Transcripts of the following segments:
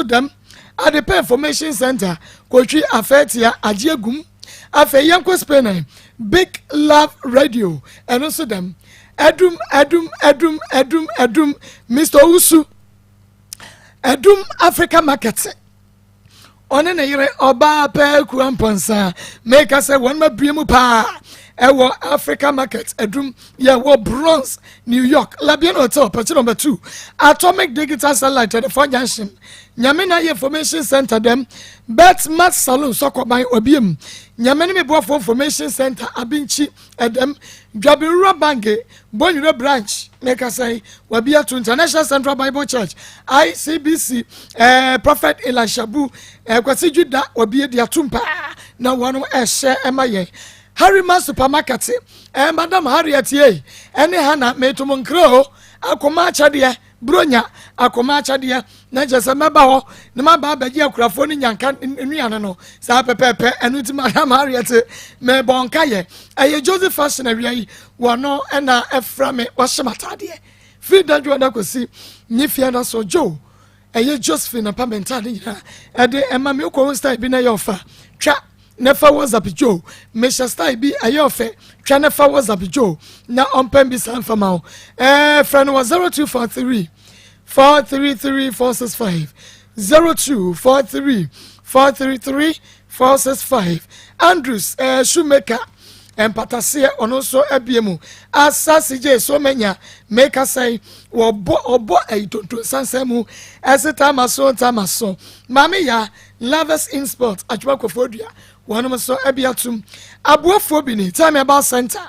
Dɛm Adepa Information Centre, Kotwi Afɛɛtea, agye agum. Afei yɛnkɔ Spain ɛ, Big Love Radio, ɛno nso dɛm. Adum, Adum, Adum, Adum, Adum, Mister Owusu, Adum Africa Market. Ɔne ne yere ɔbaa pɛɛ kura mpɔnsa meka sɛ wɔn ma bue mu paa ɛwɔ Africa Market Adum yɛ wɔ Bronx, New York. Labian Hotel, pɛkyi number 2, Atomic Digital Satellite, 34 Junction, Nyame na yɛ Information Center dɛm, Betmat Saloon, Sɔkɔban obiem, Nyame ne Meboafo Information Center, Abinkyi ɛdɛm, Dwabinwura Bank Bonyere Branch, meka sɛ wabi ato International Central Bible Church, ICBC, Prophet Elishabu Kwasi Juda wabi adi atom paa na wɔn ɛhyɛ ɛma yɛn. Harima Supermarket, Madam Harriet ye ɛne Hana metom nkira o, akoma akyɛdeɛ Buronya akoma akyɛdeɛ na kyerɛ sɛ mɛba hɔ na maba abɛgye akurafoɔ no nyanka nnuane no saa pɛpɛɛpɛ. Ɛno nti Madam Harriet mɛbɔ nka yɛ ɛyɛ Joseph Fashion awia yi wɔno ɛna ɛfra me wɔhyɛ m'ataadeɛ firi dadwo ɔda kɔsi nye fia da so Joe ɛyɛ Josephine apa me ntaade nyinaa ɛde ɛma me. Wokɔ style bi na ɛyɛ ɔfa twa ne fa WhatsApp Joe, mehyɛ style bi ɛyɛ ɔfɛ, twa ne fa WhatsApp Joe na ɔmpɛn bi saa mfama wo. Frɛ no wɔ 0243 433 465, 0243 433 465. Andrews Shoemaker mpataseɛ ɔno nso abie mu asase gye so manya meka sɛn wɔbɔ ɔbɔ ɛyi tonton sansan mu ɛsɛ taama so taama so. Maame ya Lovers in Sport atwuma kɔfɔ dua wɔn nso abi atum aboafoɔ bi ni Time Herbal Center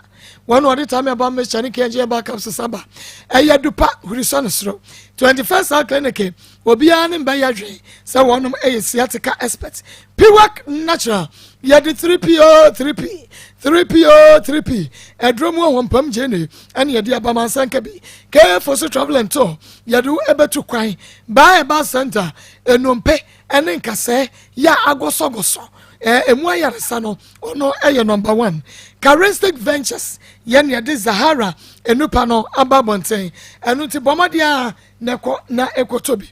wɔn wɔde Time Herbal Mixture ne kɛnkyɛn herbal capsules aba ɛyɛ dupa hurisɔ ne soro 21st Hour Clinic. Obiara ne mbɛyɛ adwene sɛ wɔnom ɛyɛ sciatica expert. Piwak Natural yɛde 3P o 3P 3P o 3P ɛduro mu ahompam gyene ɛne yɛde abamansanka bi kɛɛfo so travel and tour yɛde wo ɛbɛtu kwan baa ɛba center enompe ɛne nkasɛɛ yɛ agɔsɔgɔsɔ emu ayaresa no ɔno ɛyɛ number one. Charistic Ventures yɛn yɛde Zahara enupa no aba abɔnten. Ɛno nti bɔmmɔden a na ɛkɔ na ɛkɔtɔ bi.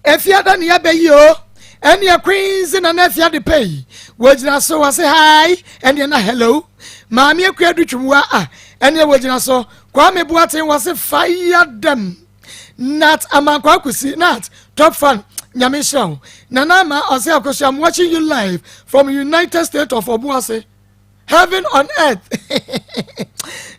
Efiada ne yɛbɛyi o ɛneɛ Queens na na afia de pɛ yi wɔgyina so wɔ se hi ɛneɛ na hello Maame Akua du twumwa a ɛneɛ wɔgyina so. Kwame Boaten wɔ se fire dem. Nat Amankwa Kusi Nat top fan, Nyame nhyira wo. Nana Ama ɔsɛ Akosua, I'm watching you live from United States of Obuase, heaven on earth.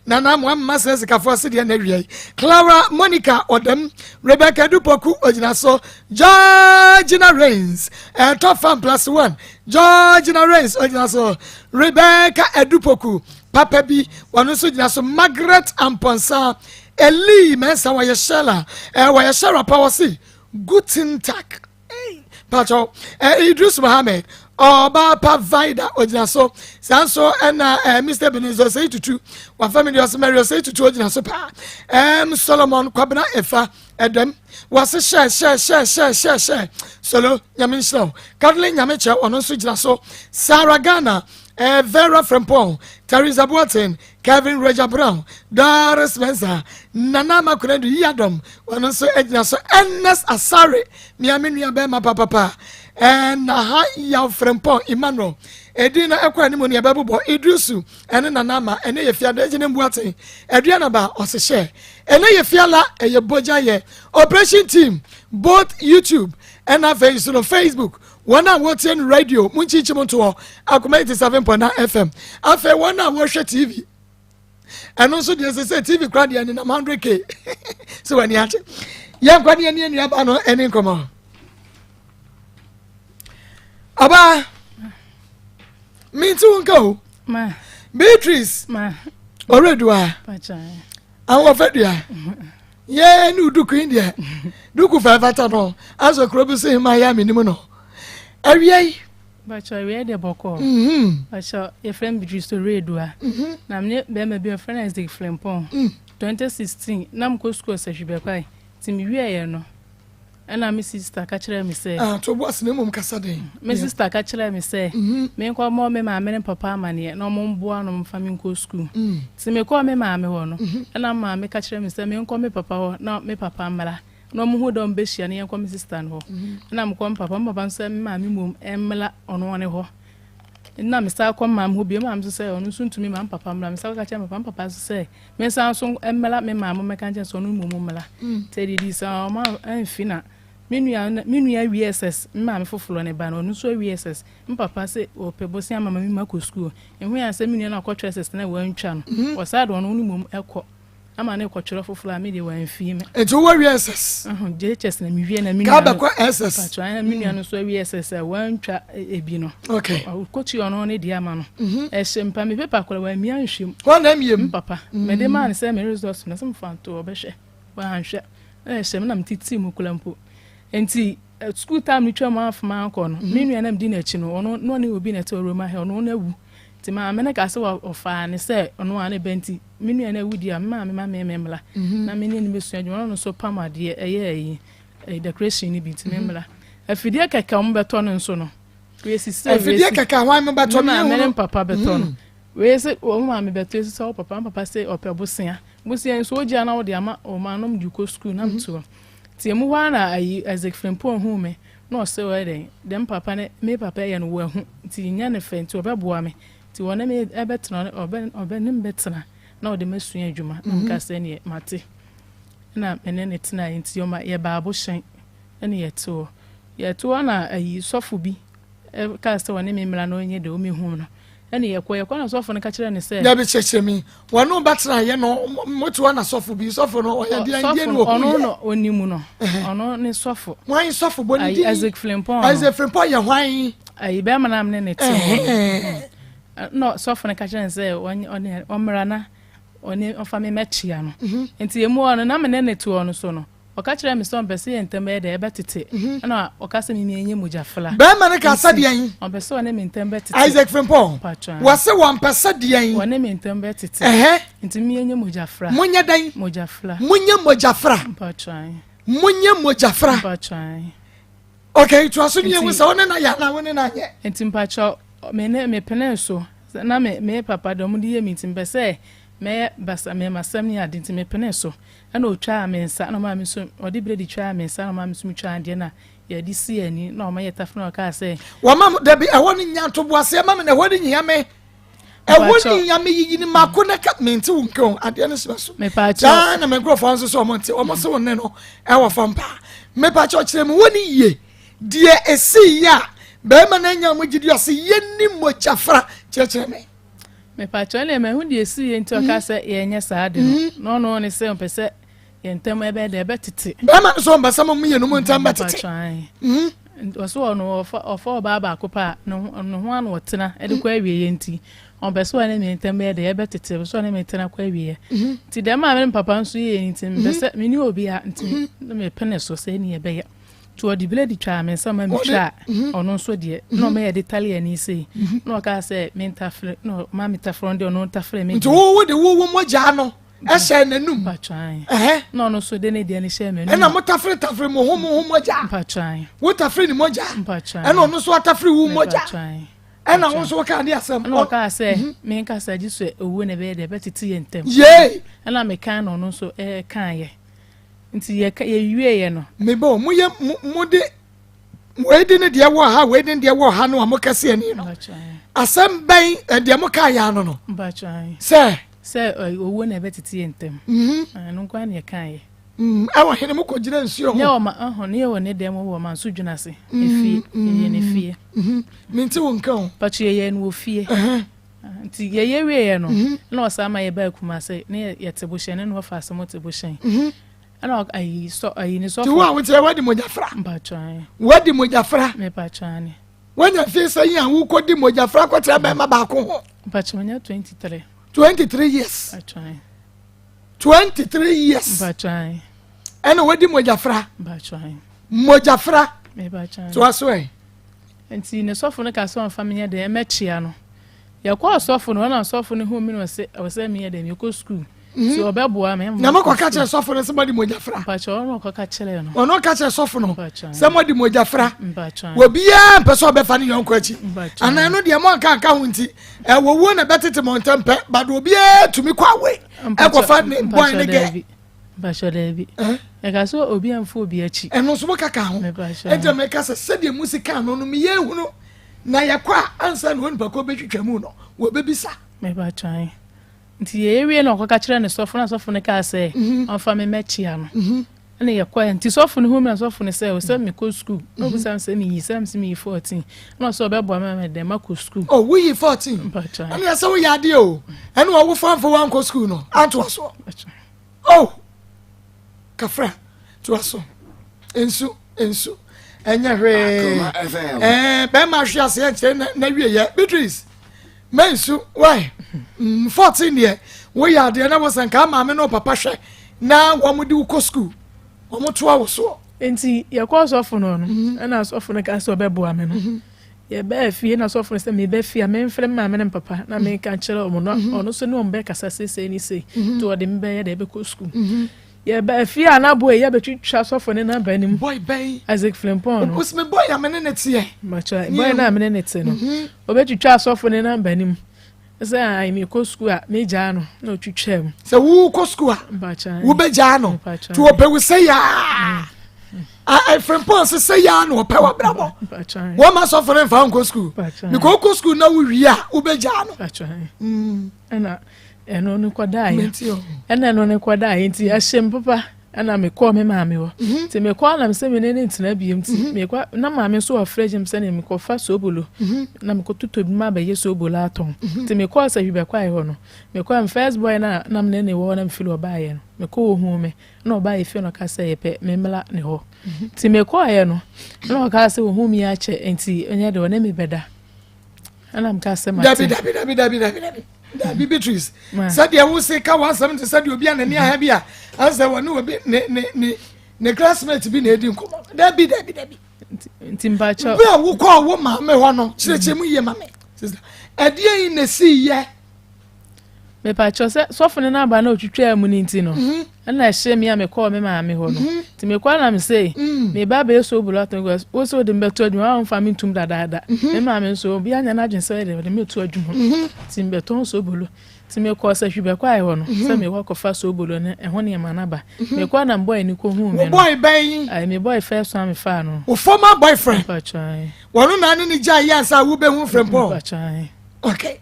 Nana mo amma sɛ sikafoɔ se deɛ na awia. Clara Monica ɔdɛm, Rebecca Dupoku ogyina so, Georgina Rains ɛtɔ fan plus one, Georgina Rains ogyina so, Rebecca Edupoku papa bi wɔn nso gyina so, Margaret Amponsa Eli Mɛnsa wɔyɛ Shella wɔyɛ Shella pa wɔ se guten Tag patro Idris Mohammed ɔbaa pa Vida ogyina so saa nso ɛna Mr Ebenezer Osei Tutu wafa mi deɛ ɔsɛ Mary Osei Tutu ogyina so paa. Solomon Kwabena Efa ɛdɛm wɔse hyɛ hyɛ hyɛ hyɛ hyɛ hyɛ solo, Nyame nhyira wo. Kathleen Nyame kyɛ ɔno nso gyina so, Sarah Ghana, Vera Frempong, Teresa Boaten, Kevin Roger Brown, Doris Spencer, Nana Makunadu Yiadom ɔno nso gyina so, Ernest Asare miame nua bɛrima papapa, Naha Yaw Frempong Emmanuel ɛdin na ɛkɔ anim ne yɛbɛbobɔ Idrisu ɛne Nana Ama. Ɛne yɛ fiada gyina Mbuaten Aduanaba ɔsehyɛ ɛne yɛ fiala ɛyɛ bogya yɛ operation team both YouTube ɛna afei nso no Facebook. Wɔn a wɔtie no radio mu nkyinkyim ntoɔ Akoma 87.9 FM. Afei wɔn a wɔhwɛ TV ɛno nso deɛ sɛ TV kora deɛ nenam 100K sɛ w'ani agye. Yɛnkwa ne yɛne nuaba no ɛne nkɔmmɔ. Ɔbaa menti wo nka o. Ma. Beatrice. Ma. Ɔredua. Pacha. Ahoɔfɛ dua yɛn ne duku yi deɛ duku fɛfɛta no asɔ kuro bi so hema yɛ amenim no awia yi. Pacha, awia deɛ bɔkɔ. Pacha, yɛfrɛ me Beatrice Oredua. Na me bɛrima bi yɛfrɛ no Isaac Flempong. 2016 na mekɔ sukuu Ɔsahwi Bɛkwae. Nti mewieɛ no ɛna me sister ka kyerɛ me sɛ Ah, to bo ase na mmom kasa den. Me sister ka kyerɛ me sɛ menkɔ mmɔ me maame ne papa amanneɛ na ɔmo mboa no mfa me nkɔ sukuu. Nti mekɔɔ me maame hɔ no ɛna maame ka kyerɛ me sɛ menkɔ me papa hɔ na me papa mmra. Na ɔmo hu dɛ ɔmo bɛhyia no yɛnkɔ me sister no hɔ. Ɛna mekɔ me papa, me papa nso sɛ me maame mmom mmla ɔno ne hɔ. Nna mesan kɔ me maame hɔ bio, me maame nso sɛ ɔno nso ntumi mma me papa mmra. Mesan kɔka kyerɛ me papa, me papa nso sɛ mensan nso mmla me maame mmɛka nkyerɛ no sɛ ɔno mmom mmla. Nti adidi saa ɔmo amfi na me nua me nua awie SS, me maame foforɔ ne ba no, ɔno nso awie SS. Me papa sɛ ɔpɛ bosea ama me makɔ sukuu. Ehu yɛ sɛ me nua no akɔtwerɛ SS na wantwa no, ɔsan de ɔno ne mmom kɔ. Ama ne kɔtwerɛ foforɔ a me deɛ wamfie me. Nti wowɔ wie SS? JHS na mewie na me nua no. Kaa bɛkɔ SS? Patro na me nua no nso awie SS a wantwa ebi no. Okay. Ɔkɔtua ɔno ne deɛ ama no. Ɛhyɛ mpa me paper koraa wammia nhwɛ mu. Wɔn na mmie mu? Papa. Mede maa no sɛ me results no sɛ mefa nto ɔbɛhwɛ. Wanhwɛ. Na ɛhyɛ me na metete mu koraa mpo. Nti school time no twam afoma akɔ no. Me nua na medi n'akyi no ɔno na ɔne obi na ɛte ɔroma hɛ ɔno na awu. Nti maame no kaa sɛ ɔfaa ne sɛ ɔno a ne ba nti me nua no awu deɛ a, me maame ma me memmra na me ne no bɛsua adwuma. Ɔno nso pam adeɛ, ɛyɛ ayi, decoration no bi nti memmra. Afidie kɛkɛ a wɔbɛtɔ no nso no, wei sisi sɛ Afidie kɛkɛ a hwan mo bɛtɔ no? Me maame ne papa bɛtɔ no. Wei sɛ wɔn maame bɛtɔ esi sɛ papa, me papa sɛ ɔpɛ bosea. Bosea nso ogye a na wɔde ama wɔn ma nom de kɔ sukuu na mto. Nti emu hɔ ara na ayi Isaac Frimpong huu me na ɔsɛ ɔyɛ dɛn dɛm papa ne me papa yɛ no wahu nti nyɛ ne fɛ nti ɔbɛboa me. Nti wɔne me bɛtena, ɔbɛ ɔbɛ ne me bɛtena na ɔde me asua adwuma. Na meka sɛ neɛ mate. Ɛna me ne ne tenaeɛ nti ɔma yɛbaa Abohyɛn ɛne yɛte hɔ. Yɛte hɔ na ayi sɔfo bi kaa sɛ ɔne me mmra na ɔnyɛ deɛ ɔmɛhu no. Ɛne yɛkɔ yɛkɔ na sɔfo no ka kyerɛ ne sɛ. Dabi kyerɛkyerɛ mi wɔne wo bɛtenaeɛ no mote hɔ na sɔfo bi sɔfo no ɔyɛ deɛ deɛ ne ɔhu yɛ. Ɔno na ɔnim no ɔno ne sɔfo. Hwan sɔfo bɔ ne din? Isaac Frimpong. Isaac Frimpong yɛ hwan? Ayi bɛrima no a me ne no te hɔ no, na sɔfo no ka kyerɛ no sɛ ɔmmra na ɔne ɔfa me mɛkyea no. Mhm. Nti emu hɔ no na me ne no te hɔ no so no, ɔka kyerɛ me sɛ ɔmpɛ sɛ yɛn ntam bɛyɛ dɛ ɛbɛtete. Mhm. Ɛna ɔka sɛ me nyɛ mogyafra. Bɛrima no ka sɛ deɛn? Ɔmpɛ sɛ ɔne me ntam bɛtete. Isaac Frimpong. Wɔse wɔmpɛ sɛ deɛn? Ɔne me ntam bɛtete. Nti me nyɛ mogyafra. Monyɛ dɛn? Mogyafra. Monyɛ mogyafra. Monyɛ mogyafra. Okay, toa so ne yɛhu sɛ wo ne no ayɛ anaa wo ne no anyɛ. Nti mpakyɛw, me ne me penee so na me me papa deɛ ɔmo de yɛ me nti mepɛ sɛ mɛyɛ basa me masɛm ne ade nti me penee so ɛna otwaa me nsa na ɔmaa me nso ɔde bredi twaa me nsa na ɔmaa me nso me twaa deɛ na yɛde si ani na ɔma yɛ tafere na ɔkaa sɛ. Wɔma mo dabi ɛhɔ no nya ntoboaseɛ ma me na ɛhɔ no nyia me. Ɛhɔ ni ya me yiyi ni mako na ka mente wo nka o adeɛ no sima so. Saa na me nkurɔfoɔ nso sɛ ɔmo nte ɔmo se wo nne no ɛwɔ fam paa. Mepakyɛw kyerɛ me wɔ ne yie deɛ ɛsii yɛ a bɛrima no anya mo gyidi ɔse yɛnni mogyafra kyerɛkyerɛ me. Mepakyɛw ɛnna mahu deɛ ɛsii yɛ nti ɔka sɛ yɛnyɛ saa ade no na ɔno ne sɛ ɔmpɛ sɛ Yɛn ntam ɛbɛyɛ dɛ ɛbɛtete. Bɛrima no so ɔmpɛ sɛ mo mmienu mo ntam bɛtete. Ɔso ɔno ɔfa ɔfa ɔbaa baako pɛ a ne ho ne ho ano ɔtena ɛde kɔ awieɛ nti ɔmpɛ sɛ ɔne me ntam bɛyɛ dɛ ɛbɛtete ɔpɛ sɛ ɔne me tena kɔ awieɛ nti dɛm a me ne papa nso yɛɛ nti mepɛ sɛ me ne obi a nti na mepene so sɛ ɛni ɛbɛyɛ nti ɔde blade twaa me nsa ma metwaa ɔno nso deɛ na ɔma yɛde tale ani sei na ɔkaa sɛ mentafere na ɔma metafere ɔno deɛ ɔno ntafere me nti wo de wo wo mogyaa no ɛhyɛ n'anum. Na ɔno nso de ne deɛ no hyɛɛ m'anum. Ɛna mo tafere tafere mo ho mo ho mogya. Wo tafere ne mogya. Ɛna ɔno nso atafere wo mogya. Ɛna wo nso wokaa de asɛm. Ɛna ɔkaa sɛ mhm. menkasa gye sɛ owuo na ɛbɛyɛ deɛ ɛbɛtete yɛn ntam. Yee. Ɛna mekaa na ɔno nso ɛkaeɛ. Nti yɛka yɛwieɛ no. Mebɔ mo yɛ mo de wei de ne deɛ wɔ ha wei de ne deɛ wɔ ha no a mo kɛse ani no asɛm bɛn eh, deɛ mo kaa yɛ ano no sɛ sɛ eh, owuo na ɛbɛtete yɛ ntɛm mhm. eh, ɛno nko ara na ɛka yɛ mm, ɛwɔ hene mo kɔgyina nsuo ho nyɛ ɔma ɔho ne yɛ wɔ ne dɛm wɔ ɔma nso dwena ase mm, efie mm, yɛyɛ ne fie mhm. mente wo nka o patro yɛyɛ no wɔ fie nti yɛyɛ wieɛ no na ɔsaa ma yɛbaa Kumase ne yɛte bohyɛn ne na ɔfa asɛm te bohyɛn Ɛna ayi sɔ ayi ne sɔfo. Ti wo a wote wadi mogya fra. Mpatwan. Wadi mogya fra. Mepatwan. Wanya fi sɛ yi a wokɔ di mogya fra kɔtena bɛrima baako ho. Mpatwan nya 23. 23 years. Mpatwan. 23 years. Mpatwan. Ɛna wadi mogya fra. Mpatwan. Mogya fra. Mepatwan. To aso ɛ. Nti ne sɔfo no ka sɛ ɔmfa menyɛ dɛn ɛmɛkyea no. Yɛkɔɔ sɔfo no hɔ na sɔfo no huu me na ɔse ɛwɔ sɛ meyɛ dɛn mekɔ sukuu. Nti mhm. ɔbɛboa me. Na mokɔka kyerɛ sɔfo no sɛ moadi mogya fra. Mpakyɛ ɔno ɔkɔka kyerɛ no. Ɔno ɔka kyerɛ sɔfo no sɛ moadi mogya fra. Obiara mpɛ sɛ ɔbɛfa ne yɔnko akyi. Anaa ɛno deɛ moanka anka ho nti ɛwɔ wuo na ɛbɛtete mo ntɛm pɛ but obiara tumi kɔ awe ɛkɔfa ne bɔn ne gɛ. Mpakyɛ daabi. Yɛka sɛ obi amfa obi akyi. Ɛno nso mokaka ho. Ɛnti meka sɛ sɛdeɛ musi kaa no no meyɛ ehunu na yɛkɔ a ansa na onipa ko bɛtwitwa mu no wɔbɛbisa. Mepakyɛ. Nti yɛwie na ɔkɔka kyerɛ ne sɔfo na sɔfo no kaa sɛ ɔmfa me mɛkyia no. Ɛna yɛkɔɛ nti sɔfo no hu me na sɔfo no sɛ sɛ mekɔ sukuu na ɔbisa me sɛ meyi sɛ mesɛ meyi 14 na ɔsɛ ɔbɛboa me ma dɛn makɔ sukuu. Oh, woyi 14 ɛne ɛsɛ woyɛ adeɛ o ɛne ɔwofo amfa woankɔ sukuu no antoa soɔ. Oh, kafra toa so nsu nsu ɛnyɛ hwee ɛɛ bɛrima ahwe ase ɛnkyerɛ na wie yɛ Beatrice mɛnsu wai 14 deɛ woyɛ adeɛ na wɔsɛ nka maame ne papa hwɛ na wɔn de wokɔ sukuu wɔn toa wo soɔ. Nti yɛkɔ sɔfo no no ɛna sɔfo no ka sɛ ɔbɛboa me no yɛbɛɛ fie na sɔfo no sɛ mebɛ fie a memfrɛ me maame ne me papa na menka nkyerɛ wɔn na ɔno nso ne wɔn bɛkasa seesei ne sei nti ɔde me bɛyɛ dɛ ɛbɛkɔ sukuu. Yɛbaa fie a na boy yi abɛtwitwa sɔfo ne namba anim. Boy bɛn? Isaac Frimpong no. Osime boy a me ne ne teɛ. Makyɛ boy no a me ne ne te no. Ɔbɛtwitwa sɔfo ne namba anim. Sɛ ayi mekɔ sukuu a megyaa no na ɔtwitwaa mu. Sɛ wokɔ sukuu a wobɛgyaa no nti wɔpɛ wo sɛ yaa. Frimpong se sɛ yaa na ɔpɛ w'abrabɔ. Wɔma sɔfo no mfa nkɔ sukuu. Mekɔ wokɔ sukuu na wowie a wobɛgyaa no. Ɛna ɛno no kɔdaeɛ ɛna ɛno no kɔdaeɛ nti ɛhyɛ me papa ɛna mekɔɔ me maame hɔ mhm. nti mekɔɔ na mesɛ mene ne ntena biom nti mhm. mekɔ na maame nso wɔ frɛ gyem sɛdeɛ mekɔfa soobolo mhm. na mekɔtotɔ bi ma bɛyɛ soobolo atɔn nti mekɔɔ sɛ hwibɛkwae hɔ no mekɔɔ m first boy na na mene ne wɔ hɔ na mefiri ɔbaeɛ no mekɔ ɔhuu me na ɔbaeɛ fie na ɔka sɛ yɛpɛ memmla ne hɔ nti mekɔɔeɛ no na ɔka sɛ ɔhu me akyɛ nti ɛnyɛ de ɔne me bɛda ɛna meka sɛ mate. Dabi dabi dabi dabi dabi dabi dabi Beatrice sɛdeɛ wo se ka w'asɛm te sɛdeɛ obi a n'ani aha bi a asɛ wɔne obi ne ne ne ne classmate bi na edi nkɔmɔ dabi dabi dabi. Nti mpakyɛ. Bere a wokɔɔ wo maame hɔ no kyerɛkyerɛ mu yie ma me sister ɛdeɛ yi na esi yɛ. Mepakyɛw sɛ sɔfo no n'aba na otwitwaa mu no nti no, mhm. ɛna ɛhyɛ me a mekɔɔ me maame hɔ no. Mhm. Nti mekɔɔ na mese, mm. me ba bɛyɛ so bulu atɔn because wo sɛ wode me bɛto adwuma, wamfa me ntum dadaada. Mhm. Me maame nso, obi anya n'adwene sɛ ɔde me to adwuma. Nti mebɛtɔn sobolo. Nti mekɔɔ sɛ hwibɛkwae hɔ no, sɛ mekɔ akɔfa sobolo no ɛho nneɛma no aba. Mekɔɔ na mbɔe no kɔhuu me no. Wo boy bɛn? Ayi, me boy first one mefaa no. Wo former boyfriend? Mpakyɛw. Wɔno na ne ne gyae yɛ ansa a wobɛhu Frempɔn? Mpakyɛw. Okay.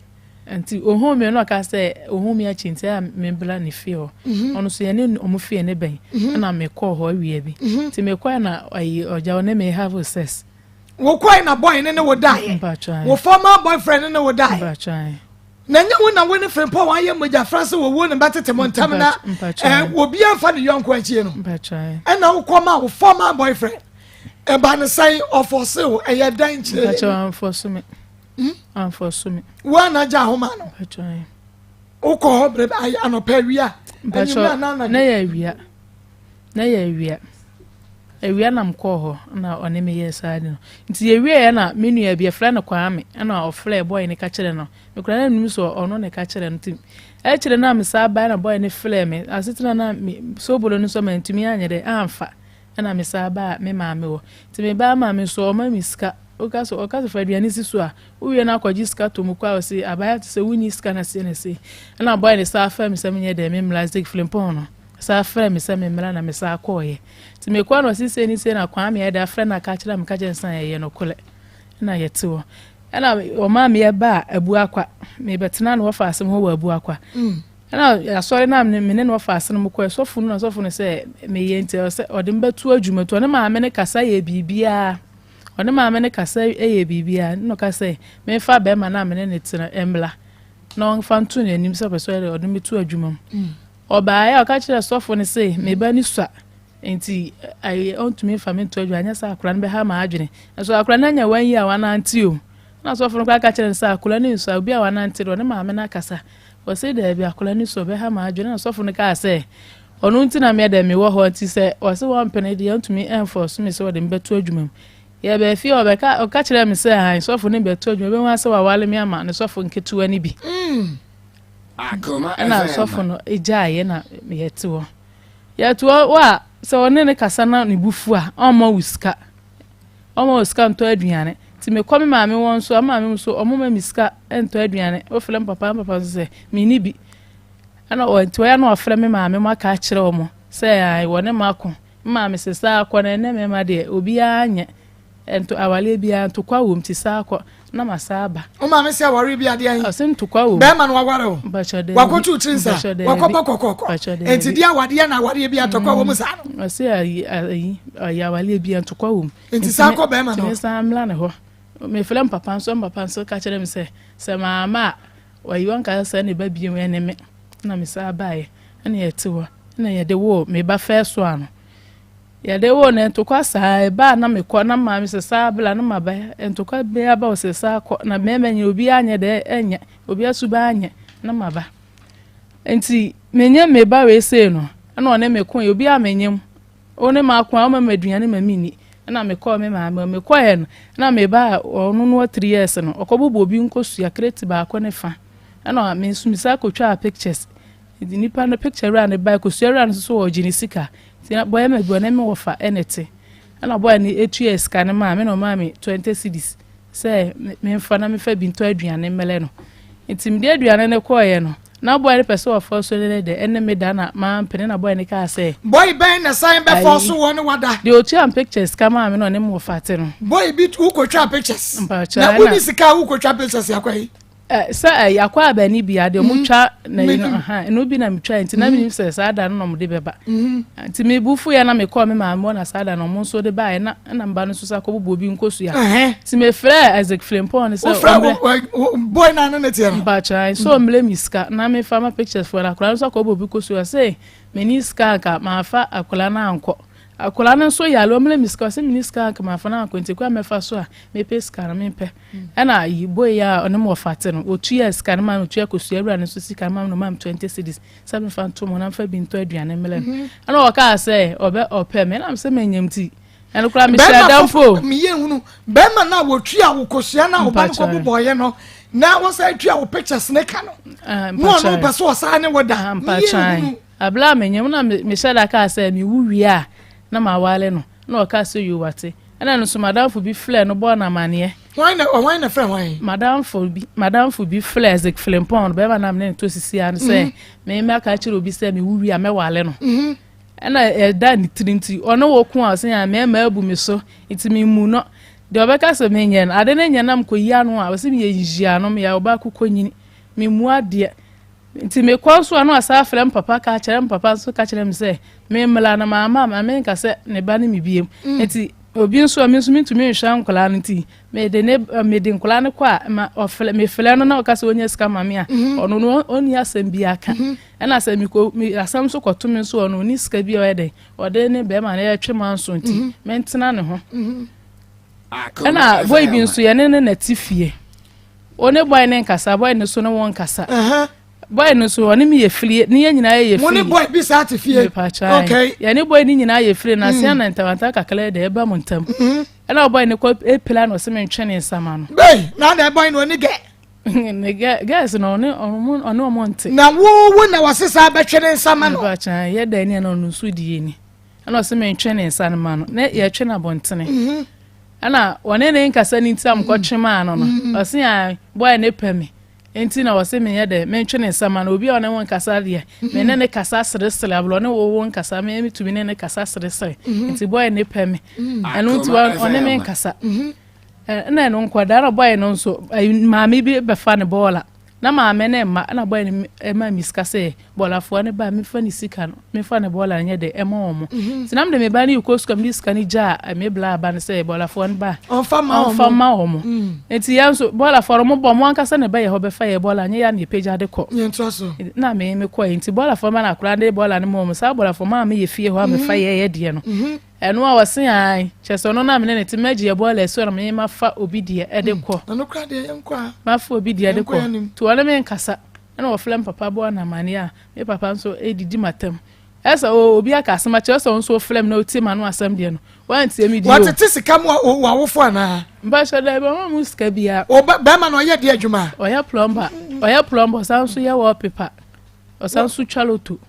Nti ohuu me no ɔka sɛ ohuu me akyi nti a mebra ne fie hɔ. Mhm. Ɔno so yɛne ɔmo fie ne bɛn. Mhm. Ɛna mekɔɔ hɔ awia bi. Mhm. Nti mekɔɛ na ayi ɔgya ɔne me have sex. Wokɔɛ na boy ne ne wo daeɛ. Wo former boyfriend ne ne wo daeɛ. Na nyɛ wo na wo ne Frimpong ayɛ mogyafra sɛ wɔwuo ne bɛtete mo ntam na obiara mfa ne yɔnko akyie no. Ɛna wokɔ ma wo former boyfriend. Ɛba ne sɛn ɔfɔse wo ɛyɛ dɛn kyerɛ yɛn. Hmm? Amfɔ me. Wo a na gya ahoma no. Wokɔ hɔ berɛ ayɛ anɔpa awia. Anwummerɛ anaa anadwo. Na yɛ awia. Na yɛ awia. Awia na mekɔɔ hɔ na ɔne me yɛɛ saa de no. Nti yɛwieɛ na me nua bi yɛfrɛ no Kwame ɛna ɔfrɛɛ bɔɔy no ka kyerɛ no. Mekura na menim sɛ ɔno na ɛka kyerɛ no nti akyire no a mesaa bae na bɔɔy no frɛɛ me. Asetena na me sobolo no nso mantumi anyɛ dɛ amfa. Ɛna mesaa baa me maame hɔ. Nti mebaa maame nso ɔma me sika. Woka sɛ ɔka sɛ fa aduane si so a, wowie na akɔgye sika tɔ mu kɔ a ɔse abaayewa te sɛ wonni sika na sei na sei. Ɛna boy no saa frɛ me sɛ menyɛ dɛn memmra Isaac Frimpong no saa frɛ me sɛ memmra na mesaa kɔɔeɛ. Nti mekɔɔ na ɔse sei ne sei na Kwame ayɛ dɛ afrɛ no aka akyerɛ me meka kyerɛ no sɛ ɛyɛ nokorɛ ɛna yɛte hɔ. Ɛna ɔmaa me yɛbaa Abuakwa mebɛtena na wɔfa asɛm hɔ wɔ Abuakwa. Mm. Ɛna asɔre no a me ne no ɔfa ase no mokɔɛ sɔfo no na sɔfo no sɛ meyɛ nti ɔsɛ ɔde me bɛto adwuma nti ɔne maame no kasa yɛ biribiara ɔne maame no kasa yɛ biribiara na ɔka sɛ memfa bɛrima no a me ne ne tena mmla na ɔmfa nto n'anim sɛ ɔpɛ sɛ ɔde me to adwuma mu mm. ɔbaeɛ a ɔka kyerɛ sɔfo no sɛ me ba no sua nti ayɛ ɔntumi mfa me nto adwuma anyɛ sɛ akora no bɛha m'adwene nso akora no anya wɔn yi a wanante o na sɔfo no koraa ka kyerɛ no sɛ akora no nsua obi a wanante de ɔne maame no akasa Ɔse daabi akwadaa no su ɔbɛha m'adwene ɛna sɔfo no kaa sɛ ɔno nti na meɛ dɛ mewɔ hɔ nti sɛ ɔse wɔmpene deɛ ɔntumi ɛnfɔɔso me sɛ ɔde me bɛto adwuma mu. Yɛbaa fie ɔbɛka ɔka kyerɛɛ me sɛ ahan sɔfo no bɛto adwuma bɛhu asɛ wawale me ama ne sɔfo nketewa no bi. Ɛna sɔfo no gyaeɛ na yɛte hɔ. Yɛte hɔ a sɛ ɔne ne kasa na ne bo fu a ɔmma wo sika. Ɔmma wo sika ntɔ aduane. Nti mekɔ me maame hɔ nso a, me maame nso ɔmma me sika ntɔ aduane. Wofrɛ me papa, me papa nso sɛ menni bi. Ɛna nti ɔyɛ na wafrɛ me maame mo aka akyerɛ wɔn. Sɛ ae wɔne mako. Me maame se saa kɔ na ɛnɛ mɛma deɛ obiara nyɛ nto awareɛ biara ntokwa wom ti saa kɔ na ma saa ba. Wo maame se awareɛ bi adeɛ ahe? Ɔse ntokwa wom. Bɛɛma no waware wo? Mpakyɛ daabi. Wakɔtu tiri nsa? Mpakyɛ daabi. Wakɔbɔ kɔkɔkɔ? Mpakyɛ daabi. Enti deɛ awadeɛ na awareɛ bi atɔkwa wom saa no? Ɔse ayi ayi ayi awareɛ biara ntokwa wom. Enti saa kɔ bɛɛma no Nti hɔ? me san mmra ne hɔ. Me frɛ me papa nso me papa nso ka kyerɛ me sɛ sɛ mamma a wayi wanka sɛ ne ba biom ɛne me. Na me san baeɛ ɛna yɛte hɔ ɛna yɛde woo me ba first one no. Yɛde woo no ntokwa saa ɛba a na mekɔ na maame sɛ saa bla na maba ntokwa biara ba ɔsɛ saa kɔ na mmarima nyɛ obiara nyɛ dɛ ɛnyɛ obiara suban anyɛ na maba. Nti menyɛ me ba wei sei no ɛna ɔne me ko yɛ obiara menyɛ mu. Wo ne m'ako a woma me aduane ma menni. Ɛna mekɔɔ me maame hɔ. Mekɔeɛ no, na me ba a ɔno no wɔ 3 years no, ɔkɔbobɔ obi nkosua kreti baako ne fa. Ɛna me nso mesan kɔtwaa pictures. Nti nipa no picture wura no bae, kosua wura no nso so ɔgye ne sika. Nti na boy ma bi ɔne me wɔfa ɛna ɛte. Ɛna boy no etua sika no maa me na ɔmaa me 20 cedis sɛ memfa na memfa bi ntɔ aduane mmɛlɛ no. Nti mede aduane no kɔeɛ no, na boy no pɛ sɛ ɔfa so ne dɛ ɛne me da na mampene na boy no kaa sɛ. Boy bɛn na san bɛfɔ so wɔ ne wada? Deɛ otua m pictures ka maa me na ɔne me wɔfa te no. Boy bi wokɔtwa pictures. Mpakyɛ Na woni sika a wokɔtwa pictures akɔ yi? Sɛ ɛyɛ akɔ abani bia deɛ ɔmo twa na yi no aha ɛno bi na metwa nti na menim sɛ saa da no na ɔmo de bɛba. Nti mebu fu yɛ na mekɔɔ me maame hɔ na saa da no ɔmo nso de baeɛ na ɛna mba no nso sɛ akɔbobɔ obi nkosua. Nti mefrɛɛ Isaac Frimpong no sɛ Wofrɛ boy na ne ne teɛ no? Mpakyɛ sɛ ɔmmrɛ me sika na mefa ma pictures foɔ no akwadaa no nso akɔbɔ obi kosua sɛ menni sika anka mamfa akwadaa no ankɔ. Akwadaa no nso yare ɔmmrɛ me sika ɔsɛ menni sika anka mamfa no ankɔ nti kwan a mɛfa so a mepɛ sika no mempɛ. Ɛna yi boy yi a ɔne me wɔfa te no ɔtua sika no maa me ɔtua kosua awura no nso sika no maa me na ɔmaa me 20 cedis sɛ memfa nto mu na mfa bi ntɔ aduane mmrɛ no. Ɛna ɔkaa sɛ ɔbɛ ɔpɛ me ɛna mesɛ menyam ti ɛno koraa mehyɛ dɛm po. Meyɛ hunu bɛrima no a wɔtua wo kosua no a wo ba no kɔbobɔeɛ no na wɔsan tua wo pictures ne ka no na ɔno pɛ sɛ ɔsan ne wo da. Meyɛ hunu. Abla a menyam na mehyɛ da kaa sɛ mewu wie a na mawale no na ɔkaa sɛ yoo wate. Ɛna no nso madamfo bi frɛ no bɔɔ no amanneɛ. Hwan na hwan na frɛ hwan? Madamfo bi madamfo bi frɛ Isaac Frimpong no bɛrima na mene no to sisi ano sɛ me mɛka kyerɛ obi sɛ mewu wie a mɛwale no. Ɛna ɛda ne tiri nti ɔne wo ko a ɔsɛ yɛn mmarima abu me so nti memu no deɛ ɔbɛka sɛ menyɛ no ade no nyɛ nam kɔyi ano a ɔsɛ meyɛ yiyi ano meyɛ ɔbaa kokɔ nyini memu adeɛ nti mekɔ nso a na ɔsan frɛ me papa ka kyerɛ me papa nso ka kyerɛ me sɛ memmla no maama ma menka sɛ ne ba ne me biem nti obi nso a me nso mentumi nhwɛ nkwadaa no nti mede ne mede nkwadaa no kɔ a ma ɔfrɛ mefrɛ no na ɔka sɛ ɔnya sika ma me a ɔno no ɔnni asɛm bi aka ɛna sɛ mekɔ me asɛm nso kɔto me nso ɔno ɔni sika bi a ɔyɛ dɛ ɔde ne bɛrima no ɛtwe ma nso nti mentena ne ho ɛna boy bi nso yɛne ne na te fie ɔne boy ne nkasa, boy ne so ne wɔn nkasa. Boy no so ɔne mi yɛ firi ne yɛn nyinaa yɛ firi. Mo ne boy bi saa te fie. Okay. Yɛne boy ne nyinaa yɛ firi na aseɛ na ntawanta kakra deɛ ɛba mu ntam. Ɛna boy ne kɔ epila na ɔsɛ mi ntwe ne nsa ma no. Bɛyi na na boy no ɔne gɛ. Ne gɛ girls no ɔne ɔmo ɔne ɔmo nte. Na wo wo na wɔse saa bɛtwe ne nsa ma no. Mpakyɛ yɛ dan ni na ɔno nso di yɛ ni ɛna ɔsɛ mi ntwe ne nsa no ma no na yɛtwe no abɔntene. Ɛna ɔne ne nkasa ne nti a mokɔtwe maa no no ɔse a boy ne pɛ me nti na ɔse menyɛ dɛ mentwe ne nsa ma no obi a ɔne wo nkasa deɛ me ne ne kasa seresere aborɔ ne wo wo nkasa me metumi ne ne kasa seresere nti boy ne pɛ me ɛno nti ɔne me nkasa. Ɛna ɛno nkɔdaa na boy no nso maame bi bɛfa ne bɔɔla na maame ne mma ɛna boy no ɛma mi sika sɛ bɔɔlafoɔ ne ba mefa ne sika no mefa ne bɔɔla no nyɛ dɛ ɛma wɔn mo nti na mede me ba no kɔ sukuu mede sika no gya a me bla aba no sɛ bɔɔlafoɔ no ba ɔmfa ma wɔn mo nti yɛn nso bɔɔlafoɔ no mo bɔ mo ankasa ne ba yɛ hɔ bɛfa yɛ bɔɔla nyɛ yɛ na yɛpagya de kɔ na me me kɔ yɛ nti bɔɔlafoɔ ma na akora de bɔɔla no ma wɔn saa bɔɔlafoɔ maa me yɛ fie hɔ a mefa yɛ yɛ deɛ no ɛno a wɔse an kyerɛ sɛ ɔno na mene ne te mɛgye yɛ bɔɔla asuo na me mafa obi deɛ ɛde kɔ mafa obi deɛ de kɔ nti ɔne me nkasa ɛna wɔfrɛ me papa bɔ anamane a me papa nso ɛdidi matam ɛsɛ obi aka asɛm akyerɛ sɛ ɔno nso ɔfrɛ me na ɔtie ma no asɛm deɛ no wantie me di o wɔtete sika mu wawofo anaa mpahyɛ dɛ bɛma mu sika bia bɛrima no ɔyɛ deɛ adwuma ɔyɛ plumber ɔyɛ plumber ɔsan nso yɛ wallpaper ɔsan nso twa loto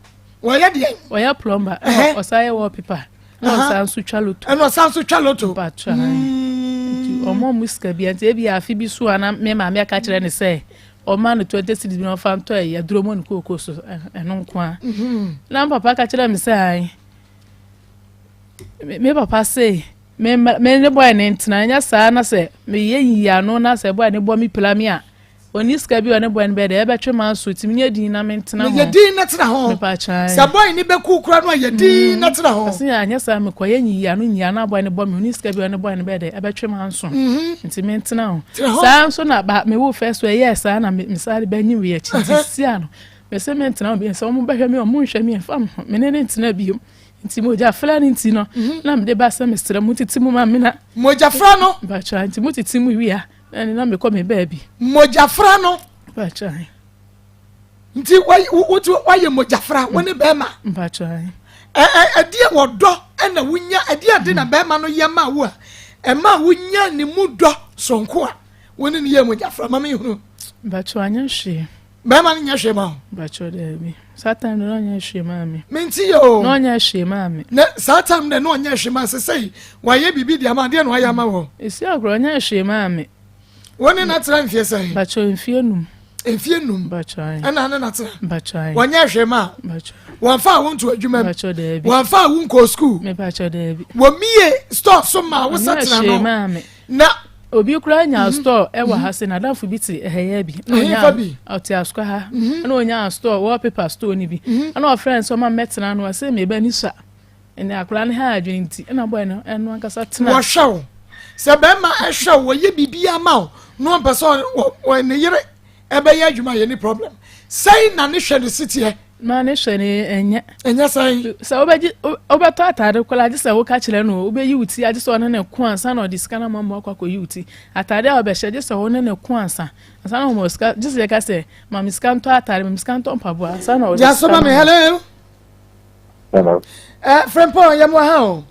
wɔyɛ deɛ ɔyɛ plumber ɛna ɔsan yɛ wallpaper ɛna ɔsan nso twa loto ɛna ɔsan nso twa loto mpatwa nti ɔmo mu sika bia nti ebi afe bi so a na me maame aka kyerɛ ne sɛ Ɔma no 20 cedis bi na ɔfa ntɔ ɛyi aduro mu ne kooko so ɛno nko a. Mhm. Na me papa ka kyerɛ me sɛ ae me papa se me me ne bɔyɛ ne ntena nyɛ saa na sɛ meyɛ yiyi ano na sɛ bɔyɛ ne bɔ me pira me a ɔni sika bi a ɔne bɔyɛ no bɛyɛ dɛ ɛbɛtwe ma so tumi nyɛ din na mentena ho. Yɛ din na tena ho. Sɛ bɔyɛ ne bɛku kura no a yɛ din na tena ho. Ɛsɛ anyɛ saa mekɔyɛ nyiyi ano nyiyi ano abɔyɛ ne bɔ me ɔni sika bi a ɔne bɔyɛ no bɛyɛ dɛ ɛbɛtwe ma nso. Mhm. Nti mentena ho. Saa nso na ba mewoo first one ɛyɛɛ saa na me saa de bɛnye wei akyi nti sia no mese mentena ho bio sɛ wɔn bɛhwɛ me wɔn nhwɛ me ɛmfa me ho me ne ne ntena bio nti mogyafra no nti no mhm. na mede ba sɛ mesrɛ mo tete mu ma me na mogyafra no bakyɛ nti mo tete mu wie a na ne na mekɔ me baabi mogyafra no bakyɛ Nti woayɛ mogyafra wo ne bɛrima. Ɛdeɛ wɔdɔ ɛna wonya ɛdeɛ ade na bɛrima no yɛ ma wo a ɛma wonya ne mu dɔ soronko a wo ne no yɛ mogyafra ma mehunu. Mpakyɛ anyɛ hwee. Bɛrima no nyɛ hwee ma wo. Mpakyɛ daabi. Saa time no na ɔnyɛ hwee maa me. Menti yɛ o. Na ɔnyɛ hwee maa me. Na saa time no na ɔnyɛ hwee maa sesei wayɛ biribi de ama adeɛ na wayɛ ama wɔ. Esi agorɔ ɔnyɛ hwee maa me. Wo ne no atena mfeɛ sɛn? Mpakyɛ mfeɛ num. Mfeɛ num. Mpakyɛ. Ɛna ne no atena. Mpakyɛ. Wɔnyɛ hwee ma. Mpakyɛ. Wɔnfa wo nto adwuma mu. Mpakyɛ daabi. Wɔnfa wo nkɔ sukuu. Mpakyɛ daabi. Wɔmie store so ma wo sɛ tena no. Ɔnyɛ hwee maa me. Na. Obi koraa nya mhm. store ɛwɔ ha se n'adamfo bi te ɛhɛyɛ bi. Ɛhefa bi. Ɔte asokɔ ha. Mhm. Ɛna onya store wallpaper store ni bi. Mhm. Ɛna ɔfrɛ nso ɔma mɛtena no ɔsɛ meba ni sua. Ɛnna akwadaa no haa adwene nti, ɛnna bɔyɛ no ɛno ankasa tena. Wɔhwɛ wo. Sɛ bɛrima ɛhwɛ wo, wɔyɛ biribiara ma wo, na ɔmpɛ sɛ ɔ ne yere ɛbɛyɛ adwuma yɛ ne problem. Sɛn na ne hwɛ ne siteɛ? Ma ne hwɛ ne ɛnyɛ. Ɛnyɛ sɛn? Sɛ wobɛgye wobɛtɔ ataade koraa agye sɛ woka kyerɛ no wobɛyi wo ti agye sɛ ɔne ne ko ansa na ɔde sika no ama mu akɔ akɔyi wo ti. Ataade a wɔbɛhyɛ gye sɛ wo ne ne ko ansa ansa na ɔma sika gye sɛ yɛka sɛ ma me sika ntɔ ataade ma me sika ntɔ mpaboa ansa na ɔde sika no. Hello. Hello. Eh, Frimpong, yɛ mo ha o.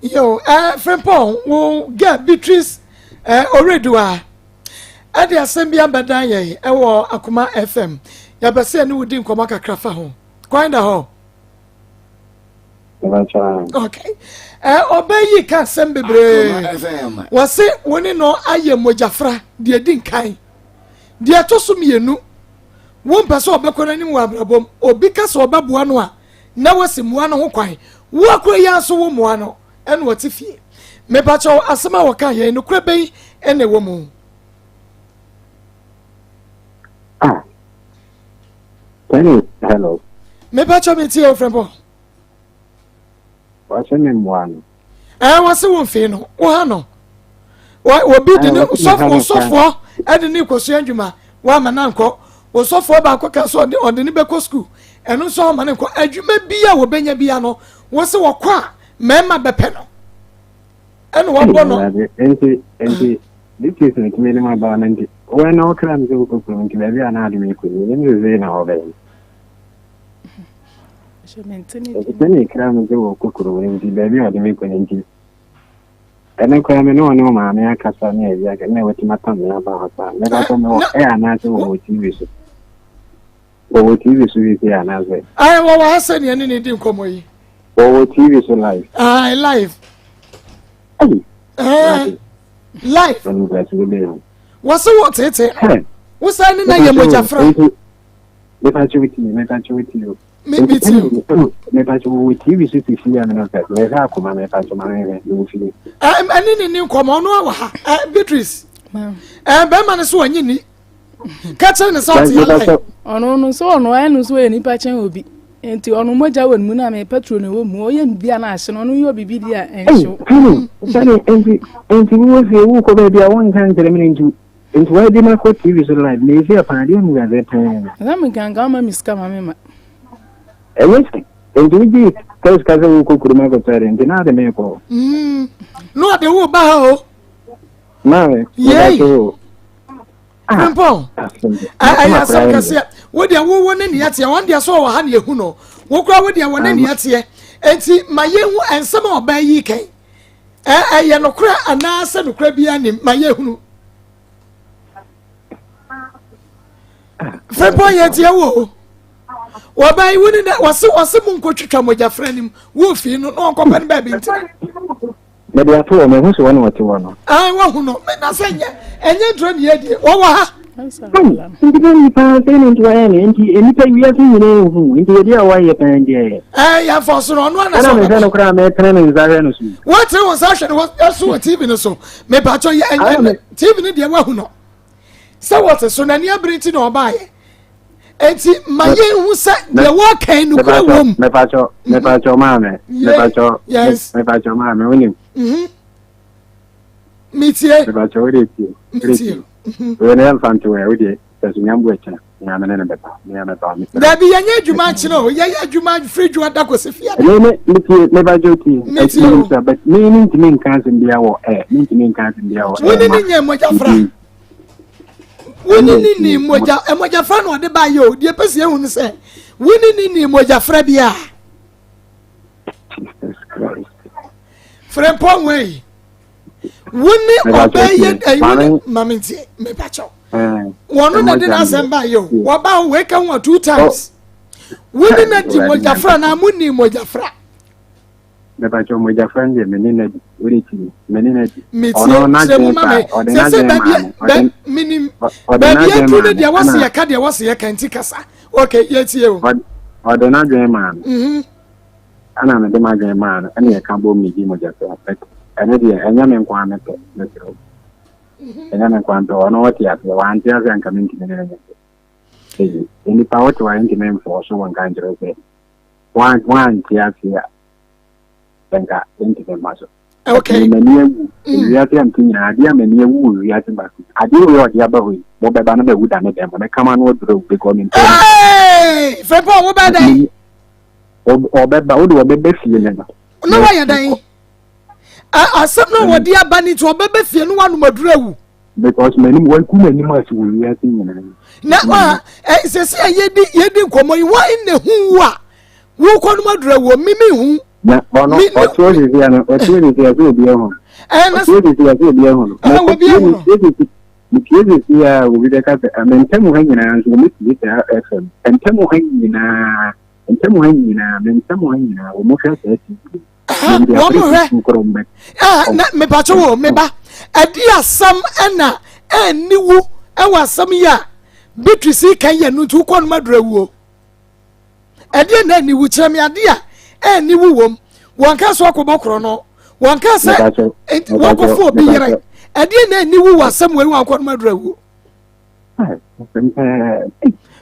Yo, eh, Frimpong, wo girl Beatrice eh, Oredua. Ɛde asɛm bi abɛdan yɛn ɛwɔ Akoma FM. Yɛpɛ sɛ yɛne wo di nkɔmmɔ kakra fa ho. Kwan da hɔ. Okay. Eh, ɔbɛ yi ka asɛm bebree. Wɔse wo ne no ayɛ mogyafra deɛ di nkan. Deɛ ɛtɔ so mmienu, wompɛ sɛ ɔbɛkɔ n'anim wɔ abrabɔ mu. Obi ka sɛ ɔbɛboa no a, na wasi mmoa no ho kwan. Wo akora yi ara nso wo mmoa no, ɛna ɔte fie. Mepakyɛw, asɛm a wɔka yɛn, nokorɛ bɛn na ɛwɔ mu? Ah, Penny, hello. Mepakyɛw, metie wo, Frɛmpɔ. Wɔse me mmoa no. Ɛɛ wɔse wo mfee no, wo ha no. Obi de ne sɔfo sɔfoɔ ɛde ne kɔsua adwuma wama no ankɔ. Osɔfoɔ baako ka so ɔde ɔde ne bɛkɔ sukuu ɛno nso ama no nkɔ. Adwuma bi a wɔbɛnya bia no wɔse wɔkɔ a mmarima bɛpɛ no ɛna wɔbɔ no. Nti nti this case no tumi de ma ba no nti wɔn na wɔkra mi sɛ wokɔ kurom nti baabi a na ade mi kɔ yi menim sɛ sei na wɔbɛyɛ. Nti sɛ ne kra me sɛ wɔkɔ kurom no nti baabi a ɔde me kɔ no nti ɛno koraa me ne ɔne ɔmaame akasa ne ayi aka na watumi atam me aba hɔ saa mɛka sɛ mewɔ ɛ anaasɛ wɔwɔ tv so wɔwɔ tv so bi sei anaasɛ Ayi wɔwɔ ha sɛ nea ne ne di nkɔmmɔ yi. Wɔwɔ tv so live. Ayi live. Ayi. Ɛɛ live. Wɔsi wɔ tete. Wosan ne na yɛ mogya fra. Mepa kyɛw tie, mepa kyɛw tie o. Me me tie o. Mepa kyɛw wɔ TV so sisi ya me no sɛ mehwɛ akoma mepa kyɛw ma mehwɛ me wɔ fie. Ɛ ɛne ne ni nkɔmɔ ɔno awɔ ha ɛ Beatrice. Ɛ bɛrima no so ɔnye ni. Ka kyerɛ ne sɛ ɔte yɛ lai. Ɔno no so ɔno ɛno so yɛ nipa kyɛn obi. Nti ɔno mogya wɔ ne mu na me petrol na ɛwɔ mu ɔyɛ bi a na ahye no ɔno yɛ obi bi di a ɛnhyew. Ɛni sani nti nti wo fie wo kɔ baabi a wɔnka nkyerɛ me nti Nti why di makɔ TV so live na esi ɛpaa deɛ mu gadze paa. Na me nka nka wama me sika ma me ma. Ɛnyɛ sɛ nti wogye kɔ sika sɛ wokɔ kurom akɔtɔ ɛde nti na ade me kɔ. Mm, na ɔde wo ba ha o. Maame, yei. Ah, Frimpong, ɛyɛ asɛm kɛseɛ. Wo deɛ wo wo ne nea teɛ, wɔn deɛ so wɔ ha na ehu no. Wo kura wo deɛ wɔ ne nea teɛ. Enti ma yɛn hu nsɛm a ɔbaa yi kɛn. Ɛyɛ nokorɛ anaasɛ nokorɛ biara nim ma yɛhunu. Frimpong yɛ tie wo. Wɔbaa yi wo ne dɛ wɔse wɔse mo nkɔtwitwa mogyafra nim wo fii no na wɔnkɔpɛ no baabi ntena. Mede ato hɔ, mahu sɛ wɔne wɔte hɔ no. Ae, wahu no. Me na sɛ nyɛ Ɛnyɛ ntorɔ ne yɛdie. Wɔwɔ ha. Nti na nipa sɛ ne nti wayɛ ne nti nnipa wiase nyinaa ehu nti yɛde a wayɛ pɛn deɛ yɛ. Ɛɛ yɛn fɔ so no ɔno ana sɛ ɔbɛba. Ɛna mehwɛ no koraa mɛtene ne nsa hwɛ no so. Wɔtene wɔn nsa hwɛ no wɔ so wɔ TV no so. Mepatwɔ yɛ ɛnyɛ TV no deɛ wahu no. Sɛ wɔte so n'ani abere nti na ɔbaayɛ. Eti ma yɛn hu sɛ deɛ wɔka yi nukura wɔ mu. Mepatwɔ mepatwɔ maame mepatwɔ mepatwɔ maame wonim. Metie. Mepakyɛ wo deɛ tie. Metie. Wei no yɛmfa nto ɛ wo deɛ sɛ so nyambo ɛkyena mea me ne no bɛba mea mɛba mesrɛ. Dabi yɛnyɛ adwuma nkyena o yɛyɛ adwuma firi dwoa da kɔsi fia. Me ne metie mepakyɛ tie. Metie o. Sɛ but me ne ntumi nka asɛm bia wɔ ɛ me ntumi nka asɛm bia wɔ ɛ. Wo ne ne nyɛ mogyafra. Wo ne ne ni mogya mogyafra na ɔde ba yɛ o deɛ pɛ sɛ ehu ne sɛ wo ne ne ni mogyafra bia. Jesus Christ. Frempɔn wei. Wo ne ɔbaa yɛ ɛyi wo ne maame ntie mepakyɛw. Wɔn na de n'asɛm ba yɛ o. Wɔba hɔ wei ka ho two times. Wo ne na di mogyafra na mo ni mogyafra. Mepakyɛw mogyafra no deɛ me ne na di. Wo de ti me ne na di. Metie kyerɛ mu ma me. Sɛ sɛ baabi bɛ minim baabi aduru ne deɛ wɔsi yɛ ka deɛ wɔsi yɛ ka nti kasa. Okay yɛ tie o. Ɔde n'adwene maa no. Ɛna mede m'adwene maa no ɛna yɛka bom ne di mogyafra but ɛno deɛ ɛnyɛ me nko ara me pɛ mesrɛ wo ɛnyɛ me nko ara mpɛ ɔno ɔte aseɛ wante aseɛ anka mentumi ne no nyɛ pɛ ɛyi nnipa wote wa ntumi mfɔɔ so wɔ nka nkyerɛ sɛ wante aseɛ a nka ntumi mma so Okay. M'ani awu. Mm. Wiase a mte nyinaa, adeɛ a m'ani awu wɔ wiase baako. Adeɛ wei a ɔde aba hɔ yi, mobɛba no bɛwu da ne dɛm. Mɛka ma no aduru awu because mempɛ. Hey! Fɛpɔ, wobɛ dɛn? Ɔbɛba, wode ɔbɛba fie ne no. Na wayɛ dɛn? Asɛm no a wɔde aba no nti ɔbɛba fie no wanom aduru awu. Because m'anim wagu m'anim ase wɔ wiase nyinaa. Na wa sɛsi a yɛdi yɛdi nkɔmɔ yi wɔn na ehu wo a wokɔ nom aduru awu mimi hu. Na ɔno ɔte sisi ano ɔte sisi ase obi ehu. Ɔte sisi ase obi ehu no. Ɛna obi ehu no. Metie sisi a obi bɛka sɛ me ntam ha nyinaa nso wɔn tie saa FM. Ntam ha nyinaa ntam ha nyinaa me ntam ha nyinaa wɔn hwɛ saa TV. Wɔn hwɛ. Na mepatwa wɔ meba ɛdi asɛm ɛna ɛni wu ɛwɔ asɛm yi a Beatrice kan yɛ no nti wokɔ no ma duro awuo. Ɛdeɛ na aniwu kyerɛ me adeɛ a aniwu wom. Wɔn ka sɛ ɔkɔbɔ korɔ no. Wɔn ka sɛ wɔkɔfo obi yere. Ɛdeɛ na aniwu wɔ asɛm wei wɔn akɔ no madura wuo.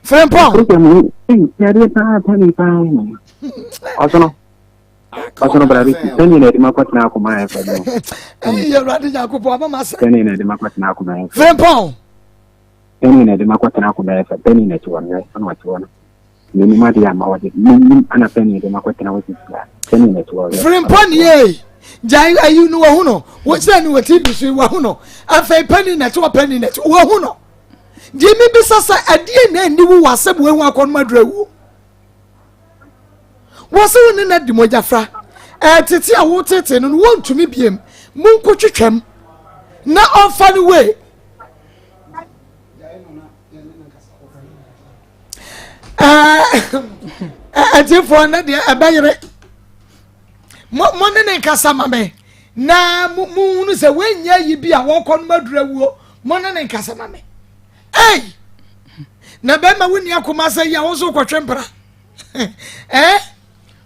Frempɔn. Ɔsono. Ɔsono bra bi sɛnea na ɛde ma kɔtena akoma ɛfɛ no. Ɛyɛ Awurade Nyankopɔn ama ma sɛ. Sɛnea na ɛde ma kɔtena akoma ɛfɛ. Frempɔn. Penny na ɛde me akɔtena akoma ɛfɛ Penny na ɛte hɔ no ɛna ɔte hɔ no menim adeɛ ama wɔde menim ana Penny de me akɔtena hɔ sisi a Penny na ɛte hɔ Frimpɔ nie gyae ayi no wahu no wokyerɛ no wɔ TV so yi wahu no afei Penny na ɛte hɔ Penny na ɛte hɔ wahu no deɛ mebisa sɛ ɛdeɛ na ɛni wo wɔ asɛm wei ho akɔnom aduru awuo wɔ sɛ wo ne no adi mogyafra ɛtete a wotete no no wɔntumi biem monkɔtwitwam na ɔmfa no wei Atifoɔ no deɛ ɛbɛyere mo ne ne nkasa ma me na mohunu sɛ woanya yi bi a wɔkɔ no maduru awuo mo ne ne nkasa ma me ei na bɛrima wonni akoma sɛ yi a wo nso wokɔtwe mpra eh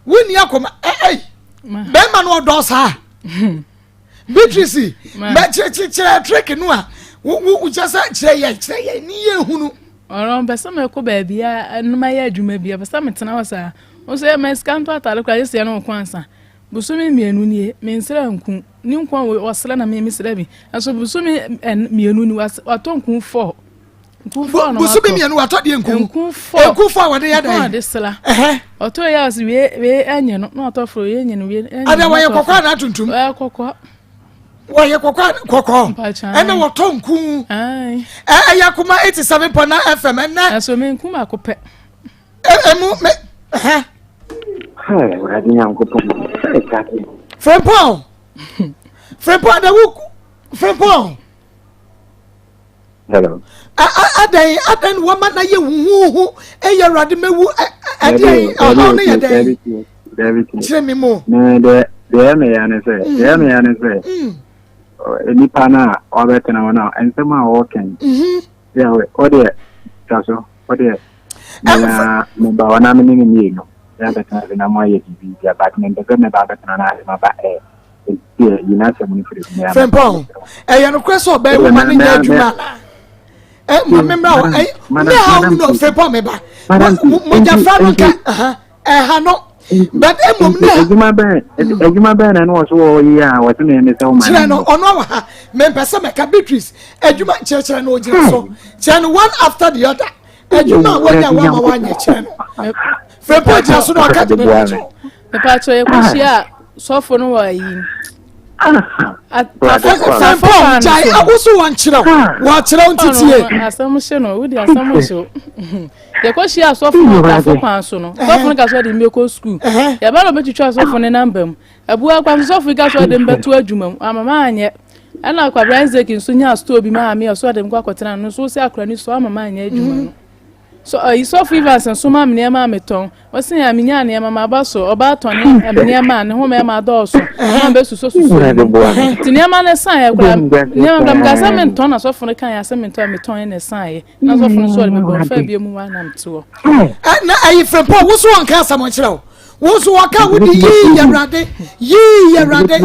wonni akoma ei bɛrima no ɔdɔ saa Beatrice mɛ kyerɛ trick no a wo wo kyerɛ sɛ kyerɛ yɛ kyerɛ yɛ ni yɛ hunu. Ɔno mpɛ sɛ mɛkɔ baabi a no mɛyɛ adwuma bi ɔpɛ sɛ metena hɔ saa nso yɛ mɛ sika ntɔ atade koraa yɛsi ɛno nko ansa bosome mmienu nie mensrɛ nku ne nko a ɔsrɛ na me mesrɛ bi nso bosome mmienu ni watɔ nku fɔ nku fɔ na watɔ bosome mmienu watɔ deɛ nku nku fɔ nku fɔ a wɔde yɛ dɛ nku ade sra ɔtɔ yɛ ɔsi wei wei ɛnyɛ no na ɔtɔ foro wei ɛnyɛ no wei ɛnyɛ no wɔyɛ kɔkɔɔ anaa tuntum wɔyɛ kɔkɔɔ wɔyɛ kɔkɔɔ kɔkɔɔ ɛna wɔtɔ nku ɛyɛ akoma 87.9 fm ɛnɛ ɛso mi nku baako pɛ ɛmu me hɛ. Awurade Nyankopɔn Frimpong Frimpong adawu Frimpong. Hello. Adan adan wɔma na yɛ huhuhu ɛyɛ awurade mɛwu ɛdeɛ ɔhaw ne yɛ dɛn kyerɛ mi mu. Deɛ deɛ ɛmɛ ya ne sɛ deɛ ɛmɛ ya ne sɛ. nipa no a ɔbɛtena hɔ no a nsɛm a ɔreka yi. Yɛ ɔdeɛ twa so ɔdeɛ mea meba hɔ na me ne no mmienu yɛabɛtena ase na moayɛ biribi bia but mempɛ sɛ mɛba abɛtena no ase maba ɛ deɛ yi n'asɛm no firi mu Frimpong ɛyɛ nokorɛ sɛ ɔbɛn wo ma no nyɛ adwuma anaa ɛ ma me mmra hɔ ɛ me ha wo no Frimpong me ba mogyafra no nka ɛha no but mmom ne adwuma bɛn adwuma bɛn na ɛna ɔso wɔ yi a wɔte me me sɛ wo ma kyerɛ no ɔno awɔ ha mempɛ sɛ mɛka Beatrice adwuma kyerɛkyerɛ no ogyina so kyerɛ no one after the other adwuma a wɔnya wɔama wɔanyɛ kyerɛ no Frimpong gyina so na ɔka Mepatro yɛkɔhyia sɔfo no wɔ ayi. Frimpong gyae awoso wɔnkyerɛw wɔkyerɛw ntitie. Asɛm hye no wodi asɛm hye o. Yɛkɔhyia sɔfo no tafo kwan so no sɔfo no ka sɛ ɔde mbɛkɔ sukuu yɛba na ɔbɛtwitwa sɔfo ne namba mu abua kwan so sɔfo yi ka sɛ ɔde mbɛto adwuma mu ama maanyɛ ɛna Kwabena Isaac nso nyaa store bi maa me ɔsɛ ɔde mekɔ akɔtena no nso sɛ akora ni so ama maanyɛ adwuma no. So ayi sɔfo Evans nso maa me nneɛma a metɔn. Ɔse a menyaa nneɛma maba so. Ɔbaa tɔn nneɛma a ne ho mmarima adɔɔso na ɔbɛsusɔ susɔ ne mu. Nti nneɛma no saeɛ koraa nneɛma koraa mekaa sɛ mentɔn na sɔfo no kaeɛ sɛ mentɔn a metɔn na ɛsaeɛ. Na sɔfo no nso ɔde mebɔ mfa bie mu hɔ a na mete hɔ. Na ayi Frimpong wo so wɔnka asɛm nkyerɛ wo. Wo nso wɔka wo de yii yɛ awurade yii yɛ awurade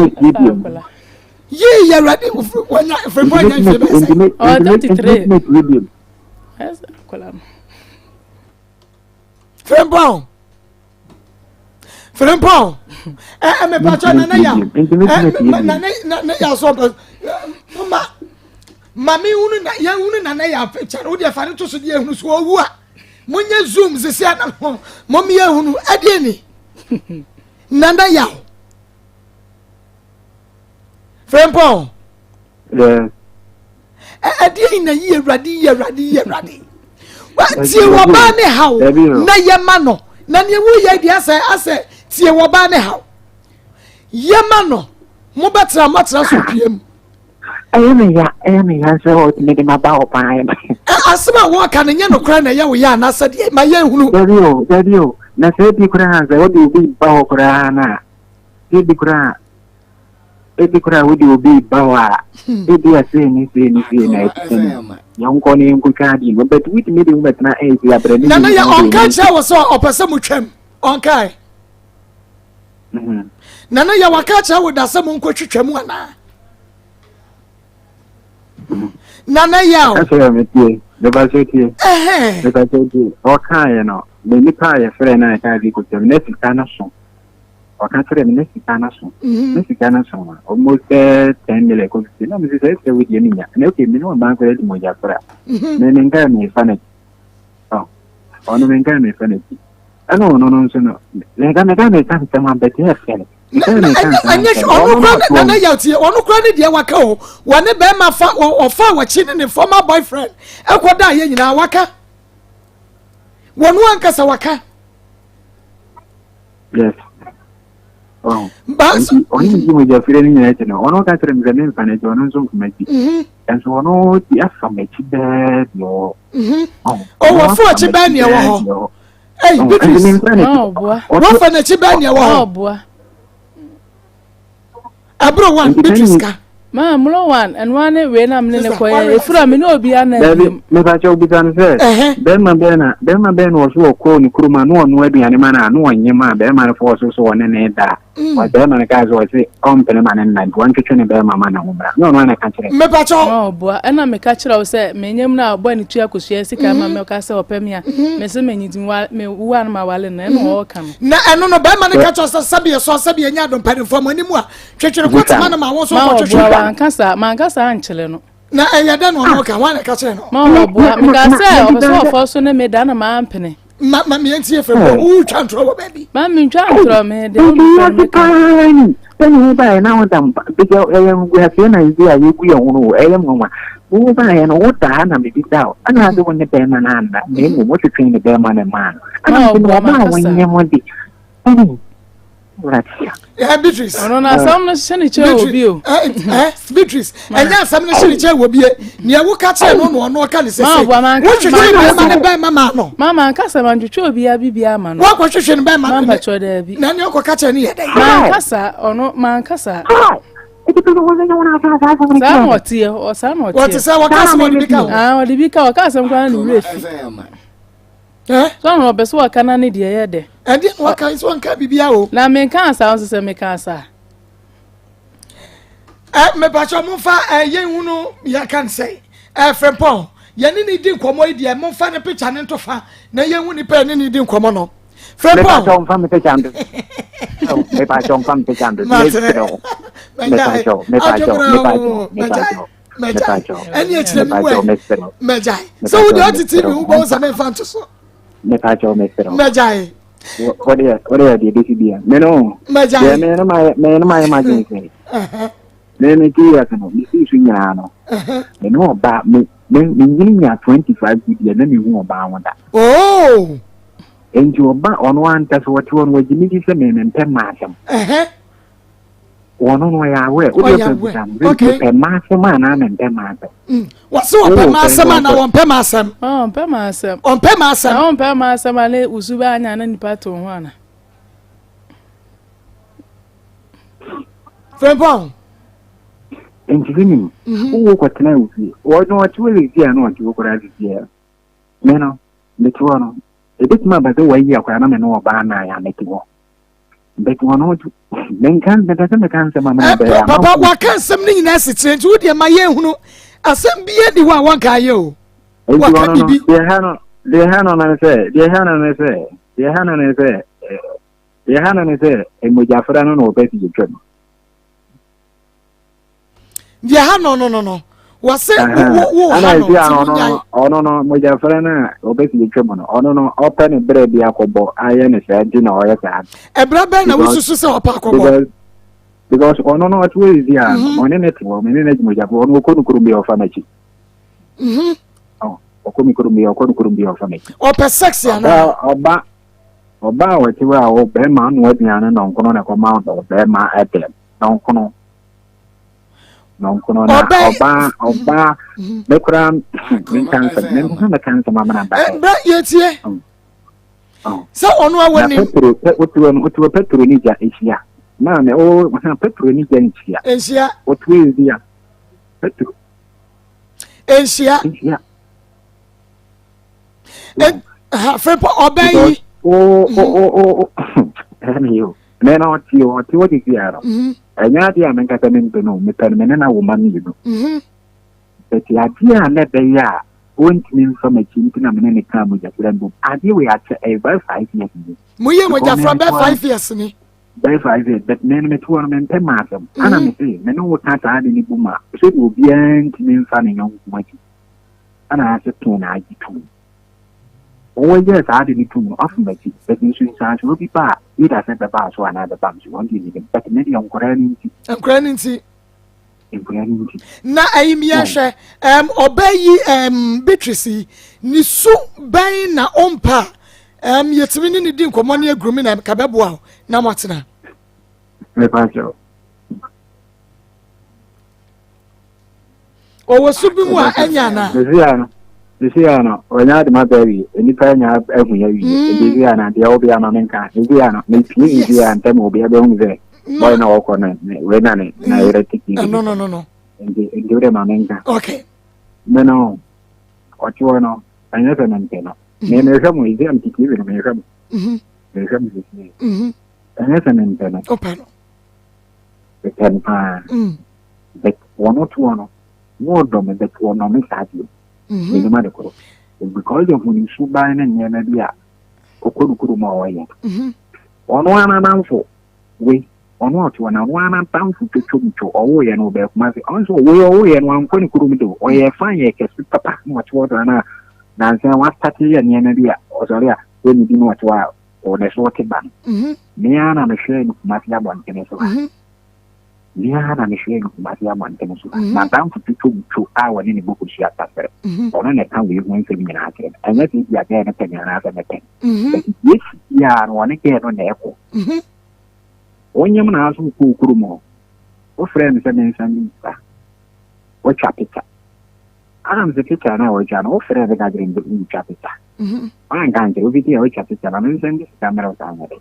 yii yɛ awurade wɔnya Frimpong nya mfie bɛyɛ sɛ. Ɔwɔ 33. Frimpong Frimpong ɛ ɛ mepatwa nana ya ɛ nana nana ya so ɔpɛ mama maame hunu na yɛn hunu nana ya picture o deɛ fa ne to so deɛ ehunu so owu a mo nye zoom sisi ana mo mo mi ehunu ɛdeɛ ni nana ya o. Frimpong. Yes. Ɛdeɛ na yi awurade yi awurade yi awurade. Tie wɔ baa ne haw na yɛ ma no na nea woyɛ deɛ asɛ asɛ tie wɔ baa ne haw yɛ ma no mo bɛtena mo atena so pie mu. Ɛyɛ me ya ɛyɛ me ya sɛ ɔtumi de ma ba hɔ paa yɛ. Asɛm a wɔka no nyɛ nokorɛ na ɛyɛ wo ya anaasɛ deɛ ma yɛn hunu. Dabi o dabi o na sɛ ebi koraa sɛ wɔde obi ba hɔ koraa na ebi koraa Ebi koraa wode obi reba hɔ a, hmm. ebi a sei ne sei ne sei na ɛte no. Yɛnkɔ ne yɛnkɔtwa adeɛ no, but wotumi de wobɛtena ɛsi abrɛ ne Nana yɛ ɔnka kyerɛ wo sɛ ɔpɛ sɛ motwam, ɔnkae. Mhm. Nana yɛ waka kyerɛ wo da sɛ monkɔtwitwa mu anaa? Mhm. Nana yɛ o. Ɛsɛ yɛ metie, meba sɛ tie. Meba sɛ tie. Ɔkaeɛ no, me nipa a yɛfrɛ no a yɛkaa de kɔtwam, na sika no so. Ɔka kyerɛɛ me na sika no so na sika no so a almost bɛɛ 10 million kɔ 15 na mese sɛ sɛ wodeɛ menya na okay me ne ɔbaa koraa di mogya kora me menkae mefa no akyi ɔno menkae mefa no akyi ɛna ɔno no nso no meka meka meka nsɛm abɛte ɛfɛ ɛnyɛ ɔno kora ne nana yɛ tie ɔno kora ne deɛ waka o wɔne bɛrima fa ɔfa wɔkyi ne ne former boyfriend ɛkɔ da yɛ nyinaa waka wɔn ankasa waka. Yes. Oh. Nti ɔne nti mogya fire no nyinaa akyi no ɔno ka kyerɛ me sɛ memfa no akyi ɔno nso mfa m'akyi mhm. ɛnso ɔno di afa m'akyi bɛɛ deɛ ɔwɔ ɔwɔ fo akyi bɛɛ deɛ ɛwɔ hɔ ɛyi Beatrice wɔfa n'akyi bɛɛ deɛ ɛwɔ hɔ Ɛboro one Beatrice ka. Maa mmoro one ɛnoa ne wei na mene ne kɔ yɛ efura me ne obi ana Dabi mepa kyɛw bisa no sɛ bɛrima bɛn na bɛrima bɛn na ɔso ɔkɔɔ ne kurom a na ɔno aduane ma no a na ɔnye ma bɛrima no fɔɔ so so ɔne ne da a bɛrima no kaa sɛ ɔse ɔmpene ma ne nna nti ɔntwetwe ne bɛrima ma ne ho mmra ne ɔno ana ka kyerɛ Mepa kyɛw. Ma ɔboa ɛna meka kyerɛ wo sɛ menyam no a ɔbɔ ne tua kosua sika ma me ɔka sɛ ɔpɛ me a mese menye nti me wo a no ma wale no ɛna ɔɔka no. Na ɛno no bɛrima no ka kyerɛ sɛ sɛbi ɛsɔ sɛbi ɛnyɛ adom mpanimfoɔ mo anim a twetwere kɔ tema no ma wo nso kɔ twetwere. Ma ɔboa wanka saa manka saa ankyerɛ no. Na ɛyɛ dɛ na ɔno ka wɔn na ɛka kyerɛ no. Ma ɔboa meka sɛ ɔpɛ sɛ ɔfɔ so ne me da na mampene. Ma ma meɛ ntie fɛ bɔ wotwa ntorɔ wɔ baabi. Ma mentwa ntorɔ me de wo ntorɔ me ka. Sɛne wo baeɛ na woda mpa bɛgya ɛyɛ nguaseɛ na ɛdi a yɛgu yɛn ho no ɛyɛ nwanwa wo baeɛ no wodaa na mebisa wo ɛna ade wo ne bɛrima no anna na mmom wotwetwe ne bɛrima no maa no ɛna mede no ɔbaa a wonyɛ mo de ɛne Beatrice. Ɔno na asɛm no hyɛ ne kyɛn wɔ bi o. Beatrice, ɛnyɛ asɛm no hyɛ ne kyɛn wɔ bi nea woka kyerɛ no na ɔno ɔka ne sese. Wotwetwe bɛrima ne bɛrima ma no. Mama nkasa ma ntwetwe obi abi bi ama no. Wakɔhwehwɛ ne bɛrima. Mama kyerɛ daabi. Na nea ɔkɔka kyerɛ no yɛ dɛ. Mankasa ɔno mankasa. Saa na ɔteɛ, ɔ saa na ɔteɛ. Wɔte sɛ wɔka asɛm ɔde bi ka ho. Ah, ɔde bi ka ɔka asɛm koraa na wura fi. So na ɔpɛ sɛ ɔka na ne deɛ yɛ dɛ. Ɛdeɛ na waka sɛ ɔnka biribiara o. Na menka asa nso sɛ meka asa. Ɛ mepakyɛ momfa ɛ yɛn hunu yɛka no sɛ ɛ Frimpong yɛne ne di nkɔmmɔ yi deɛ momfa ne picture ne nto fa na yɛnhu nipa yɛne ne di nkɔmmɔ no. Frimpong. Mepakyɛ mfa me picture nto. Mepakyɛ mfa me picture nto. Matene. Mepakyɛ mepakyɛ mepakyɛ mepakyɛ. Mɛgyae. Ɛne akyerɛ me wɛ. Mɛgyae. Sɛ wo deɛ ɔte TV ho bɔn sɛ memfa nto so. Mepakyɛ mesrɛ. Mɛgyae. Wodeɛ wodeɛ deɛ bɛsi bia. Me no. Mɛgyae. Deɛ me no ma me no ma yɛ ma dwen sɛ. Me me ti yɛ no me si so nyinaa no. Me no ɔba me me me nyini nya 25 bi deɛ na me hu ɔbaa ho da. Oh. Enti ɔba ɔno anta so wɔte hɔ no wɔgye me di sɛ me me mpɛ mmaa asɛm. Wɔn no ɔyɛ awɛ. Wode Ɔyɛ ɔpɛ awɛ. bisa no. Okay. Mepɛ mmaa asɛm anaa mempɛ mmaa asɛm. Wɔse wɔpɛ mmaa asɛm anaa wɔmpɛ mmaa asɛm. Ɔmpɛ mmaa asɛm. Ɔmpɛ mmaa asɛm. Na ɔmpɛ mmaa asɛm a ne wusu bɛ anya na nipa to ho ana. Frimpong. Nti bi nim. Wowɔ kɔtena wo fie. Wɔn ɔte wɔ sisi a na ɔte wɔ koraa sisi a. Me no, mete hɔ no. Ebetumi aba sɛ wɔayi akwadaa na me ne ɔbaa nan a mete hɔ. But ɔno menka mepɛ sɛ meka nsɛm a mena bɛyɛ papa waka nsɛm no nyinaa sikyerɛ nti wodeɛ ma yɛnhunu asɛm bia ni hɔ a wɔnka ayɛ o waka biribi deɛ ha no deɛ ha no ne sɛ deɛ ha no ne sɛ deɛ ha no ne sɛ deɛ ha no ne sɛ mogyafra no na wɔpɛ sɛ yɛtwam Deɛ ha no no no no wɔse wo wo ha no ti wo nyae. Ɔno no mogyafra no a ɔbɛsi atwa mu no ɔno no ɔpɛ ne berɛ bi akɔbɔ ayɛ ne saa nti na ɔyɛ saa. Ɛberɛ bɛn na wosusu sɛ ɔpɛ akɔbɔ? Because ɔno no ɔte hɔ sisi a mhm. ɔne ne te hɔ mene ne mogyafra ɔno ɔkɔ no kurom bi ɔfa n'akyi. Mhm. Ɔkɔ me kurom bi ɔkɔ no kurom bi ɔfa m'akyi. Ɔpɛ sex anaa? Ɔba ɔba a ɔte hɔ a ɔbɛrima ano aduane nɔnkono na ɛkɔma ɔbɛrima ɛdɛm nɔnkono. Nɔnkono na ɔbaa ɔbaa mhm. me koraa menka nsɛm mempɛ mɛka nsɛm amena ba. Ɛbrɛ yɛtie mm. oh. sɛ ɔno a wɔnim. Na petro pɛ wotiwɔ no wotiwɔ petro ne gya ehyia maame o ha petro ne gya nhyia. Nhyia. Wotiwɔ ezi a petro. Nhyia. Nhyia. Afei po ɔbɛn yi. O o o o o ɛni o mɛ na ɔte ɔte wɔ sisi ara. Ɛnyɛ adeɛ a menkasa mempɛ no, mepɛ no me ne no awo mma mmienu. But adeɛ a na ɛbɛyɛ a ɔntumi mfa m'akyi nti na me ne no kaa mogyafra mbom. Adeɛ wei akyɛ, ɛyɛ bɛyɛ 5 years ni. Moyɛ mogyafra bɛyɛ 5 years ni? Bɛyɛ 5 years, but me no mete hɔ no mempɛ m'asɛm. Ana me se me ne wo ka saa ade no bom a, sɛdeɛ obiara ntumi mfa ne yɔnko akyi. Ana ase pee na agye tom. Wɔyɛɛ saa ade no tum no, ɔfom akyi. But nsunsuansoɔ bi ba a, either sɛ ɛbɛba so anaa ɛbɛba me so, wɔn deɛ menim. But me deɛ nkwadaa no nti. Nkwadaa no nti. Nkwadaa no nti. Na ɛyi mi yɛhwɛ, ɛm ɔbɛ yi ɛm Beatrice yi, ne su bɛn na ɔmpa a, ɛm yɛtumi ne ne di nkɔmɔ ne agurumi na ka bɛboa o na mo atena. Mepa kyɛw. Ɔwɔ su bi mu a ɛnyɛ anaa? Mesia no, mesia no, ɔnya ade ma bɛ awie. Nnipa anya ahu ya wie. Mm. Mesia no, deɛ ɔbea ma menka. Mesia no, mepie mesia ntɛm obi abɛhu sɛ bɔyɛ na ɔkɔ no, wei na ne na mm. yerɛ tete. No, no, no, no. Nti, nti wode ma menka. Okay. Me no, ɔte hɔ no, ɛnyɛ sɛ mempɛ no. Me mehwɛ mo, ɛsi a mete TV no mehwɛ mo. Mm-hmm. Mehwɛ mo sisi. Mm-hmm. Ɛnyɛ sɛ mempɛ no. Ɔpɛ no. Mepɛ no paa. Mm. But wɔn toɔ no, na ɔdɔ me but ɔnɔ me saa bio. Mhm. Menim ade koro. Because of ne suban ne nneɛma bi a ɔkɔ no kurom a ɔyɛ. Mhm. Ɔno ara n'adamfo wei, ɔno a ɔte hɔ no, ɔno ara n'adamfo twotwomtwo, ɔwoeɛ no ɔbaa Kumasi. Ɔno nso wei ɔwoeɛ no wankɔ ne kurom de o, ɔyɛ fine yɛ kɛse papa na ɔte hɔ saa na nansa wastate yɛ nneɛma bi a ɔsɔre a ɔnnidi na ɔte hɔ a ɔne so ɔte ba no. Mhm. Me ara na mehwɛɛ no Kumasi abɔntene so ha. Mhm. Me ara na mehwɛɛ no Kumasi abɔntene so ha. Mhm. N'adamfo twotwomtwo a ɔne ne bɔ kosua tasere. Mhm. Ɔno na ɛka wei ho nsɛm nyinaa kyerɛ me. Ɛnyɛ sɛ ebia gɛɛ no pɛ me anaasɛ mepɛ no. Mhm. But deɛ esi biara no, ɔne gɛɛ no na ɛkɔ. Mhm. Wonyem na aso wokɔ wo kurom hɔ. Wofrɛɛ me sɛ mensan bi sika. Woatwa picture. Ana mese picture no a woatwa no, wofrɛɛ me ka kyerɛ me sɛ woretwa picture. Mhm. Woanka ankyerɛ, wofiti a woatwa picture na mensan de sika mmerɛ wo saa nyɛ dɛn.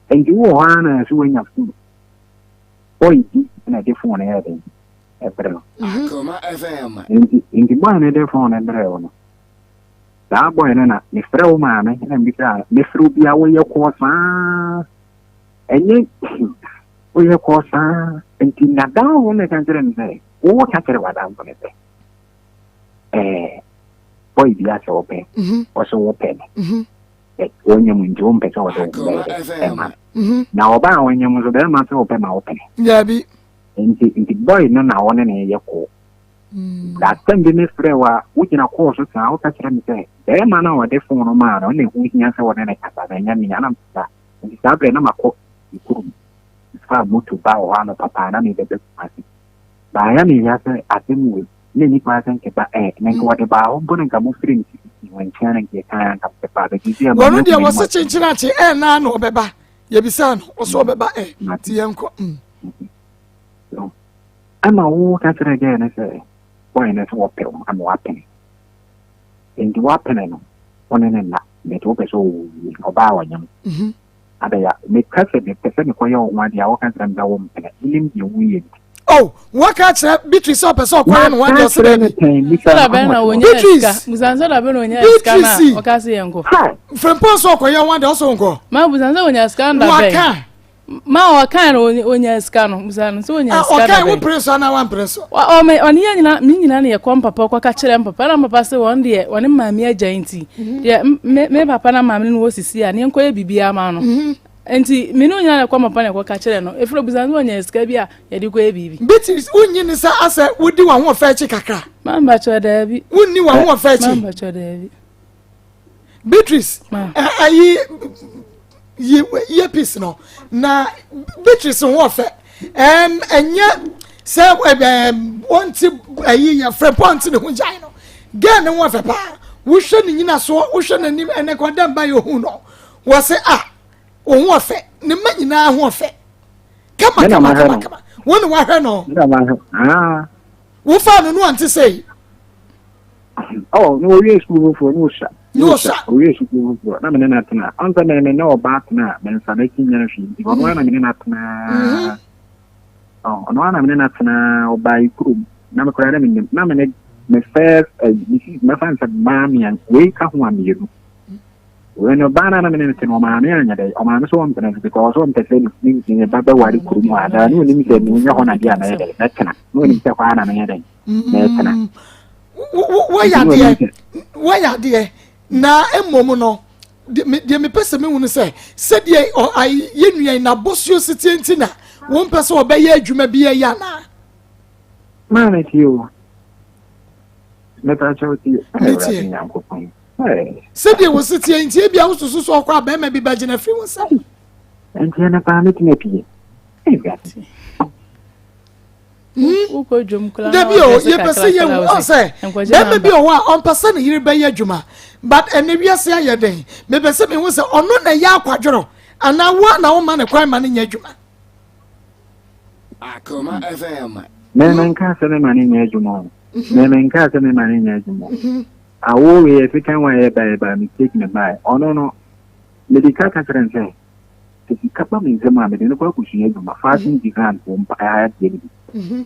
Enti wowɔ hɔ ara na ɛso woanya phone. Boy bi na ɛde phone no yɛɛ dɛn ɛbrɛ no. Akoma FM. Nti nti boy no de phone no brɛ wo no. Saa boy no na mefrɛ wo maame na mbisa mefrɛ obi a woyɛ kɔɔ saa. Ɛnyɛ woyɛ kɔɔ saa nti nadamfo no ka kyerɛ no sɛ wo ka kyerɛ w'adamfo no sɛ ɛɛ boy bi asɛ wopɛ ɔsɛ wopɛ no. Wɔnyɛ mu nti wompɛ sɛ wɔde wo ho bɛyɛ dɛ ɛma no. Mhm. Na ɔbaa a ɔnyɛ mu nso bɛrima sɛ wopɛ ma wopene. Dabi. Nti nti boy no na ɔne ne yɛ koo. Last time bi me frɛ wo a wogyina kɔɔ so saa woka kyerɛ me sɛ bɛrima no a ɔde phone no maa no ɔna ɛho hia sɛ ɔne ne kasa na ɛnyɛ me anam saa. Nti saa berɛ na makɔ me kurom. Mefaa moto baa wɔ hɔ anɔpa paa na mebɛba Kumasi. Baayɛ me ya sɛ asɛm wei na ɛni kwan sɛ nka ba ɛ na nka wɔde baa hɔ mpo na nka mofiri no sisi wɔn nkyɛn na nka yɛkan anka mepɛ paa bɛgye sɛ ɛma Wɔno deɛ wɔse kyenkyen akye ɛ naa na ɔbɛba yɛbisaa no ɔsɛ ɔbɛba ɛ nti yɛnkɔ mm. Ɛma wo ka kyerɛ gɛɛ no sɛ bɔyɛ no sɛ wɔpɛ wo ama wapene nti wapene no wo ne ne nna but wopɛ sɛ ɔwɔ wie ɔbaa ɔnyem Adɛn a meka sɛ mepɛ sɛ mekɔyɛ wo ho adeɛ a, woka kyerɛ me sɛ wompene? Menim deɛ woyɛ nti. Oh, waka akyerɛ Beatrice sɛ ɔpɛ sɛ ɔkɔyɛ ne ho adeɛ ɔsɛ daabi. Beatrice! Beatrice! Frimpong sɛ ɔkɔyɛ ho adeɛ ɔsɛ wonkɔ. Waka. Ma ɔka no onya sika no busa no sɛ onya sika da bɛn. Ɔka wo pere so anaa wampere so. Ɔme ɔne yɛ nyina me nyina ne yɛkɔ mpapa kɔka kyerɛ mpapa na mpapa sɛ wɔn deɛ wɔne maame agya nti mhm. deɛ me me papa na maame no wɔ sisi a ne nkɔyɛ biribiara ma no mhm. nti me ne onyina na ɛkɔ mpapa na ɛkɔka kyerɛ no efiri busa no onya sika bi a yɛde kɔyɛ biribi. Biti wonyi ne sɛ asɛ wodi wɔn ho ɔfɛ akyi kakra. Mambakyɛ daabi. Wonni wɔn ho ɔfɛ akyi. Mambakyɛ daabi. Beatrice ayi yi earpiece no na Beatrice ho ɔfɛ ɛm ɛnyɛ sɛ ɛm wɔnti ayi yɛ frɛ pɔnti ne ho gyae no girl ne ho ɔfɛ paa wohwɛ ne nyina soɔ wohwɛ n'anim ɛnɛ kɔ dɛm ba yɛ ohun no wɔsɛ a ohun ɔfɛ ne mma nyinaa ho ɔfɛ kama kama kama kama wɔn na wahwɛ no wofa no no ɔnte sɛ yi. Oh, na wɔwie sukuu foforɔ na ɔsua. Na ɔsua. Ɔwie sukuu foforɔ na mene no atena. Ɔn sɛ me ne ɔbaa tena a memfa n'akyi nyɛ hwee nti ɔno ara na mene no atena. Mhm. Ɔno ara na mene no atena ɔbaa yi kurom na me koraa na menim na mene me first ɛyi me si mɛfa nsɛ mmaa mmiɛn wei ka ho a mmienu. Wei no baa no a na mene no te no ɔmaame anyɛ dɛ ɔmaame so ɔmpene so because ɔmpɛ sɛ ne ne ba bɛware kurom hɔ adaa ne ɔnim sɛ menyɛ hɔ na deɛ a mɛyɛ dɛ mɛtena na ɔnim sɛ hɔ ara na mɛyɛ dɛ mɛtena. Mm, wɔyɛ adeɛ wɔyɛ adeɛ na mmom no deɛ mepɛ sɛ mehu no sɛ sɛdeɛ yɛ nua yi n'abɔsuo setie nti na wɔmpɛ sɛ ɔbɛyɛ adwuma bi ɛyɛ anaa. Maame tie o mɛpa kyɛw tie metie sɛdeɛ wɔ setie nti ebia wosusu sɛ ɔkɔ a bɛrima bi bɛgyina firi wo nsam. Nti ɛno paa mɛtumi apue. Hmm? Dabi o, yɛpɛ sɛ yɛhu ɔn sɛ bɛrima bi wɔ hɔ a ɔmpɛ sɛ ne yere bɛyɛ adwuma but ɛnɛ wiase ayɛ den mepɛ sɛ mehu sɛ ɔno na ɛyɛ akwadworɔ anaa wo a na woma ne kwan ma no nyɛ adwuma. Akoma FM. Mɛmɛ nka sɛ mɛma ne nyɛ adwuma o. Mɛmɛ nka sɛ mɛma ne nyɛ adwuma o. Awo wei yɛ second one yɛ ba yɛ ba mistake na ba ɔno no mede ka ka kyerɛ n sɛ Sɛ sika ba me nsam a, mede no kɔ akɔsua adwuma, fashion design foɔ mpa adeɛ no bi. Mhm.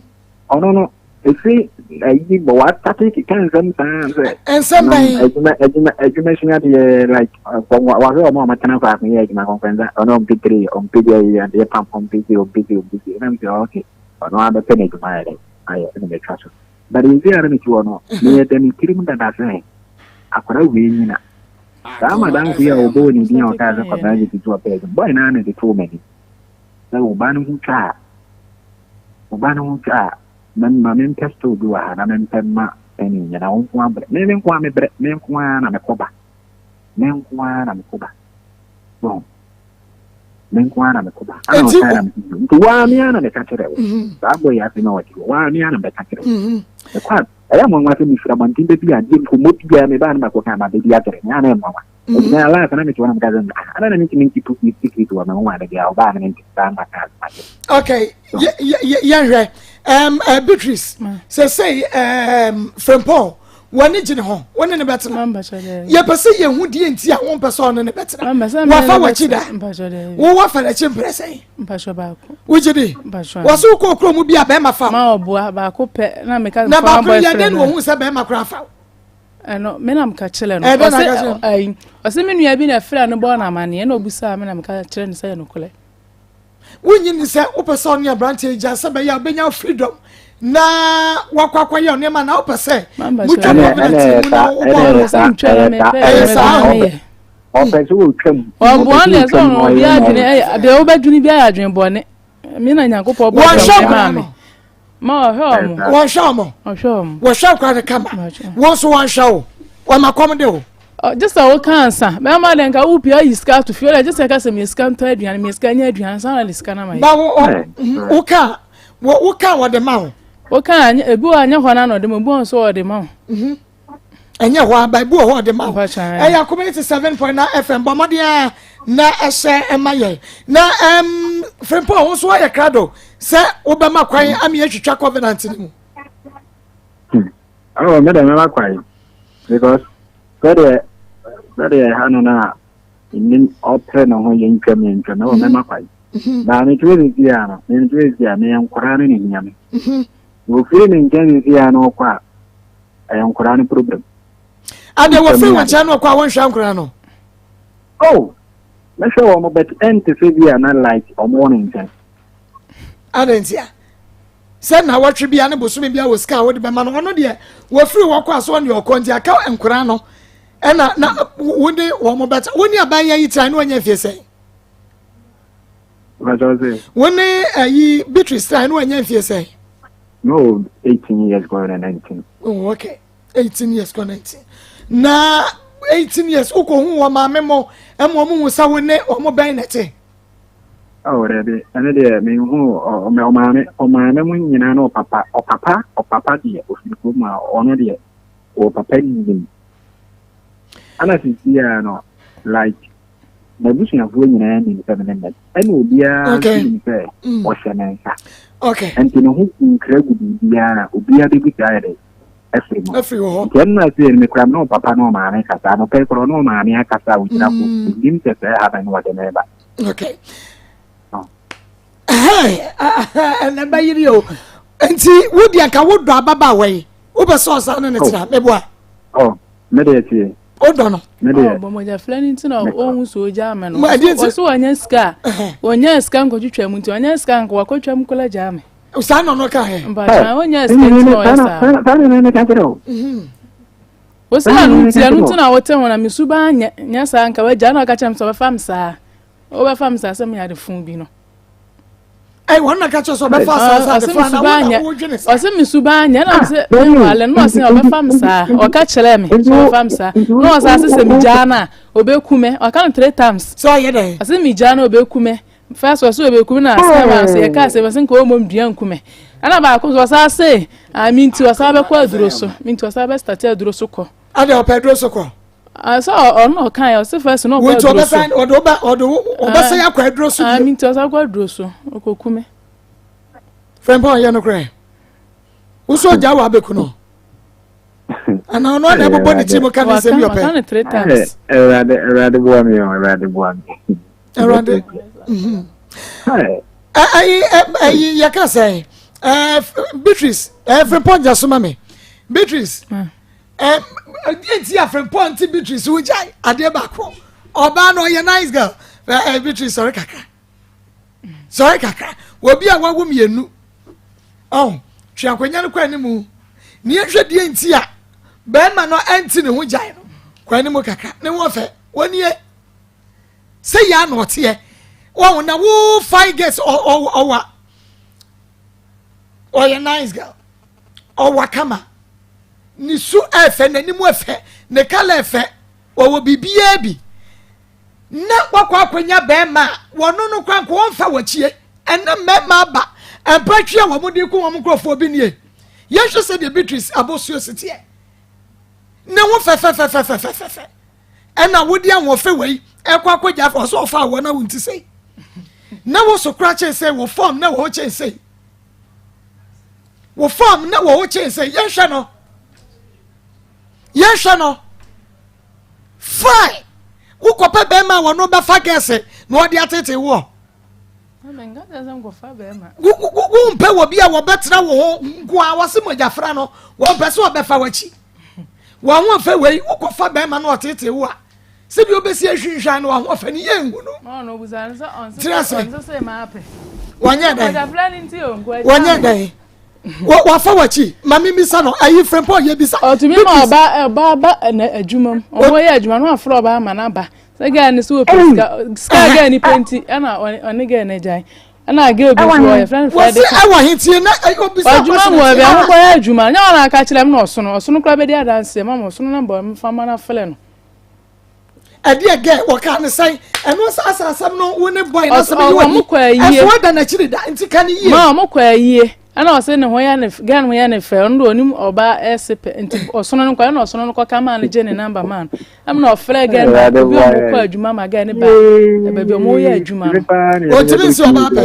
Ɔno no, ɛfiri ayi bɔ wasate keka nsɛm saa sɛ nsɛm bɛn adwuma adwuma adwuma sua deɛ like wahwɛ ɔmo a ɔmatena faako yɛ adwuma kɔnkɔnsa ɔno ɔmpɛ tire ɔmpɛ deɛ yɛ adeɛ pam ɔmpɛ se ɔmpɛ se ɔmpɛ se ɛnam sɛ ɔke ɔno abɛpɛ n'adwuma ayɛ dɛ ayɛ ɛna mɛtwa so but ɛsi ara meti hɔ no meyɛ dɛ me tirim dada sɛ akwadaa wei nyina Saa madamfo yi a wɔbɔɔ ne din a ɔkaa sɛ Kwabena Gyasi so ɔpɛ adwuma bɔe no ara na ɛde too m'anim sɛ wo ba no ho twa a, wo ba no ho twa a, ma mempɛ store bi wɔ ha na mempɛ mma penny nyɛ na wo nko ara brɛ. Me me nko ara mebrɛ, me nko ara na mekɔ ba. Me nko ara na mekɔ ba. So, me nko ara na mekɔ ba. Ana ɔkaa na mekɔ nti waa me ara na meka kyerɛ wo. Mhm. Saa bɔ yi ase na ɔte hɔ. Waa me ara na meka kyerɛ wo. Mhm. Mekɔ a Ɛyɛ nwanwa sɛ mefiri abɔnten bɛbi a deɛ nkɔmmɔ biara mebaa no makɔka ama bɛdi akyerɛ me a na ɛyɛ nwanwa. Nti na last na mete hɔ na meka sɛ ah ana na mentumi nkeep me secret wɔ me ho a dabi a ɔbaa no mente saa maka asɛm akyerɛ. Okay, yɛnhwɛ um, uh, Beatrice, sɛ sɛ um, Frimpong, W'ani gye ne ho, wo ne no bɛtena. Yɛpɛ sɛ yɛhu deɛ nti a wompɛ sɛ ɔne no bɛtena. Wafa w'akyi da. Wo wafa n'akyi mprɛ sɛn? Wogye di? Wɔ so wokɔ kuro mu bi a bɛrima fa wo. Na baako yɛ dɛn na wɔhu sɛ bɛrima koraa fa wo? Ɛno me na meka kyerɛ no. Ɔse ɛyi ɔse me nua bi na ɛfrɛ no bɔɔ no amaneɛ na obisaa me na meka kyerɛ no sɛ yɛ nokorɛ. Wonnye nni sɛ wopɛ sɛ ɔne aberanteɛ yi gya sɛ bɛyɛ a wobɛnya freedom na wakɔ akɔyɛ nneɛma na wopɛ sɛ motwa covenant mu na wobɔ ɛyɛ saa ɔpɛ sɛ ɔtwam ɔboa ne ɛsɛ ɔno obi adwene deɛ wobɛdwene bi ayɛ adwene bɔne me na nyankopɔn bɔ wɔnhwɛ maa me Ma ɔhwɛ ɔmo. Wɔnhwɛ ɔmo. Ɔhwɛ ɔmo. Wɔhwɛ nkora no kama. Wɔn nso wɔnhwɛ wo. Wɔma kɔm de wo. Gye sɛ woka ansa. Bɛrima deɛ nka wo pia ayi sika ato fie. Ɔdeɛ gye sɛ ɛka sɛ meyɛ sika ntɔ aduane, meyɛ sika nyɛ aduane ansa na de sika no ama yɛ. Ba wo woka woka wɔde ma wo. Woka ebi wɔ anyɛ hɔ na na ɔde ma ebi wɔ nso ɔde ma wo. Ɛnyɛ hɔ aba ebi wɔ hɔ ɔde ma wo. Ɛyɛ Community 7.9 FM bɔ mmɔden a na ɛhyɛ ɛma yɛn. Na ɛm Frimpong wo nso ayɛ krado sɛ wobɛma kwan ama yɛatwitwa covenant no mu. Oh, me deɛ mɛma kwan because sɛdeɛ sɛdeɛ ɛha no no a nnim ɔpere ne ho yɛntwam yɛntwam ɛwɔ mɛma kwan. Na metumi sisi a no metumi sisi a meyɛ nkwaraa no ne hia me. Na ofiri ne nkyɛn sisi a na ɔkɔ a ɛyɛ nkwaraa no problem. Adeɛ wɔfiri wo nkyɛn na ɔkɔ a wonhwɛ nkwaraa no? Oh, mɛhwɛ wɔn but ɛnte sɛ bi a na like wɔn wɔ ne nkyɛn. Adɛn ntia? Sɛ nnawɔtwe bia ne bosome bia wɔ sika a wode bɛma no ɔno deɛ wɔfiri hɔ kɔ a so ɔne ɔkɔ nti aka nkwaraa no ɛna na wode wɔn bɛta wo ne aban yi tra ne wɔnyɛ mfie sɛn? Wo ne ayi Beatrice tra ne wɔnyɛ mfie sɛn? No, 18 years going on 19. Oh, okay. 18 years kɔ 19. Na 18 years wokɔ hu wɔ maame mo ɛma ɔmo hu sɛ wo ne ɔmo bɛn na ɛte. Oh, dabi. Ɛno deɛ menhu ɔmaame ɔmaame mu nyinaa no ɔpapa ɔpapa ɔpapa deɛ ofiri kurom a ɔno deɛ ɔpapa nim. Ana sisi a no like M'abusuafoɔ nyinaa nim sɛ me ne Ned, ɛna obiara nso nim sɛ ɔhyɛ me nsa. Nti ne ho nkra gu biribiara a, obiara bɛbisa ayɛ dɛ afiri mu. Nti ɛno na afei no mekura me ne ɔpapa ne ɔmaame kasa. Anɔpa yi koraa ɔne ɔmaame akasa a ɔgyina ko. Ɔnim sɛ sɛ ɛha me no ɔde me ba. Okay. Ɛnɛ bɛyere o. Nti wo deɛ nka wodɔ ababaawa yi, wopɛ sɛ ɔsan ne ne tena, meboa? Oh, me deɛ tie. Wodɔ no. Me deɛ. Ɔbɔ mogyafra no nti na ɔnhu sɛ ɔgya ama no. Ɔsɛ ɔnya sika a, ɔnya sika nkɔtwitwa mu nti ɔnya sika nka wakɔtwa mu kola gya me. Saa na ɔno ka ɛ. Mpakyɛ ɔnya sika nti na ɔyɛ saa. Saa na ne ka kyerɛ o. Wosi ɛno nti ɛno nti na wote ho na me suban nyɛ nyɛ saa nka wagya na ɔka kyerɛ me sɛ ɔbɛfa me saa. Wobɛfa me saa sɛ meyɛ adefo bi no. Ɛ wɔn na ka kyerɛ sɛ ɔbɛfa saa sɛ adefo ana wɔn na wɔdwene saa. Ɔsɛ me suban nyɛ na sɛ menwale no ɔsɛ ɔbɛfa me saa ɔka kyerɛ me sɛ ɔbɛfa me saa na ɔsɛ ase sɛ megyaa no a ɔbɛku me ɔka no three times. Sɛ ɔyɛ dɛ. Ɔsɛ megyaa no ɔbɛku me first ɔsɛ ɔbɛku me na asɛm a sɛ yɛka asɛm ɔsɛ nka ɔmmɔ dua nku me ɛna baako nso ɔsɛ ase a me nti ɔsɛ bɛkɔ aduro so me nti ɔsɛ bɛstate aduro so kɔ. Ade ɔpɛ aduro so kɔ. Sɛ ɔno na ɔka yɛ ɔsɛ fɛs na ɔkɔ aduro so. Ɔde ɔbɛ ɔde ɔbɛsɛ akɔ aduro so bio. Mi nti ɔsɛ akɔ aduro so ɔkɔ kume. Fɛnpɔn ɔyɛ no korɛ. Wosɔ ɔgya wɔ abɛku no. Ana ɔno ana ɛbobɔ ne tiri mu ka ne nsɛm bi ɔpɛ. Waka ne three times. Ɛwurade ɛwurade boa mi o ɛwurade boa mi. Ɛwurade. Ɛyi ɛyi yɛ ka sɛ ɛɛ Beatrice ɛɛ Frimpong gya so ma mi Beatrice. Mm. Ɛdeɛ nti a Frimpong nti Beatrice wogyae adeɛ baako ɔbaa no ɔyɛ nice girl ɛ Beatrice sɔre kakra sɔre kakra obi a wawo mmienu ɔn twe akonnwa no kɔ anim ne yɛhwɛ deɛ nti a bɛrima no ɛnti ne ho gyae no kɔ anim kakra ne ho ɔfɛ wɔnie sɛ yɛ ano ɔteɛ wɔn na wo fine girls ɔwa ɔyɛ nice girl ɔwa kama. Ne su ɛfɛ, n'anim ɛfɛ, ne kala ɛfɛ, ɔwɔ biribiara bi. Na wakɔ akɔnya bɛrima a wɔno no kora nka wɔmfa wɔkyie. Ɛnɛ mmarima aba mpatwi a wɔn de ko wɔn nkurɔfoɔ bi nie. Yɛnhwɛ sɛdeɛ Beatrice abosuo si teɛ. Ne ho fɛfɛfɛfɛfɛfɛ. Ɛna wode ahoɔfɛ wei ɛkɔ akɔgya afɔ ɔsɛ ɔfa awɔ na wo nti sei. Na wo so kora kyɛn sɛ wɔ fam na wɔ hɔ kyɛn sei. Wo fam na wɔ hɔ kyɛn sɛ yɛnhwɛ no. Yɛnhwɛ no. Fine. Wokɔpɛ bɛrima a wɔno bɛfa gɛɛse na ɔde atete woɔ. Wompɛ wɔ bi a wɔbɛtena wo ho nko a wɔse mogyafra no wɔmpɛ sɛ wɔbɛfa w'akyi. Wɔn ho ɔfɛ wei wokɔfa bɛrima na ɔtete wo a sɛdeɛ wobɛsi ahwinhwan no wɔn ho ɔfɛ no yɛnhu no. Tena ase. Wɔnyɛ dɛn? Wɔnyɛ dɛn? Wafa w'akyi ma mi bisa no ayi frempɔ yɛ bisa. Ɔtumi ma ɔba ɔba ba na adwuma mu ɔmo yɛ adwuma no afrɛ ɔba ama n'aba sɛ gɛɛ no sɛ ɔpɛ sika sika gɛɛ no pɛ nti ɛna ɔne gɛɛ no agyae ɛna gɛɛ bi nso ɔyɛ frɛ no frɛ de ka ɛwɔ he tie na obisa adwuma mu ɔbɛ ɔmo kɔyɛ adwuma nyɛ wɔn aka kyerɛ m na ɔsono ɔsono koraa bɛdi adanseɛ ma ma ɔsono na mbɔ mfa ma no afrɛ no. Ɛdeɛ gɛ wɔka ne sɛn ɛno sɛ asa asɛm no wo ne bɔe na sɛ meyɛ wɔ yi ɛso ada n'akyiri da nti ka ne yie. Ma ɔmo kɔ ayie ɛna ɔsɛ ne ho yɛ ne gɛ ne ho yɛ ne fɛ ɔno de onim ɔba ɛse pɛ nti ɔsono no kɔ ɛna ɔsono no kɔ ka maa no gye ne namba maa no ɛna na ɔfrɛ gɛ no ba obi ɔmo kɔ adwuma ma gɛ ne ba baabi ɔmo yɛ adwuma no. Ɔtumi nsi ɔba pɛ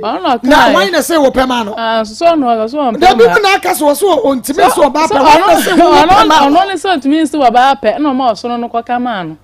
ɔno na ɔka na wɔn na sɛ wɔpɛ maa no. Sɛ ɔno ɔka sɛ ɔmpɛ dabi mu na aka sɛ ɔsɛ ɔntumi nsi ɔba pɛ wɔn na sɛ wɔpɛ maa no. Ɔno ne sɛ ɔntumi nsi ɔba pɛ ɛna ɔma ɔsono no kɔka maa no.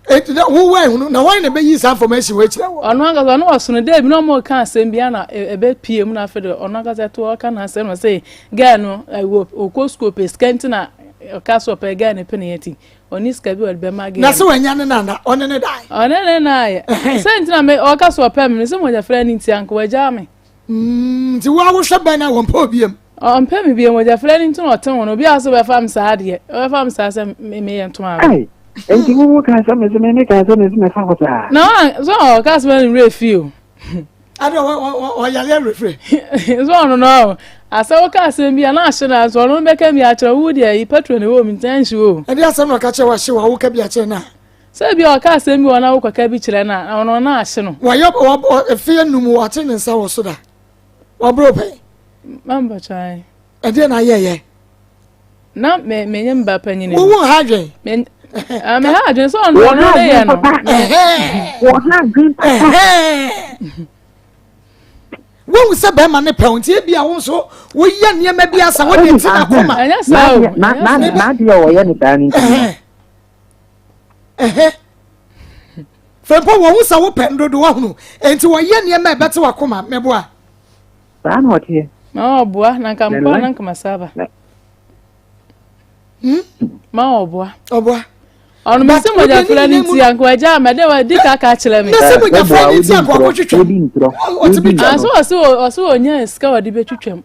Eti na wo wɔ ehunu na wɔn na bɛyi saa information wɔ akyerɛ wɔ. Ɔno ankasa ɔno ɔsono dɛ bi na ɔmo ka asɛm bi ana ɛbɛ pie mu na afei de ɔno ankasa ɛto ɔka na asɛm na ɔsɛ gɛɛ no ɛwɔ ɔkɔ sukuu pɛ sika nti na ɔka so ɔpɛ gɛɛ no pɛ ne yɛ ti ɔne sika bi ɔde bɛma gɛɛ no. Na sɛ wanya ne nana ɔne ne dae. Ɔne ne naayɛ sɛ nti na me ɔka so ɔpɛ me sɛ mo gyafra ne nti anka wagyaa me. Nti wo a wohwɛ bɛn na wɔmpɛ obiam. Ɔmpɛ me biam ogyafra no nti na ɔte ho no obi a sɛ ɔbɛfa me saa deɛ ɔbɛfa me saa sɛ meyɛ ntoma aba. Ai nti wo wo kaa sɛ me se me me kaa sɛ me se mɛfa wo saa. Na wa so ɔka sɛ ne werɛ fi o. Ade ɔyare awerɛfire. So ɔno no asɛ woka asɛm bi a na ahye no nso ɔno bɛka bi akyerɛ wo deɛ yi petrol na ɛwɔ mu nti ɛnhye o. Ɛde asɛm na ɔka kyerɛ wo ahye wo a woka bi akyerɛ no a. Sɛ ebia ɔka asɛm bi wɔ na wokɔka bi kyerɛ no a, ɔno na ahye no. Wayɛ mfe anum wate ne nsa wɔ so da. Waboro pɛn. Mampɔtwan. Ɛdeɛ na ayɛyɛ. Na me me nye mba panyin. Wo wo ha adwen. Me ah, me ha adwen sɛ ɔno ɔno ne yɛ no. Wɔ ha adwen papa. Wohu sɛ bɛrima ne pɛw nti ebi a wo nso woyɛ nneɛma bi asa wode te n'akoma. Ɛnyɛ saa o. N'adeɛ a ɔyɛ ne saa no nti. Ɛhɛ. Fɛmpo wɔn ho sɛ wopɛ no dodo wahunu nti wɔyɛ nneɛma a ɛbɛte wakoma mɛboa. Saa na ɔteɛ. Ma ɔboa na nka mkɔ na nka masaba. Hmm? Ma ɔboa. Ɔboa. Ɔno mɛ sɛ mogya fura ne ti anka wagya ama dɛ wadi kaka kyerɛ me. Mɛ sɛ mogya fura ne ti anka wakɔtwitwam. Ɔtumi twam. Aso ɔse ɔse ɔnya sika ɔde bɛtwitwam.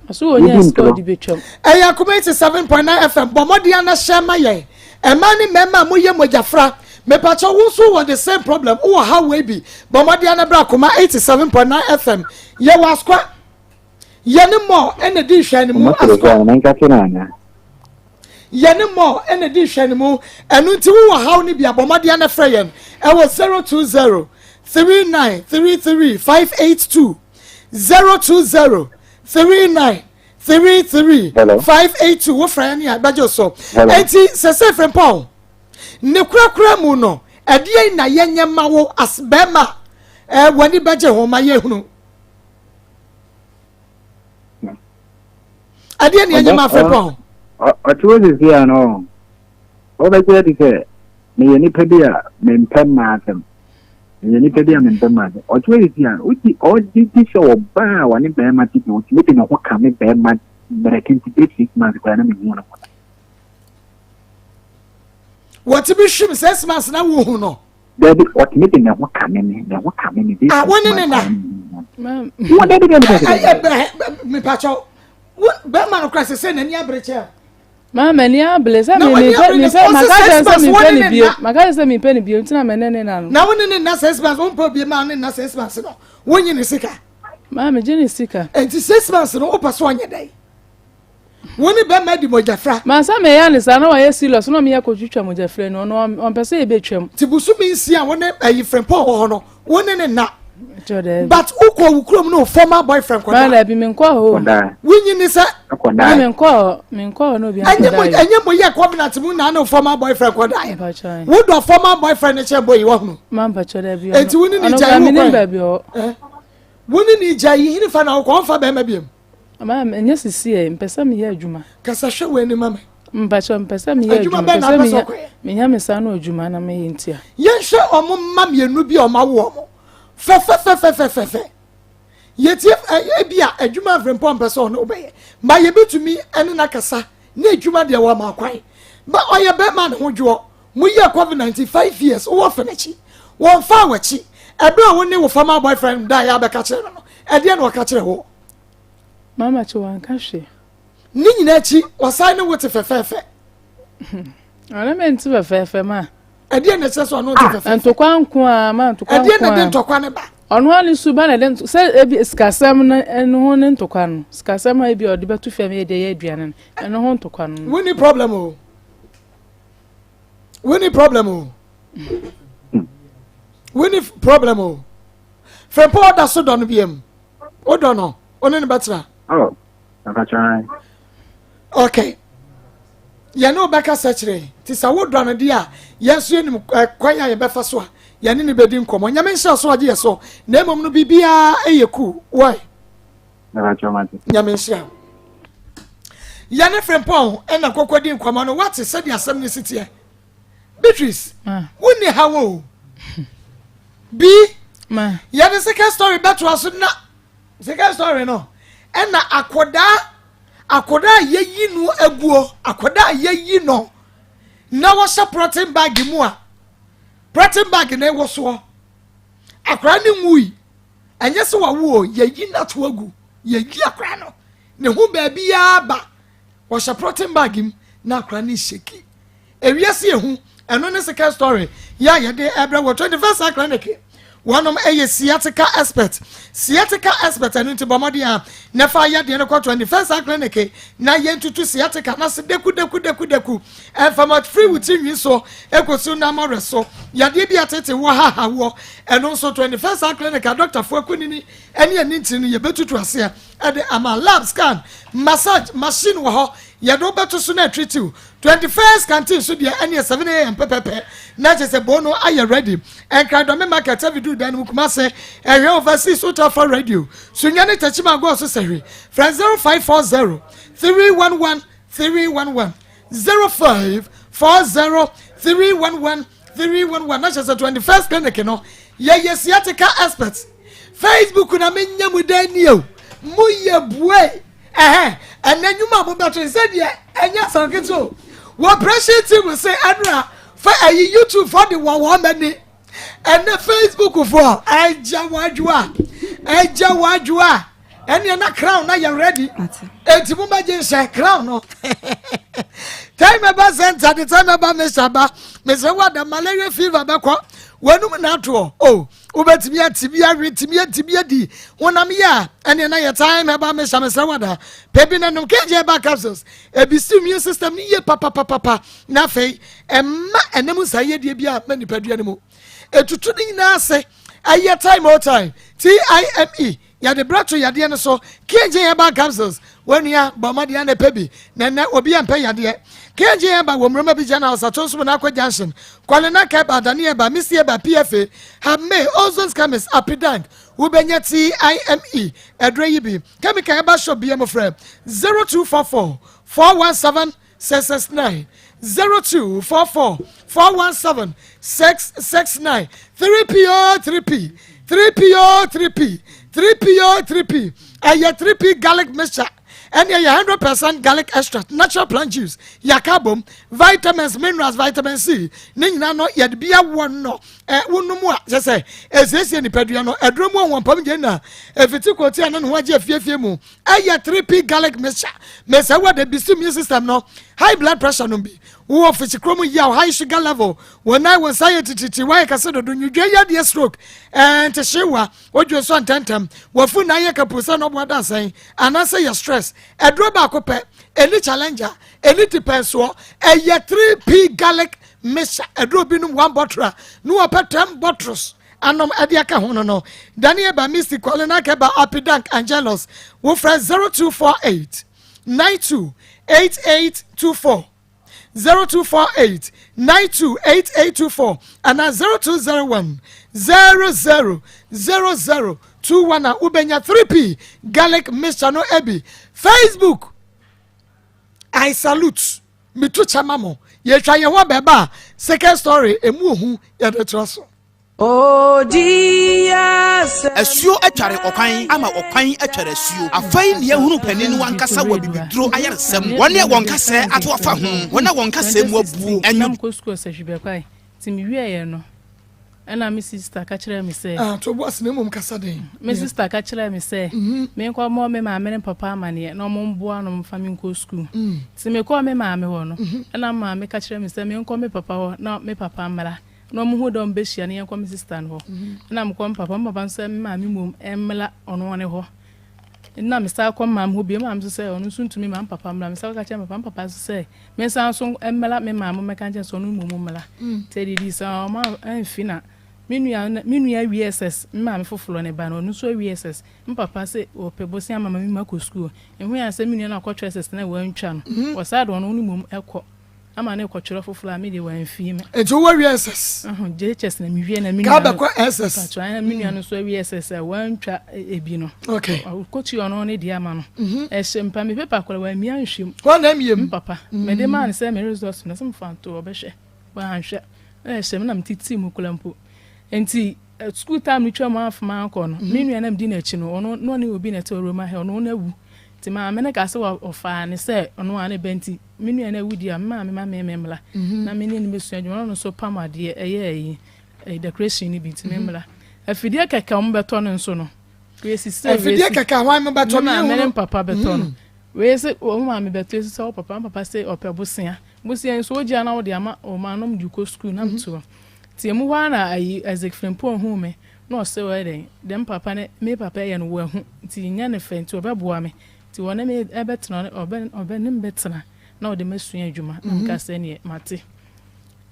Ɔso wɔ nya sika ɔde betwam. Ɛyɛ Akoma 87.9 FM bɔ mmɔden ana hyɛ ma yɛn mmaa ne mmarima a moyɛ mogyafra mepakyɛ wo nso wɔ the same problem wowɔ ha wei bi bɔ mmɔden ana bra Akoma 87.9 FM yɛwɔ askwa yɛne mɔ ɛna di nhwɛ ne mu askwa yɛne mɔ ɛna di nhwɛ ne mu ɛno nti wowɔ haw ne bi abɔ mmɔden ana frɛ yɛn ɛwɔ 020 39 33 582 020 39 33 582 wofrɛ yɛn a bɛgye so enti sɛ sɛ frimpɔn ne korakora mu no ɛdeɛn na yɛnyɛ ma wo as bɛrima ɛɛ w'ani bɛgye ho ma yɛhunu ɛdeɛn na yɛnyɛ ma frimpɔn. Ɔte hɔ sisi a no ɔbɛgye adi sɛ meyɛ nipa bi a mempɛ mmaa asɛm. Meyɛ nipa bi a mempɛ mmaa asɛm. Ɔte hɔ sisi a ɔgye ɔgye di sɛ ɔbaa a ɔne bɛrima te bi ɔtumi de ne ho ka me bɛrima mmerɛ tenten bɛyɛ 6 months koraa na mehu ne ho da. Wɔtumi hwim 6 months na wohu no. Dabi ɔtumi de ne ho ka me ne ho ka me ne bɛyɛ Ah, wo ne ne na. Wɔ dabi dabi dabi. Ɛyɛ bɛ mepakyɛw bɛrima no kora sɛ sɛ n'ani abere kyɛn. Maa m'ani abere sɛ me me pɛ me pɛ maka kyerɛ sɛ me pɛ ne bio maka kyerɛ sɛ me pɛ ne bio ntina mɛ ne ne na no. Na wo ne ne nna 6 months wo mpɛ obi ma ne nna 6 months no wo nye ne sika. Maa me gye ne sika. Nti 6 months no wo pɛ so ɔnyɛ dɛ. Wo ne bɛrima di mogyafra. Maa sɛ meyɛ ne saa na wayɛ serious na ɔmeyɛ kɔtwitwa mogyafra no ɔno ɔmpɛ sɛ yɛbɛtwam. Nti bosome 6 wo ne ayi frɛmpɔn wɔ hɔ no wo ne ne nna. But wokɔ wo kurom no former boyfriend kɔda. Maa dabi menkɔ hɔ. Wonyi ne sɛ. Maa menkɔ hɔ menkɔ hɔ na obi ankɔda yɛ. Ɛnyɛ mo yɛ covenant mu na ne former boyfriend kɔda yɛ. Wo dɔ former boyfriend ne kyɛn bɔ yi wahunu. Maa mpakyɛ dabi. Eti wo ne ne gya yi wo kɔ. Wo ne ne gya yi hini fa na wokɔ ɔnfa bɛrima biem. Maa ɛnyɛ sisi ɛ mpɛ sɛ meyɛ adwuma. Kasa hwɛ wɔ anim ama. Mpakyɛ mpɛ sɛ meyɛ Adwuma adwuma bɛn mpɛ na sɛ apɛ sɛ menya ɔkɔyɛ? menya me saa no adwuma na meyɛ ntia. Yɛnhwɛ ɔmo mma mmienu bi a ɔmo awo ɔmo fɛfɛfɛfɛfɛfɛ. Yɛtie ebi a adwuma mfirimpɔ mpɛ sɛ ɔno wobɛyɛ ma yɛbɛtumi ɛne no akasa ne adwuma deɛ wɔ ama kwan ba ɔyɛ bɛrima ne ho dwoɔ. Moyɛ COVID-19 5 years, wowɔ fɛ n'akyi, wɔmfa w'akyi. Ɛberɛ a wo ne wo former boyfriend da yɛ abɛka kyerɛ no, ɛdeɛ na ɔka kyerɛ wo? Mama kye wanka hwee. Ne nyinaa akyi ɔsan ne wo te fɛfɛɛfɛ. Ɔne me nte fɛfɛɛfɛ ma. Ɛdeɛ na ɛkyerɛ sɛ ɔno te fɛfɛɛfɛ? Ntokwa nko a ma ntokwa Ɛdeɛ nko na ɛde a. ntɔkwa ne ba? Ɔno a ne suba na ɛde sɛ ebi sikasɛm no ɛno ho ne ntokwa no, sikasɛm a ebi a ɔde bɛto fam yɛ de yɛ aduane no, ɛno ho ntokwa no. Wonni problem o, wonni problem o, wonni problem o. Fɛmpɔ ɔda so dɔ no biam, wodɔ no, wo ne no bɛtena? Oh, mpakyɛ. Okay, yɛne wo bɛkasa kyerɛ nti sɛ wodɔ no deɛ a, yɛn nso yɛnim kwan a yɛbɛfa so a yɛne ne bɛdi nkɔmmɔ. Nyame nhyɛ so agye yɛ so na mmom no biribiara ɛyɛ cool why. Mpakyɛ, mate. Nyame nhyira wo. Yɛne Frimpɔn ɛna kɔkɔ di nkɔmmɔ no. Wate sɛdeɛ asɛm no si teɛ, Beatrice? Ma. Wonni ha wo bi. Ma. Yɛde second story bɛtoa so, na second story no ɛna akɔdaa a yɛyi no aguo, akɔdaa a yɛyi no na wɔhyɛ protein bag mu a protein bag na ɛwɔ soɔ. Akwaraa ne nwui, ɛnyɛ sɛ wawo o, yɛyi no ato agu. Yɛyi akwaraa no ne ho baabiara ba, wɔhyɛ protein bag mu na akwaraa ne hyɛki. Ewiase ehu. Ɛno ne second story yɛ a yɛde ɛbrɛ wɔ 21st Eye Clinic. Wɔnom ɛyɛ sciatica expert, sciatica expert. Ɛno nti bɔ mmɔden a nafa yadeɛ no kɔ 21st Eye Clinic na yɛntutu sciatica na se deku deku deku deku ɛnfama firi wo ti nwi so ekosi nam ɔrɛ so. Yadeɛ bi atete wɔ ha ha wɔ ɛno nso, 21st Eye Clinic a dɔktafoɔ akunini ɛne ɛne ntiri no yɛbɛtutu aseɛ ɛde ama. Lab, scan, massage machine wɔ hɔ, yɛde wobɛto so na atritiw. 21st Canteen so deɛ ɛneɛ 7 a.m. pɛpɛpɛ na kyerɛ sɛ bo no ayɛ ready. Nkradɔme Market avidu dan no mu. Kumase, ɛhwɛ Overseas Wotafa Radio, Sunya ne Tɛkyima agɔɔ so sɛhwe. Frɛ 0540 311 311, 0540 311 311. Na kyerɛ sɛ 21st Clinic no yɛyɛ sciatica experts. Facebook na menya mu dan nie o, moyɛ bue ɛhɛn. Ɛnɛ nnwuma a mobɛto sɛ deɛ ɛnyɛ asankete o. Wɔ pressure team sɛ ɛnora fa ɛyi YouTube fɔ de wɔ wɔn mani. Ɛnɛ Facebook fɔ ɛgya wadwoa, ɛgya wadwoa. Ɛnneɛ na crown na yɛ ready, eti mo bɛgye nhyɛ crown no. Time ɛba center de time ɛba mesa ba mesɛ wada malaria fever bɛkɔ wɔnum na atoɔ o. Wobɛtumi atumi awe, tumi atumi adi honam yɛ a, ɛneɛ na yɛ time ɛba mesa mesɛ wada pɛ bi na nom KG ɛba capsules. Ebi si immune system no yie papapapapa na afei ɛma ɛnam nsa yɛdeɛ bi a ma nipadua no mu etutu ne nyinaa ase. Ɛyɛ time o, time time yɛde brɛ to yadeɛ no so. KG herbal capsules, wɔnua bɔ mmɔden na ɛpɛ bi na ɛnɛ obi ampɛ yadeɛ. KG Herbal wɔ Mmuroma bi gyana Ɔsato nso mu n'akɔ Junction, Kwalena Kɛba, Adani Eba, Misi Eba, PFA Hame, Ozone Chemist, Apidank. Wobɛnya time ɛdurɛ yi bi chemical herbal shop bi mu. Frɛ 0244 417 669, 0244 417 669. 3P o, 3P, 3P o, 3P, 3P o, 3P. Ɛyɛ 3P garlic mixture, ɛne ɛyɛ 100% garlic extract, natural plant juice yaka bom, vitamins, minerals, vitamin C ne nyinaa no yɛde bi awɔ no. Ɛ wonom a kyɛ sɛ ɛsiesie nipadua no. Ɛduro mu ɔwɔmpam gye na ɛfiti kɔti a ne ne ho agye afiefie mu. Ɛyɛ 3P garlic mixture mɛsɛ wɔ de bisi immune system no. High blood pressure no bi wowɔ fisikuro mu yaw, high sugar level, wɔn nan wɔn nsa yɛ tititi, wɔayɛ kɛse dodo, nwudwe yadeɛ, stroke, ntehyewa, wodwo nso ntɛntɛm, wɔfu nan yɛ kapu sɛ n'ɔbo adansɛn anaasɛ yɛ stress. Ɛduro baako pɛ, ɛni challenger, ɛni tipɛnsoɔ. Ɛyɛ 3P garlic mixture. Ɛduro binom one bottle a ne wɔpɛ 10 bottles anom ɛde aka ho no. Daniel ba, Mystic, Kɔlena Kɛba, Apidank, Angelos. Wofrɛ 0248 92 8824, 0248 92 8824 ana 0201 00 00 21 a wobɛnya 3P garlic mixture no abi. Facebook, I salute. Metu kyɛ ma mo. Yɛtwa yɛn ho abɛɛba a, second story, emu ohu, yɛde toa so. Asuo atware ɔkwan ama ɔkwan atware asuo. Afei na yɛahunu panin no ankasa wɔ abibiduro ayaresa mu. Wɔn a wɔn kasɛɛ ato afa ho, wɔn a wɔn kasɛɛ mu abuo, Na ɛnwo. mekɔ sukuu ɔsahwi bɛkwae nti mewieɛ no ɛna me sister ka kyerɛɛ me sɛ. Ah, to bo ase na mmom kasa den. Me sister ka kyerɛɛ me sɛ menkɔ mmɔ me maame ne papa amaneɛ na ɔmo mboa no mfa me nkɔ sukuu. Nti mekɔɔ me maame hɔ no, ɛna me maame ka kyerɛɛ me sɛ menkɔ me papa hɔ na me papa mmra na ɔmo hu dɛ ɔmo bɛhyia no yɛnkɔ me sister no hɔ. Ɛna mekɔɔ me papa, me papa nso sɛ me maame mmom mmra ɔno ne hɔ. Nna mesan kɔ me maame hɔ bio, me maame nso sɛ ɔno nso ntumi mma me papa mmra. Mesan kɔka kyerɛɛ me papa, me papa nso sɛ mensan nso mmra me maame hɔ mmɛka nkyerɛ no sɛ ɔno mmom mmra. Nti adidii saa ɔma amfi na me nua me nua awie SS, me maame foforɔ ne ba no, ɔno nso awie SS. Me papa sɛ ɔpɛ bosea ama me makɔ sukuu. Ehui ara sɛ me nua no akɔtwerɛ SS na wantwa no, ɔsan de ɔno mmom kɔ. Ama no rekɔtwerɛ foforɔ a me deɛ wamfie me. Nti wowɔ wie SS? Ɔho, JHS na mewie na me Kaa nua no. bɛkɔ SS? Mpakyɛw, ɛna me nua no nso awie SS a wantwa ebi no. Okay. Ɔkɔtua ɔno ne deɛ ama no. Ɛhyɛ mpa me paper koraa wammia anhwɛ mu. Hwan na amia mu? Me papa. Mede maa no sɛ me results no sɛ mefa nto ɔbɛhwɛ. Wanhwɛ. Na ɛhyɛ me na metetee mu koraa mpo. Nti school time no twam afa mankɔ no, me nua na medi n'akyi no, ɔno na ɔne obi na ɛte wɔ Roma ha, ɔno na awu. Nti maame no kaa sɛ ɔfaa no sɛ ɔno ara ne ba nti me nua no awu deɛ a, me maame ma me memmra na me ne no mmɛsua adwuma. Na ɔno nso pam adeɛ, ɛyɛ ayi, decoration no bi nti memmra. Afidie kɛkɛ a wɔbɛtɔ no nso no, wei sisi sɛ wei Afidie si. kɛkɛ a hwan mo bɛtɔ Me no maame ne yɛhunu. me papa bɛtɔ no. Wei se wɔn maame bɛtɔ, esi sɛ wo papa, me papa se ɔpɛ bosea. Bosea yi nso wogye a na wode ama wɔn ma nom de kɔ sukuu na meto hɔ. Nti emu hɔ ara na ayi Isaac Frimpong huu me na ɔse ɔyɛ dɛn, deɛ me papa ne me papa yɛ no wahu nti nyɛ no fɛ nti ɔbɛboa me. Nti ɔne me bɛtena, ɔbɛ ɔbɛ ne me bɛtena na ɔde me asua adwuma. Na meka sɛ ɛneɛ mate.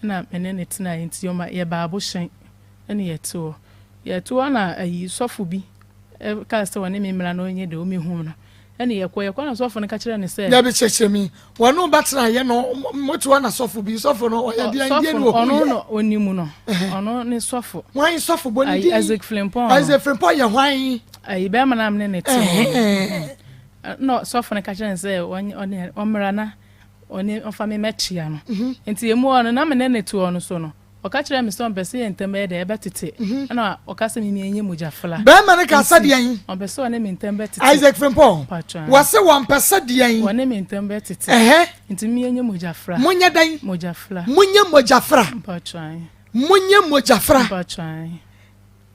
Ɛna me ne no tenaeɛ nti ɔma yɛbaa Abohyɛn ɛne yɛte hɔ. Yɛte hɔ na ayi sɔfo bi kaa sɛ ɔne me mmra na ɔnyɛ dɛ ɔmmɛhu no. Ɛne yɛkɔ, yɛkɔ na sɔfo no ka kyerɛ no sɛ. Dabi kyerɛkyerɛ mi, wɔne wo bɛtena yɛ no, mote hɔ na sɔfo bi, sɔfo no ɔyɛ deɛn, deɛn ne ɔhu yɛ? Ɔno na ɔnim no, ɔno ne sɔfo. Hwan sɔfo bɔ ne din? Isaac Frimpong. Isaac Frimpong yɛ hwan? Ayi bɛrima no a mene ne te hɔ no. Na sɔfo no ka kyerɛ no sɛ ɔmmra na ɔne ɔmfa me mmɛkyea no. Nti emu hɔ no, na mene ne te hɔ no so no, Ɔka kyerɛɛ me sɛ ɔmpɛ sɛ yɛn ntam bɛyɛ dɛ, ɛbɛtete. Ɛna ɔka sɛ me mmiɛnyɛ mogyafra. Barima no kaa sɛ deɛn? Ɔmpɛ sɛ ɔne me ntam bɛtete. Isaac Frimpong, Mpakyɛ. Wɔse wɔmpɛ sɛ deɛn? Wɔne me ntam bɛtete. Ɛhɛ. Nti me mmiɛnyɛ mogyafra. Monyɛ dɛn? Mogyafra. Monyɛ mogyafra. Mpakyɛ. Monyɛ mogyafra. Mpakyɛ.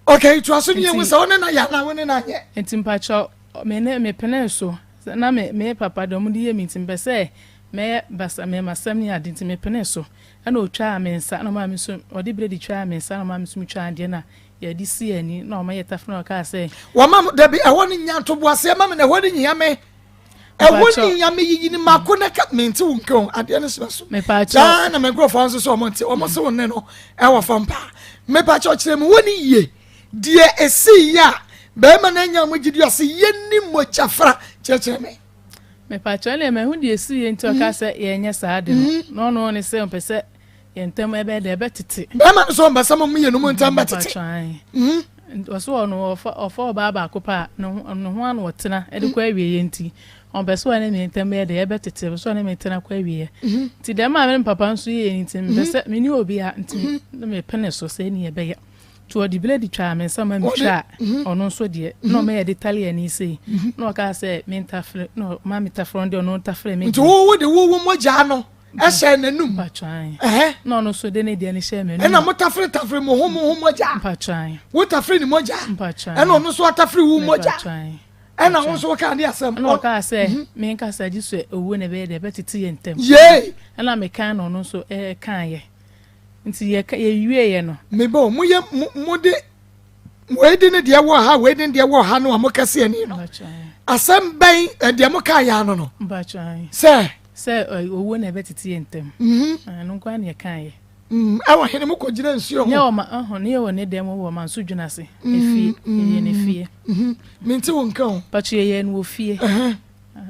Okay, toa so ne yɛhu sɛ wo ne no ayɛ anaa wo ne no anyɛ. Nti mpakyɛ, me ne, mepenee so. Na me, me papa deɛ wɔde yɛ me nti mepɛ sɛ mɛyɛ basa, mɛ m'asɛm ne ade nti mepenee so. Ɛna ɔtwaa me nsa na ɔmaa me nso, ɔde bredi twaa me nsa na ɔmaa me nso metwaa adeɛ na yɛde sii ani na ɔma yɛtafere na ɔkaa sɛ. Wɔma mo, dabi, ɛhɔ no nya ntoboaseɛ ma me na ɛhɔ no nyia me. Ɛhɔ no nyia me yiyi no mako na ka mente wo nka o, adeɛ no hyɛ so. Mepaakyɛw. Saa na me nkurɔfoɔ nso sɛ wɔn nte, wɔn se wo nne no ɛwɔ fam paa. Mepaakyɛw kyerɛ me hɔ no yie, deɛ ɛsii yɛ a bɛrima no anya mo gyidi ɔse yɛnni mogyafra, kyerɛkyerɛ me. Mepakyɛw ɛnna mahu deɛ ɛsiiɛ nti ɔkaa sɛ yɛnyɛ saa ade no. Na ɔno ne sɛ ɔmpɛ sɛ yɛn ntam ɛbɛyɛ dɛ ɛbɛtete. Bɛrima no sɛ ɔmpɛ sɛ mo mmienu mo ntam bɛtete. Mepakyɛw ae. Ɔsɛ ɔno ɔfa ɔfa ɔbaa baako pɛ a ne ho ne ho ano ɔtena de kɔ awieɛ nti ɔmpɛ sɛ ɔne me ntam bɛyɛ dɛ ɛbɛtete ɔpɛ sɛ ɔne me tena kɔ awieɛ. Nti dɛm a me ne me papa nso yɛɛ no nti mepɛ sɛ me ne obiara nti na mepene so sɛ ɛnni ɛbɛyɛ. Nti ɔde blade twaa me nsa ma metwaa mhm. ɔno nso deɛ na ɔma yɛde tale ani sei mhm. na ɔkaa sɛ mentafere na ɔma metafere ɔno deɛ ɔno tafere me nti wowo de wowo mogyaa no ɛhyɛ n'anum mpatwan na ɔno nso de ne deɛ no hyɛ m'anum ɛna mo tafere tafere mo ho mo ho mogya mpatwan wo tafere ne mogya mpatwan ɛna ɔno nso atafere wo mogya ɛna wo nso wokaa de asɛm ɛna ɔkaa sɛ mhm. menkasa gye sɛ owuo na ɛbɛyɛ deɛ ɛbɛtete yɛ ntɛm yee ɛna mekan na ɔno nso ɛkaeɛ Nti yɛka yɛwieɛ no. Me ba o, moyɛ mo mode wei de ne deɛ wɔ ha wei de ne deɛ wɔ ha no a mokɛse ani no asɛm bɛn eh, deɛ mokaa yɛ ano no sɛ sɛ eh, owuo na ɛbɛtete yɛ ntam mhm. ah, ɛno nko ara na yɛkaeɛ mm, ɛwɔ hene mokɔgyina nsuo ho nyɛ ɔma ɔho ne yɛwɔ ne dɛm wɔ manso dwena ase mm, efie mm, yɛyɛ ne fie mhm. mente wo nka o patro yɛyɛ no wɔ fie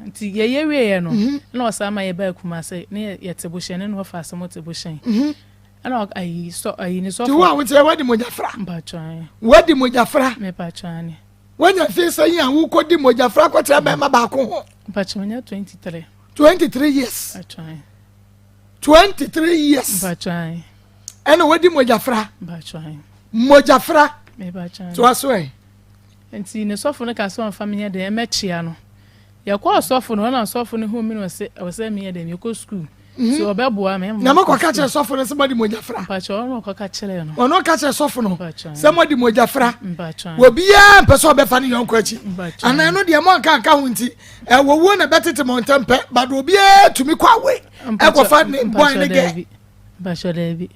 nti yɛyɛ wieɛ no mhm. na ɔsan ma yɛbaa Kumase ne yɛte bohyɛn ne na ɔfa asɛm te bohyɛn mhm. ɛna ayi sɔ ayi ne sɔfo. ti wo a wote wadi mogyafra mpatwan wadi mogyafra mepatwan wanya mfe sɛ yi a wokɔdi mogyafra kɔkyerɛ bɛrima baako ho mpatwan nya 23 23 years mpatwan. 23 years. Ɛna wadi mogyafra. Mogyafra. Toa so ɛ. Nti ne sɔfo no ka sɛ ɔmfa me nyɛ dɛn ɛmɛkyea no. Yɛkɔɔ sɔfo no hɔ na sɔfo no huu me na ɔse ɛwɔ sɛ meyɛ dɛn mekɔ sukuu. Nti ɔbɛboa me. Na mokɔka kyerɛ sɔfo no sɛ moadi mogyafra? Mpakyɛ ɔno ɔkɔka kyerɛɛ no. Ɔno ɔka kyerɛ sɔfo no sɛ moadi mogyafra. Obiara mpɛ sɛ ɔbɛfa ne yɔnko akyi. Anaa ɛno deɛ moanka anka ho nti ɛwɔ wuo na ɛbɛtete mo ntɛm pɛ but obiara tumi kɔ away ɛkɔfa ne boy ne girl. Mpakyɛ daabi.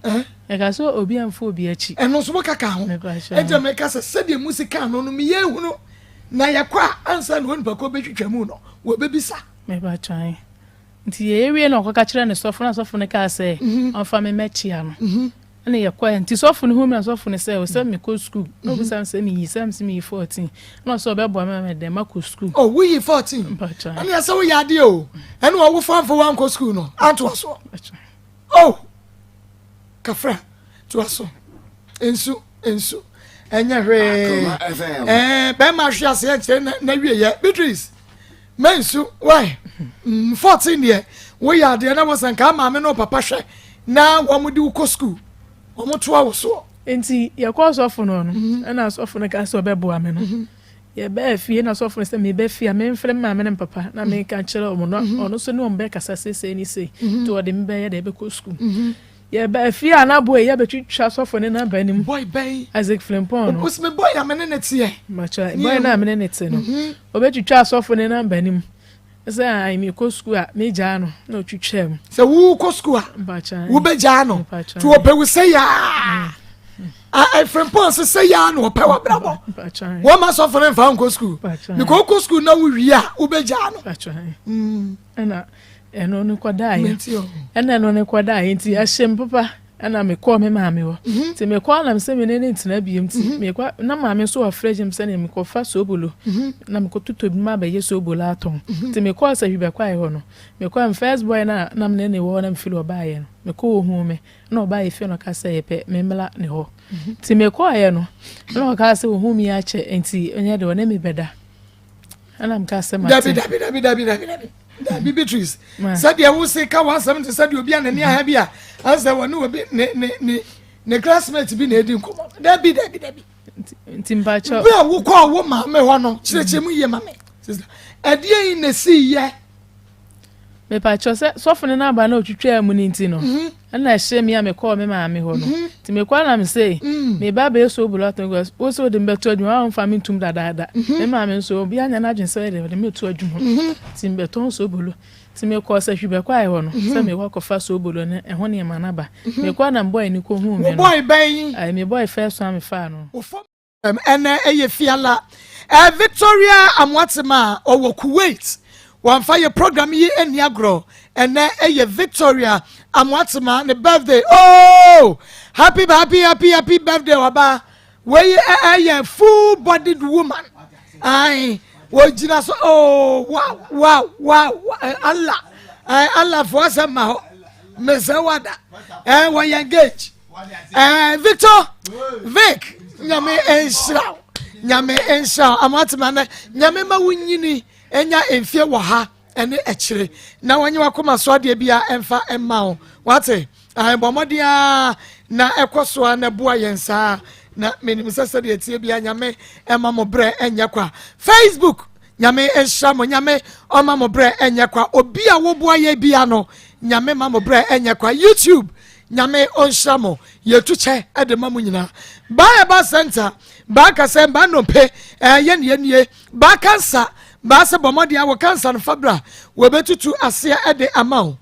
Ɛka sɛ obi amfa obi akyi. Ɛno nso mokaka ho. Ɛnti na meka sɛ sɛdeɛ mosi kaa no no meyɛ hunu na yɛkɔ a ansa na onipa ko bɛtwitwa mu no wɔbɛbisa. Mepakyɛ nti yɛwie na ɔkɔka kyerɛ ne sɔfo na sɔfo no kaa sɛ ɔmfa me mɛkyia no. Ɛna yɛkɔɛ nti sɔfo no hu me na sɔfo no sɛ ɔsɛ mekɔ sukuu na ɔbisa me sɛ meyi sɛ mesɛ meyi 14 na ɔsɛ ɔbɛboa me ma dɛn makɔ sukuu. Oh woyi 14 ɛne ɛsɛ woyɛ adeɛ o ɛne ɔwofo amfa woankɔ sukuu no antoa soɔ. Oh! Kafra, toa so. Nsu, nsu. Ɛnyɛ hwee. Ɛɛ, bɛrima ahwe ase ɛnkyerɛ na wie yɛ. Beatrice, mɛ nsu, why? Mm, 14 deɛ, woyɛ adeɛ na wɔsɛ nka maame no papa hwɛ na wɔn de wokɔ sukuu. Wɔn toa wo soɔ. Nti yɛkɔ sɔfo no no, mhm. ɛna sɔfo no ka sɛ ɔbɛboa me no. Mhm. Yɛbaa fie na sɔfo no sɛ meba fie a memfrɛ me maame ne me papa na menka nkyerɛ wɔn na ɔno nso ne wɔn bɛkasa seesei ne sei nti ɔde me bɛyɛ dɛ bɛkɔ sukuu. Yɛbaa fie a na boy yi abɛtwitwa sɔfo no namba no mu. Boy bɛn? Isaac Frimpong no. Ɔsi me boy a me ne ne teɛ. Makyɛ boy no a me ne ne te no. Ɔbɛtwitwa sɔfo no namba no mu. Sɛ ae mekɔ sukuu a megyaa no na ɔtwitwaa mu. Sɛ wokɔ sukuu a wobɛgyaa no nti ɔpɛ wo sɛ yaa ɛfirimpɔn sɛ sɛ yaa na ɔpɛ w'abrabɔ wɔma sɔfo no mfa nkɔ sukuu mekɔ wokɔ sukuu na wowie a wobɛgyaa no ɛna ɛno no kɔdaeɛ ɛna ɛno no kɔdaeɛ nti ɛhyɛ m papa Ɛna mekɔɔ me maame hɔ. Mhm. Nti mekɔɔ na mesɛ me ne ne ntena biom nti mhm. mekɔ na maame nso wɔ fridge mu sɛnea mekɔfa soobolo mhm. na mekɔtotɔ bi ma abɛyɛ soobolo atɔn. Nti mekɔɔ sɛ hwibɛkwae hɔ no mekɔɔ m first boy na na me ne ne wɔ hɔ na mefiri ɔbaeɛ no mekɔ ɔhuu me na ɔbaeɛ fie na ɔka sɛ yɛpɛ memmla ne hɔ. Nti mekɔɔeɛ no na ɔka sɛ ɔhuu me akyɛ nti ɛnyɛ de ɔne me bɛda. Ɛna meka sɛ mate. Dabi dabi dabi dabi dabi dabi. Dabi Beatrice. Sɛdeɛ wo se ka w'asɛm te sɛdeɛ obi a n'ani aha bi a asɛ wɔne obi ne ne ne ne classmate bi na edi nkɔmɔ. Dabi dabi dabi. Nti mpakyɛ. Bere a wokɔɔ wo maame hɔ no kyerɛkyerɛ mu yie ma me. Sister, ɛdeɛ yi na esi yɛ. Mepakyɛw sɛ sɔfo no n'aba na otwitwaa mu no nti no, mhm. ɛna ɛhyɛ me a mekɔɔ me maame hɔ no. Mhm. Nti mekɔɔ na mese, mm. me ba bɛyɛ so bulu atɔn because wo sɛ wode me bɛto adwuma, wamfa me ntum dadaada. Mhm. Me maame nso, obi anya n'adwene sɛ ɔde me to adwuma. Nti mebɛtɔn sobolo. Nti mekɔɔ sɛ hwibɛkwae hɔ no, sɛ mekɔ akɔfa sobolo ne ɛho nneɛma no aba. Mekɔɔ na me bɔe no kɔhuu me no. Wo bɔe bɛn? Ayi, me bɔe first one mefaa no. Ɛnɛ ɛyɛ Fiala eh, Victoria Amoatema a ɔwɔ Kuwait. Wamfa yɛ program yi anni agorɔ. Ɛnɛ ɛyɛ Victoria Amoatema ne birthday. Oh! Happy happy happy happy birthday ɔba. Wei ɛyɛ full bodied woman. Ae, wɔgyina so oh wow wow wow Allah. Ae, Allah fo asɛm ma hɔ. Mesɛ wada. Eh, wɔyɛ engage. Eh, Victor, Vic, nyame nhyira wo. Nyame nhyira wo. Amoatema nɛ, nyame ma wo nyini enya mfie wɔ ha ɛne akyire. Na wɔnye wakoma so adeɛ bia ɛmfa ɛma wo. Wate? Bɔ mmɔden ara na ɛkɔ so a na boa yɛn saa. Na menim sɛ sɛdeɛ ɛteɛ bia nyame ɛma mo berɛ ɛnyɛ kwa. Facebook, nyame nhyira mo. Nyame ɔma mo berɛ ɛnyɛ kwa. Obi a woboa yɛ bia no, nyame ma mo berɛ ɛnyɛ kwa. YouTube, Nyame ɔnhyira mo. Yɛtu kyɛ de ma mo nyinaa. Baa ɛba center, baa kasɛ, baa nnompe, ɛyɛ ne yɛnie. Baa kansa, baa sɛ bɔ mmɔden a wɔ kansa no fa bra, wɔbɛtutu aseɛ de ama wo.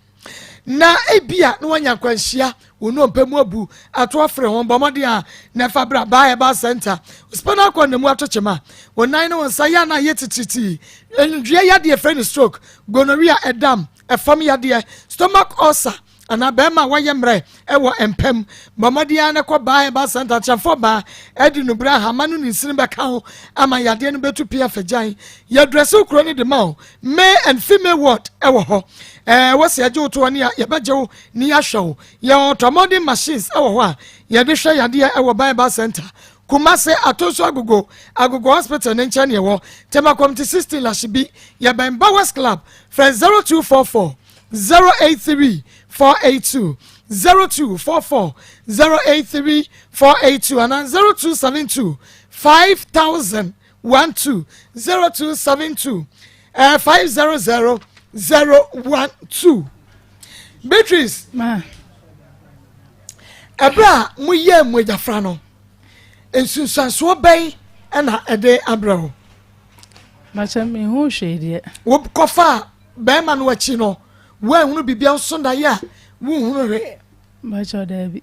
Na ebia na wanya nkwanhyia, wo nnompe mu abu, ato afere ho, bɔ mmɔden a na ɛfa bra baa ɛba center. Spinal cord na mu ato kyema, wo nan ne wo nsa yɛ a na ayɛ titiritii, ndua yadeɛ frɛ no stroke, gonorrhea, ɛdam, ɛfam yadeɛ, stomach ulcer, anaa bɛrima a wayɛ mmerɛ wɔ mpa mu. Bɔ mmɔden ara na kɔ Baa Herbal Center. Akyerɛmfoɔ baa adi no berɛ a hama no ne nsini bɛka ho ama yadeɛ no bɛtu pii afa gyan. Yɛdrɛse kuro no de ma wo. Male and female ward wɔ hɔ. Ɛɛ wɔ sɛ yɛgye wo to hɔ ne a yɛbɛgye wo ne yɛahwɛ wo. Yɛwɔ ultramodern machines wɔ hɔ a yɛde hwɛ yadeɛ wɔ Baa Herbal Center. Kumase, Atonso Agogo, Agogo Hospital ne nkyɛn ne yɛwɔ. Tema Committee 16 Lashibi. Yɛbɛn Bowers Club. Frɛ 0244 083. 482, 0244 083 482 anaa 0272 5000 12, 0272 500 012. Beatrice, ɛberɛ a moyɛɛ mogyafra no, nsunsuansoɔ bɛn na ɛde abrɛ wo? Makyɛ mehu hwee deɛ. Wokɔfaa bɛrima no akyi no, woanhunu biribia nso da yɛ a wonhunu hwee? Makyɛ daabi.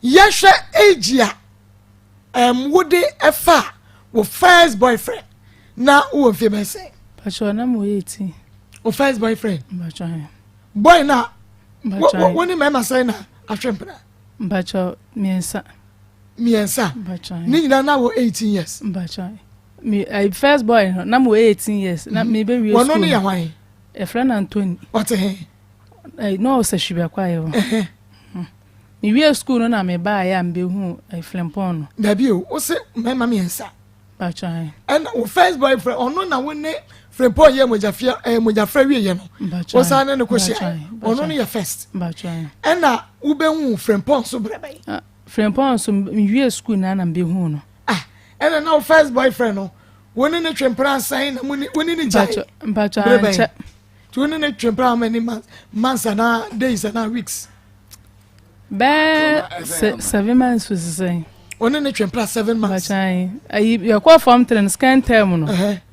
Yɛhwɛ age a wode ɛfa wo first boyfriend na wowɔ mfie bɛn sɛn? Makyɛ na mewɔ 18. Wo first boyfriend? Makyɛ. Boy na wo ne mmarima sɛn na ahwɛ mpena? Mpakyɛ mmiɛnsa. Mmiɛnsa? Ne nyinaa na wɔ 18 years? Mpakyɛ. Me first boy no na mewɔ 18 years na me bɛ wie school. Wɔno ne yɛ hwan? Yɛfrɛ no Anthony. Ɔte he? Na ɔwɔ Sahwibɛkɔ ayɛ hɔ. Me wie school no na me baayɛ a mebɛhu Frimpong no. Dabi o, wo se mmarima mmiɛnsa. Mpakyɛ. Ɛna wo first boyfriend ɔno na wo ne Frimpong yɛ mogyafia mogyafra wie yɛ no. Wo san ne no kɔ hyia. Ɔno no yɛ first. Mpakyɛ. Ɛna wobɛhu Frimpong so brɛ bɛn? Frimpong so me wie school na na mebɛhu no. Ah, ɛna na wo first boyfriend no wo ne ne twe mpena sɛn na wo ne ne gyae? Mpakyɛ ankyɛ. Nti wo ne ne twe mpena how many months, months anaa days anaa weeks? Bɛɛ 7 months sisɛn. Wo ne ne twe mpena 7 months. Mpakyɛ ayi yɛkɔ form 3 no second term no.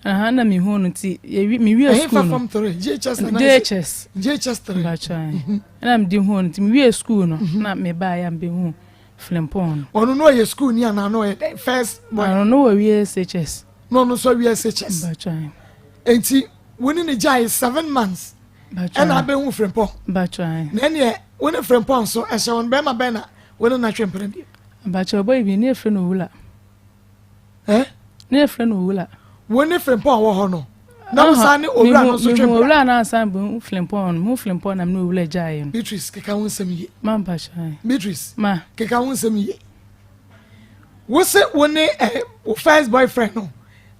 Aha na mehu no nti me wie school no. Ɛhefa form 3? JHS na JHS. JHS 3. Mpakyɛ. Ɛna mede hu no nti me wie school no na me baa ya mbehu Frimpong no. Ɔno no ɔyɛ school ni anaa no ɔyɛ first boy? Ɔno no wɔ wie SHS. No ɔno nso wie SHS. Mpakyɛ. Enti wo ne ne gyae 7 months. Ɛna abɛhu Frimpong. Mpakyɛ. Na ɛneɛ wo ne Frimpong nso ɛhyɛ wɔn bɛrima bɛn na wo ne no atwe mpena bio? Mpakyɛ ɔbɔ yi bi ne efrɛ no Owura. Ne efrɛ no Owura. Wo ne Frimpong wɔ hɔ no. Na wo san ne Owura no nso twe mpena. Owura no ansan bɛhu Frimpong no. Mehu Frimpong na me ne Owura gyaeɛ no. Beatrice keka wo nsɛm yie. Ma mpakyɛ. Beatrice. Ma. Keka wo nsɛm yie. Wo se wo ne wo first boyfriend no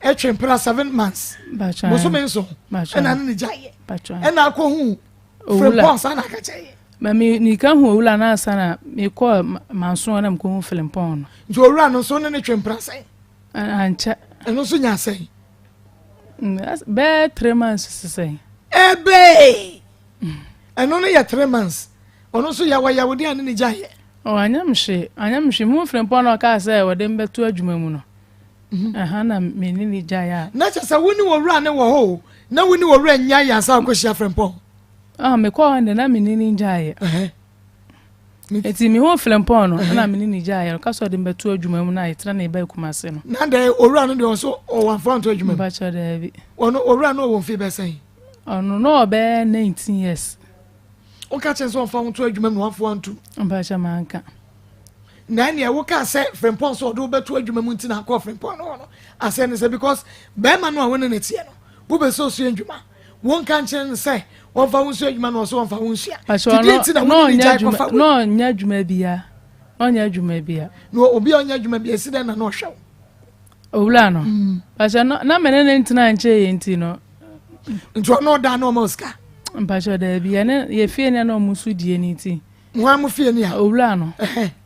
ɛtwe mpena 7 months. Mpakyɛ. Bosome nso. Ɛna ne ne gyaeɛ. Mpakyɛ. Ɛna akɔhu Frimpong san na aka kyerɛ yɛ. Ma me nika hu Owura no ansa na mekɔɔ Manso na mekɔhu Frimpong no. Nti Owura no nso ne ne twe mpena sɛn? Ankyɛ. Ɛno nso nya sɛn? Bɛɛ 3 months sisɛn. Ebe! Ɛno no yɛ 3 months. Ɔno nso yɛ wɔyɛ wode ane ne gyaeɛ. Oh, anyam hwe. Anyam hwe. Mu Frimpong no ɔkaa sɛ wɔde mbɛto adwuma mu no. Aha na me ne ne gyaeɛ a. Na kyerɛ sɛ wo ne Owura ne wɔ hɔ o. Na wo ne Owura nya yɛ ansa akɔhyia Frimpong. Ah, mekɔɔ hɔ de na me ne ne gyaeɛ. Eti me hu Frimpong no na me ne ne gyaeɛ. Ɔka sɛ ɔde mbɛto adwuma mu na yɛtena na yɛba Kumase no. Na dɛ Owura no deɛ ɔso ɔwɔ amfa nto adwuma mu. Mpakyɛ daabi. Ɔno Owura no ɔwɔ mfe bɛsɛn? Ɔno no ɔbɛyɛ 19 years. Woka kyerɛ sɛ ɔmfa wo nto adwuma mu na wamfa wanto. Mpakyɛ manka. Na ɛneɛ woka sɛ Frimpong so ɔde wobɛto adwuma mu nti na akɔ Frimpong no hɔ no. Asɛ ne sɛ because bɛrima no a wo ne ne teɛ no wobɛsɛ osua adwuma. Wonka nkyerɛ no sɛ wɔmfa wo nsua adwuma na ɔso wɔmfa wo nsua. Ti deɛ nti na wo ne ne gyae kɔfa wo. Na ɔnyɛ adwuma bia. Ɔnyɛ adwuma bia. Na obi a ɔnyɛ adwuma bia esi dɛn na na ɔhwɛ wo? Owura no. Mpakyɛ na me ne ne ntena nkyɛ yɛ nti no. Nti ɔno ɔda na ɔma wo sika? Mpakyɛ daabi. Ɛne yɛ fie ne na ɔmo so die ni ti. Mo a mo fie ni a? Owura no.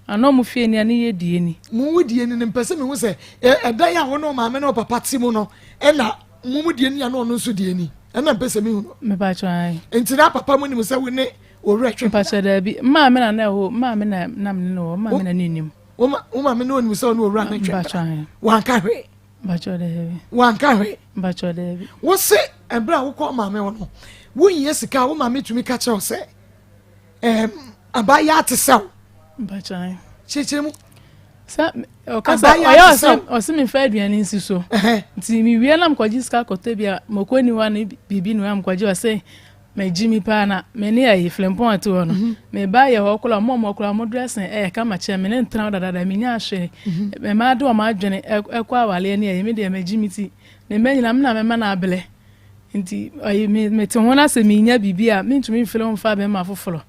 Ana ɔmo fie ni a ne yɛ die ni. Mo wo die ni ne mpɛ sɛ mehu sɛ ɛdan a wo ne maame ne papa te mu no ɛna mo mo die ni a na ɔno nso die ni. Ɛna mpɛ sɛ mehu no. Mepakyɛ ayi. Nti na papa mu nim sɛ wo ne owura twe. Mepakyɛ daabi. Maame na na ɛwɔ maame na na me ne wɔ maame na ne nim. Wo maame na onim sɛ ɔne owura ne twe. Mepakyɛ ayi. Wanka hwee. Mepakyɛ daabi. Wanka hwee. Mepakyɛ daabi. Wo se ɛberɛ a wokɔ maame hɔ no wonyɛ sika wo maame tumi ka kyerɛ wo sɛ abayɛ ate sɛ wo. Mepakyɛ ayi. Kyerɛkyerɛ mu. Sɛ ɔkasa ɔyɛ ɔse mefa aduane nsi so. Nti mewie na mekɔgye sika kɔtɔ bi a mɔkɔ ni hɔ ne biribi ni hɔ a mekɔgye ɔse megye mi paa na me ne ayi Frimpong ate hɔ no. Meba yɛ hɔ koraa ɔmo ɔmo koraa ɔmo dressing ɛyɛ kama kyerɛ me ne ntena hɔ dadada menya ahwee. Mɛma de ɔmo adwene ɛkɔ awaleɛ ne ɛyɛ me deɛ megye mi ti. Ne mma nyinaa me na mɛma no abelɛ. Nti ayi mete ho na sɛ menya biribi a mentumi mfiri ho mfa bɛrima foforɔ.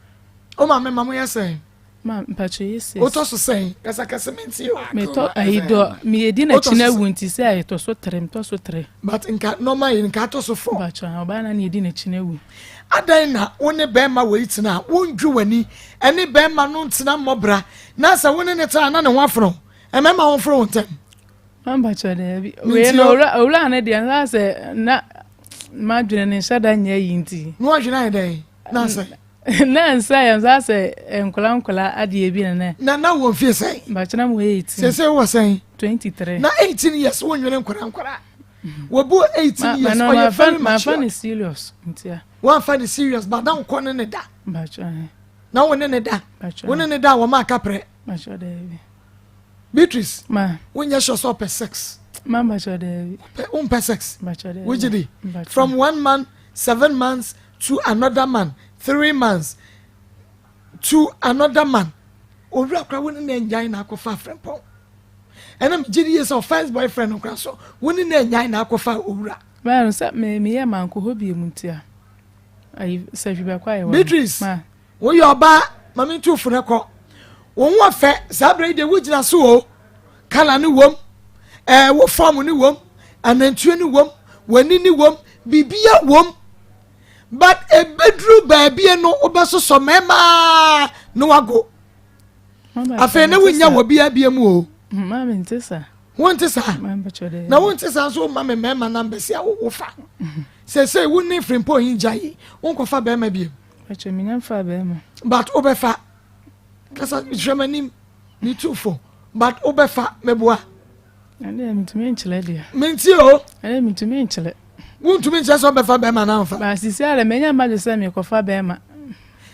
O maame ma mo yɛ sɛn? Ma mpakyɛ yɛ sis. Wotɔ so sɛn? Kasa kɛse me nti o. Metɔ ayi dɔ meyɛ di n'akyi na awu nti sɛ ayɛ tɔ so tere metɔ so tere. But nka normal yi nka atɔ so fɔ. Mpakyɛ ɔbaa na na yɛdi n'akyi na awu. Adan na wo ne bɛrima wei tena a wondwe w'ani ɛne bɛrima no ntena mmɔ bra na sɛ wo ne ne tena na ne ho afono mmarima ho mforo wo ntɛm. Mpakyɛ daabi wei no owura ne deɛ nsa sɛ na madwene ne nhyɛ da nyɛ yi nti. Na wadwene ayɛ dɛn na sɛ. Na nsa yɛ nsa sɛ nkɔla nkɔla adeɛ bi na nɛ. Na na wɔ mfie sɛn. Mpakyɛ na mo wɔ 18. Sese wɔ sɛn. 23. Na 18 years wo nwene nkɔla nkɔla. Wɔbu 18 years ɔyɛ very mature. Mafa ne serious ntia. Wɔnfa ne serious ba na nkɔ ne ne da. Mpakyɛ. Na wo ne ne da. Wo ne ne da wɔn aka prɛ. Mpakyɛ daabi. Beatrice. Ma. Wonyɛ sure sɛ ɔpɛ sex. Ma mpakyɛ daabi. Wompɛ sex. Mpakyɛ daabi. Wogye di. From one man 7 months to another man 3 months to another man. Owura kora wo ne na nyan na akɔfa afrɛmpɔn. Ɛna megye di yie sɛ first boyfriend no kora so wo ne na nyan na akɔfa owura. Báyọ̀ sɛ me meyɛ manko hɔ bi mu ntia. Ayi sɛ hwi bɛkɔ ayɛ wɔ. Beatrice. Ma. Woyɛ ɔbaa maame ntu fo ne kɔ. Wɔn ho ɔfɛ saa abere yi de wogyina so o. Colour ne wom, wo form ne wom, anantuo ne wom, w'ani ne wom, biribia wom. But ebeduru baabi no wobɛsosɔ mmarima na wago. Afei ne wonya wɔ bia bia mu o. Maame nte sa. Wonte saa? Mpakyɛ daabi. Na wonte saa nso woma me mmarima numbers a wofa. Sɛsɛ wo ne Frimpong yi gya yi, wonkɔfa bɛrima biom. Mpakyɛ menya mfa bɛrima. But wobɛfa. Kasa hwɛ m'anim, me tu fo. But wobɛfa meboa. Ɛnna mentumi nkyerɛ deɛ. Menti o. Ɛnna mentumi nkyerɛ. Wontumi nkyerɛ sɛ wobɛfa bɛrima na amfa. Ba sisi ara menya mma de sɛ mekɔfa bɛrima.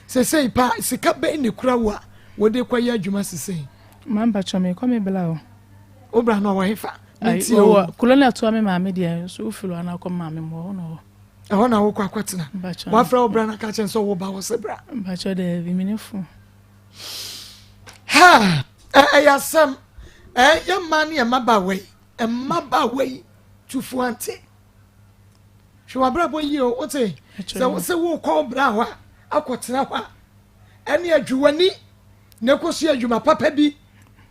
Sɛsɛ pa sika bɛn ne kura wo a wode kɔyɛ adwuma sesei? Ma mpakyɛ mekɔ me bla o. Wo bra no ɔwɔ hefa? Menti o. Ɔwɔ kuro no ɛtoa me maame deɛ nso wofiri hɔ na akɔ maame mu hɔ na ɔwɔ. Ɛhɔ na wokɔ akɔtena. Mpakyɛ. Wafrɛ wo bra na ka kyerɛ sɛ wo ba wɔ sɛ bra. Mpakyɛ daabi mene fo. Ha! Ɛyɛ asɛm. Ɛyɛ mmaa ne mmabaawa yi. Mmabaawa yi tufu ante. Hwɛ w'abrabɔ yie o, wote? Sɛ wo sɛ wokɔ wo bra hɔ a, akɔtena hɔ a, ɛne adwuwani na ɛkɔsua adwuma papa bi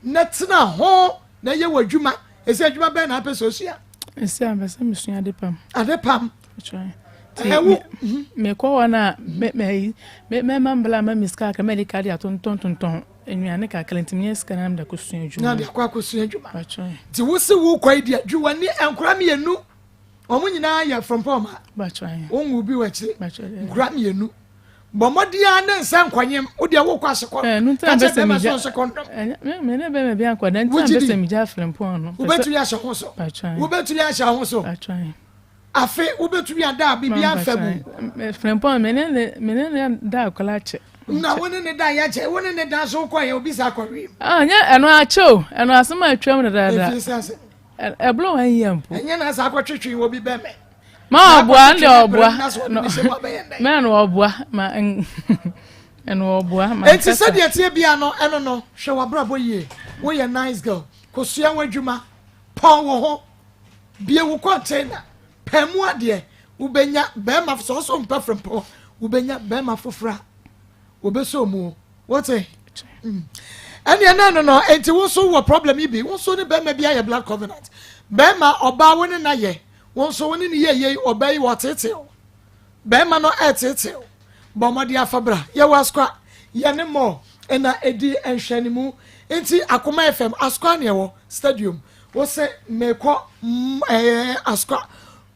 na tena ho na yɛ w'adwuma. Ɛsɛ adwuma bɛn na apɛ sɛ osua? Ɛsɛ a mpɛ sɛ mesua ade pam. Ade pam. Ɛwo. Mekɔ hɔ na mɛma mbla ma me sika kakra mɛde ka de atontɔn tontɔn nnuane kakra nti menyɛ sika na mede akɔsua adwuma. Na de akɔ akɔsua adwuma. Nti wo se wokɔ yi deɛ adwuwani nkora mmienu wɔn nyinaa yɛ frɔmpɔn ma. Wɔn bi wɔ akyire nkora mmienu. Bɔ mmɔden ara ne nsa nkɔnyem wo deɛ wokɔ ase kɔ. Ka kyerɛ bɛrima sɛ ɔnhyɛ condom. Me ne bɛrima bi ankɔ da nti na mpɛ sɛ megya frɔmpɔn no. Wobɛtumi ahyɛ ho so. Wobɛtumi ahyɛ ho so. Afe wobɛtumi ada a biribi amfa mu. Frɛmpɔn me ne me ne ne da akɔla akyɛ. Na wo ne ne da yɛ akyɛ wo ne ne da so wokɔ yɛ obi sa akɔ wiem. Ah nyɛ ɛno akyɛ o ɛno asɛm a atwam dadaada. Efi sɛ ase. Ɛblo wɔn yɛ mpo. Ɛnyɛ na asa akɔtwetwe wɔ bi bɛmɛ. Ma ɔboa ɛn deɛ ɔboa. Mɛ no ɔboa ma ɛno ɔboa ma. Eti sɛdeɛ tie bia no ɛno no hwɛ w'abrabɔ yie woyɛ nice girl kosua w'adwuma pɔn wo ho. Bue wo container, pɛ mu adeɛ, wobɛnya bɛrima, sɛ ɔsɛ ɔmpɛ frɛmpɔn a, wobɛnya bɛrima foforɔ a wɔbɛsɔ mu o. Wote? Mm. Ɛneɛ na no no, enti wo nso wɔ problem yi bi, wo nso ne bɛrima bi ayɛ blood covenant. Bɛrima, ɔbaa wo ne na yɛ, wo nso wo ne ne yɛ yei, ɔbaa yi wɔteetee wo. Bɛrima no ɛreteetee wo. Bɔ mmɔden afa bra. Yɛwɔ Asukwa, yɛne mall ɛna ɛdi nhwɛanimu. Nti Akoma FM, Asukwa ne ɛwɔ stadium. Wo se mekɔ ɛɛ Asukwa,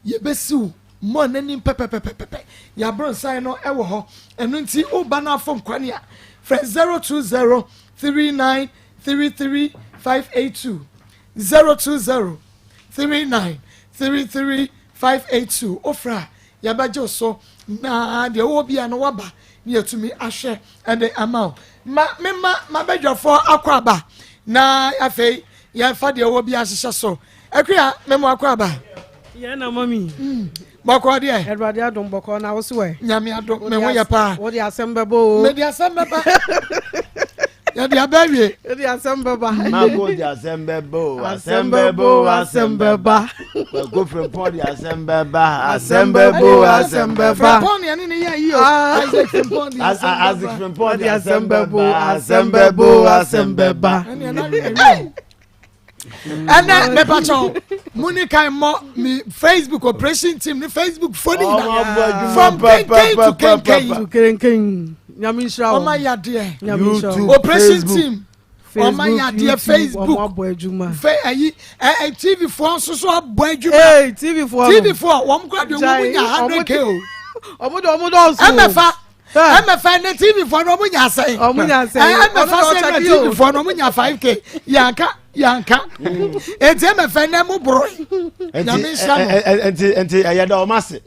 yɛbɛsi wo mall n'anim pɛpɛpɛpɛpɛ. Yɛabronsan no ɛwɔ hɔ. Ɛno nti woba no afom kwane a, frɛ 020 39 33 582. 020 39 33 582. Wofrɛ a, yɛbɛgye wo so na deɛ wowɔ bia no waba ne yɛtumi ahwɛ ɛde ama wo. Ma mema mabadwafoɔ akɔ aba na afei yɛmfa deɛ wowɔ bia ahyehyɛ so. Akua, mema akɔ aba. Yɛn na mami. Bɔkɔɔ deɛ. Awurade adom bɔkɔɔ na wo so ɛ. Nyame adom me ho yɛ paa. Wode asɛm bɛbɔ o. Mede asɛm bɛba. Yɛde aba awie. Yɛde asɛm bɛba. Mako de asɛm bɛba o. Asɛm bɛba o asɛm bɛba. Kwaku Frimpong de asɛm bɛba. Asɛm bɛba o asɛm bɛba. Frimpong yɛne ne yɛ yi o. Ah. Isaac Frimpong de asɛm bɛba. Isaac Frimpong de asɛm bɛba o. Asɛm bɛba o asɛm bɛba. Ɛnɛ mepakyɛw mu ni kan mmɔ mi Facebook operation team ne Facebook fo ne nyinaa from kenken to kenken. Nyame nhyira wɔn. Ɔma yadeɛ. Nyame nhyira wɔn. Operation team. Ɔma yadeɛ Facebook. Ɔmo abɔ adwuma. Fɛ ayi ɛ TV foɔ nso so abɔ adwuma. Ee TV foɔ no. TV foɔ wɔn kura de wɔn nya 100K o. Ɔmo de ɔmo dɔɔso. Ɛmɛfa ɛmɛfa ne TV foɔ no ɔmo nya asɛn. Ɔmo nya asɛn. Ɛmɛfa sɛ na TV foɔ no ɔmo nya 5K yanka yanka eti ɛmɛfɛ nɛ mo boro nyame nhyira mo. Nti nti ɛyɛ dɛ ɔmo ase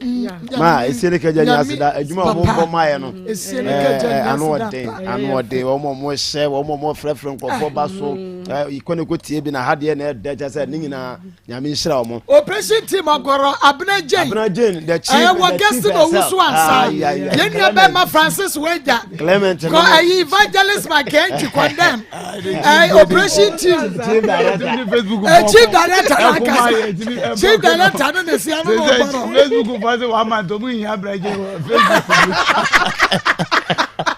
ma esie ne kagya nya ase da adwuma ɔmo bɔ maa yɛ no ɛɛ ano ɔden ano ɔden wɔn ɔmo hyɛ wɔn ɔmo frɛfrɛ nkurɔfoɔ ba so ɛɛ ikɔ ne ko tie bi na ha deɛ na ɛdɛ kyɛ sɛ ne nyinaa nyame nhyira wɔn. Operation team ɔgɔrɔ Abena Jane. Abena Jane the chief ɛɛ wɔ the guest chief na owusu herself. ansa Ayi, ayi, ayi. yɛn nua bɛrima Francis Weja Clement kɔ no. ɛyi evangelist Mackenzie condemn ɛɛ operation team Chief director. ɛɛ chief director n'ankasa chief director no na esi ano na ɔbɔ no. Facebook fɔ sɛ wàá ma tó mu yìnyín abirajẹ wɔ Facebook.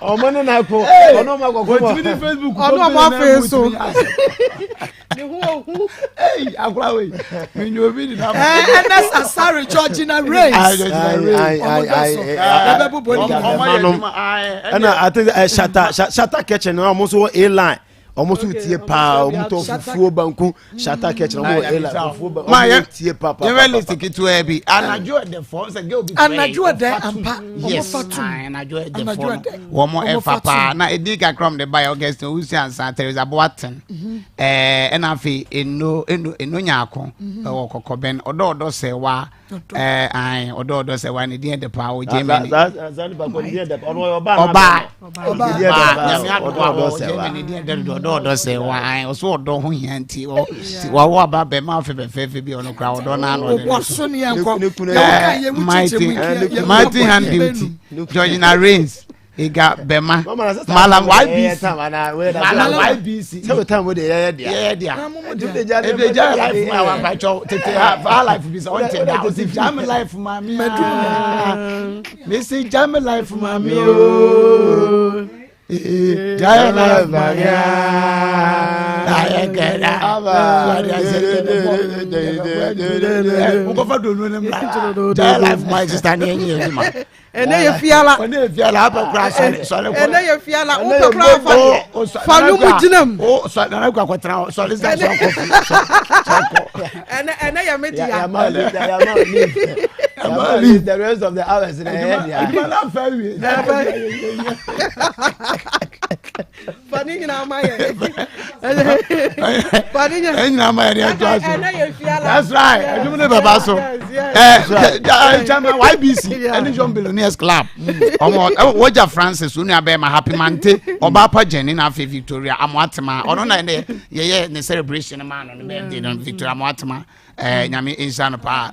Ɔmo ne na ko ɔno ɔmo akɔkɔ bɔ. Wotumi ni Facebook Ɔno ɔmo afei so. Ne ho ohu. Ee akora wei mi nye obi di na. Ɛɛ Ernest Asare Georgina Reigns. Ah, Georgina Reigns. Ayi, ayi, ayi, ayi, ayi. Ɛbɛ bobɔ ni. Ɔmo yɛ adwuma ayi. Ɛna I think ɛ Shatta Shatta Kitchen na ɔmo nso wɔ A line ɔmo nso tie paa ɔmo tɔ fufuo banku Shatta Kitchen ɔmo wɔ A line fufuo banku ɔmo tie paa paa yɛn paa list ketewa bi anadwo ɛdɛfɔ sɛ girl bi frɛ Anadwo ɛdɛ ampa ɔmo yes fa tum. ah, anadwo Anadwo ɛdɛfɔ ɛdɛ. no wɔn Ɔmo ɛfa fa paa tum. na edi kakra ɔmo de ba yɛ Augustine Owusu Ansa Teresa Boateng ɛɛ ɛna afei eno eno eno nyaako ɛwɔ kɔkɔbɛn ɔdɔ ɔdɔ sɛ wa ɛɛ ayi ɔdɔ ɔdɔ sɛ wa ne din ɛdɛ paa wɔ Germany Saa saa nipa kɔ ne din ɛdɛ ɔno ɔyɛ ɔbaa ɔbaa ɔbaa ne din ɛdɛ ɔbaa paa nyame ɔdɔ adoa ɔdɔ wɔ sɛ wa. Germany din ɛdɛ dodo ɔdɔ ɔdɔ sɛ wa ayi ɔso ɔdɔ ho hia nti ɔ ti wawo aba bɛrima afɛfɛɛfɛ bi ɔno kora ɔdɔ naa na ɔde ne Wɔ so so ne yɛn kɔ. Ne kunu Na wɔka yɛn mu mighty kyekyɛ mu yɛ- yɛ- mighty yɛ- hand yɛ- beauty Georgina Reigns Ega Bema Mama na sɛ Malam saa YBC time ana wei na Malam sɛ YBC sɛ wo time wo de yɛyɛ dea. yɛyɛ dea Na mo mo Nti deɛ. wode gya ebi gya life ma wa mpatsɔ tete ha fa life bi sɛ ɔnte da ɔsi gya mi life ma mi aa mesi gya mi life ma mi ooo gya yɛ life ma mi aa ayɛ kɛda wadi ase nkɔfa donu ne mu la gya yɛ life ma sista ne yɛ nyɛ edwuma Ɛnɛ yɛ fiala. ɔne yɛ fiala apɛ kura sɔle sɔle kɔ Ɛnɛ yɛ fiala. Wopɛ kura fa fa nwom gyina mu. o sɔ nana kura kɔtena hɔ sɔle sɛ sɔkɔ sɔkɔ. Ɛnɛ ɛnɛ yɛ me dea. Yama yama leave yama leave the rest of the hours na yɛyɛ dea. Adwuma na fɛ wie. Fa ne nyinaa ma yɛ. Fa ne nyinaa. Ɛnyina ma yɛ de ɛto aso. Ɛnɛ yɛ fiala. That's right. Ɛdwuma ne bɛba so. Yes, yes. Ɛ chairman YBC ɛne John Billionaires Club. Ɔmɔ wɔgya Francis onua bɛrima Happy Mante ɔbaapa Jenny na afei Victoria Amoatema ɔno na ɛnɛ yɛyɛ ne celebration maa no ne birthday no Victoria Amoatema ɛɛ nyame nhyira no paa.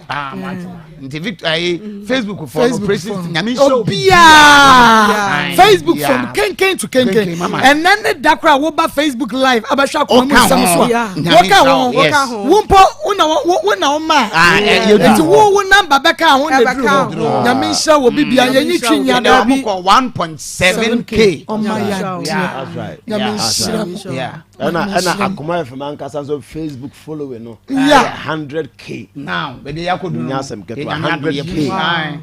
Ah, Amoatema nti Victor ɛyi Facebook fɔ no Facebook operation fo no. nyame nhyira obi. Obiara Facebook Obiara. from kenken to kenken Kenken, mama. ɛnɛ ne da koraa woba Facebook live abɛhwɛ akoma mu Ɔka nsɛm ho. so a Yeah. Nyame wɔka nhyira ho wo, yes. wo mpo wo na wo wo na wo ma Ah, yɛduru nti hɔ. wo wo number bɛka ho na Ɛbɛka duru hɔ ho. nyame nhyira wɔ bibia yɛnyi twi nya Ɛnɛ da ɔmo kɔ 1.7K. ɔma Yeah. yɛ Yeah. That's right. nyame Yeah. nhyira mo Yeah. Ɛna ɛna akoma FM ankasa nso Facebook following no. Yeah. 100K. Now, baabi a yɛakɔdu no, Nyɛ asɛm ketewa, yɛnyame adom, yɛ 100K. push. Aye.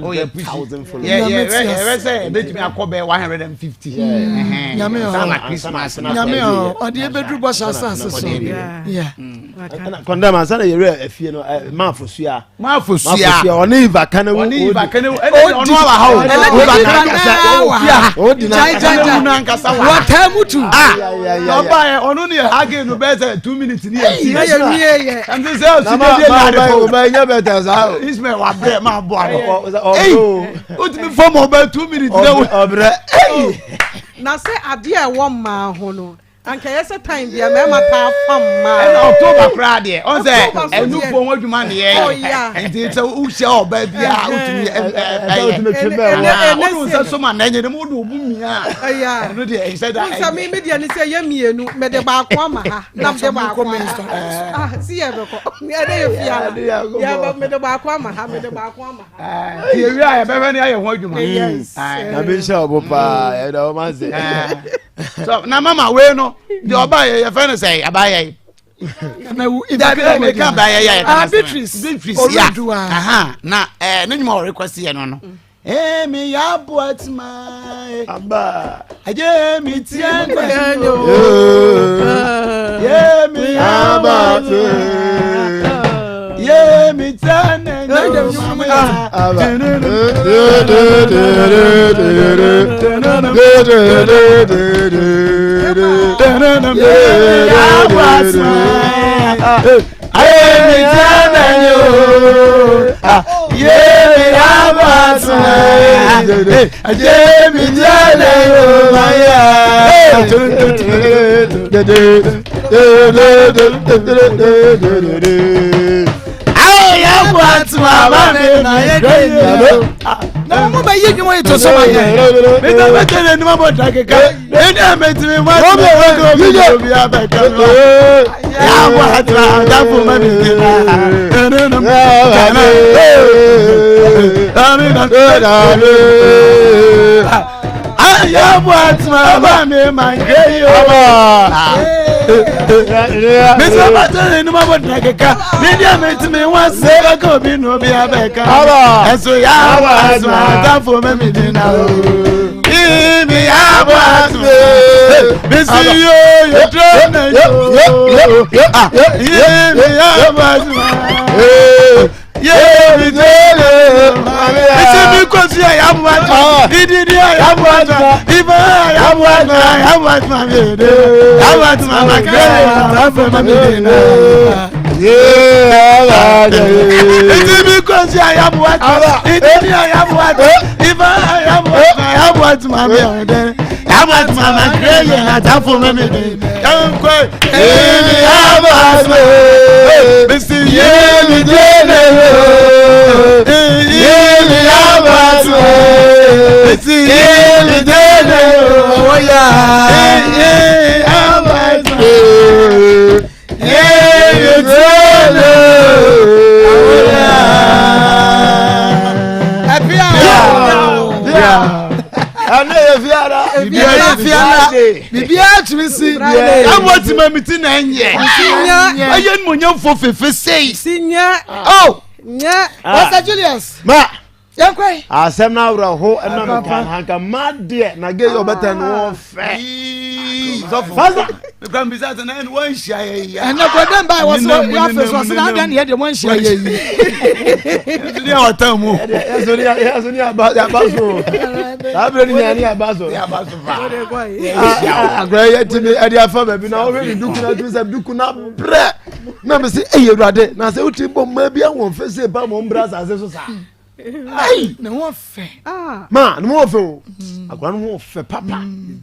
Oh, yɛ push. 100,000 followers. Yɛ- yɛ- Nyame yɛ- te ase. yɛbɛ sɛ yɛbɛtumi akɔ bɛyɛ 150. Ɛhɛn. Nyame wɔ hɔ. Ansa na Christmas no nyame akɔ. ɔ ɔde yɛbɛduru bɔhyɛ asase so Yeah. Yeah. Ɛna kɔndɛm ansa na yɛwura afie no ɛ maafosua. Maafosua. Maafosua ɔne Eva Kanewu. Ɔne Eva Kanewu. Ɛnɛ deɛ ɔno awa ha o. Ɛnɛ deɛ Eva Eva n'ankasa. naa wɔ ha. Odi na Gyae, gyae, Kanewu gyae. n'ankasa wɔ ha. Wɔtaa mu tu. Ah, na ɔba yɛ ɔno ne yɛ hage no bɛyɛ sɛ 2 minutes ne yɛ ti. Na yɛ wie yɛ. Ɛnti sɛ ɔsi de bi ɛnyɛ ade fo. Ɔba nyɛ bɛtɛ saa o. Ismail wa brɛ maa bɔ ano. Ɔbrɛ o. Wotumi fɔm ɔbɛ 2 minutes na wo. Ɔbrɛ. Na sɛ adeɛ a ɛwɔ mmaa ho no. Anka ɛyɛ sɛ time bia mmarima taa fa mmaa. Ɛna October koraa deɛ ɔn sɛ ɛnufoɔ ho adwuma ne yɛ nti sɛ wohyia ɔbaa bi a wotumi ɛyɛ wode wo nsa som a na ɛnyɛ dɛm wode wo bo mia a ɛno deɛ ɛnsɛ da ɛnyɛ. Me me deɛ ne sɛ yɛ mmienu mede baako ama ha na mede baako ama ha si yɛ bɛkɔ ɛdɛ yɛ fia na mede baako ama ha mede baako ama ha. Nti ewie a yɛbɛhwɛ ne ayɛ ho adwuma. Na mi nhyɛ ɔbo paa ɛda ɔmo ase. So na mama wei no deɛ ɔba yɛ yɛfrɛ no sɛ abayɛ yi. Dabi na meka abayɛ yɛ ah, Beatrice Beatrice ya na ɛɛ ne nnwuma ɔrequest yɛ no no. Emi ya boatima e. Aba. Aje mi tie nyo. Ye mi ya boatima. Ye mi tie nyo. Aba. Ya boatima. Aye mi tie nyo. Ye mi ya boatima. Aje mi tie nyo. Aye ya boatima ba mi na ye de. Na mo bɛ yɛ nnwuma yi to so ma yɛ. Mita bɛ tẹ̀lé ní ma bọ̀ da keka. Ẹni àmì tí mi wá sí mi wá kí omi ní omi abẹ kan lọ. Yà wà á tura àdàfo mẹ́ mi ti la. Kàná. Yà wà á tura bá mi mà ń gbé yìí o. Mita bɛ tẹ̀lé ní ma bọ̀ da keka. Ẹni àmì tí mi wá sí mi wá kí omi ní omi abẹ kan lọ. Ẹ̀sùn yà wà á tura àdàfo mẹ́ mi ti la. Ibi yà wà á tura. Bisi yo yo dúró na yo. Ibi yà wà á tura. Yé mi tẹ́lẹ̀. Bisi mi kò sí ẹ̀yà bù wá tura. Dídí ẹ̀yà bù wá tura. Ìbọn ẹ̀yà bù wá tura. Ẹ̀yà bù wá tura mi dé. Ẹ̀yà bù wá tura mà kéré àtàfẹ́ mi dé náà. Ìdí mi kò sí ẹ̀yà bù wá tura. Ìdí ẹ̀yà bù wá tura. Ìbọn ẹ̀yà bù wá tura. Ẹ̀yà bù wá tura mi dé. Ẹ̀yà bù wá tura mà kéré àtàfẹ́ mi dé. Ẹ̀ńkọ́ ẹ̀mí yà bù wá tura. Bisi yé mi dé lè Yé mi yà bù wá tura. Bisi yé mi dé lè Owó yá. Yé yà bù wá tura. Yé mi dé lè Ẹ̀fí àwọn. Ɛnɛ yɛ fiara. Biribiara yɛ fiara. Biribiara tumi si. Ɛwɔ ti ma mi ti na ɛnyɛ. Sinya. Ɛyɛ nimonyamfo fefe sei. Sinya. Oh! Nya. Pastor Julius. Ma. Yɛn kɔ yi. Asɛm no awerɛho ɛna meka hanka ma deɛ na ge yɛ ɔbɛtɛ no wɔ fɛ. Sɔfo. Mekura mbisa sɛ na ɛna wɔnhyia yɛ yi. Ɛnɛ kɔ dɛm ba yi wɔ so yɛ afɛ so ɔsɛ na adan yɛ deɛ wɔn nhyia yɛ yi. Ɛnso ne yɛ ɔtan mu. Ɛnso ne yɛ ne aba so. Saa abiri ne nyɛ ne aba so. Yɛ aba so paa. Akora yɛ ti mi ɛde afa baabi na ɔhwɛ ne duku na tumi sɛ duku na brɛ na mi sɛ ɛyɛ awurade na sɛ wotumi bɔ mmaa bi awɔn fɛ sɛ ba mɔ mbra asase so saa. Ayi Ne ho fɛ. Ma ne ho fɛ o akora ne ho fɛ papa. N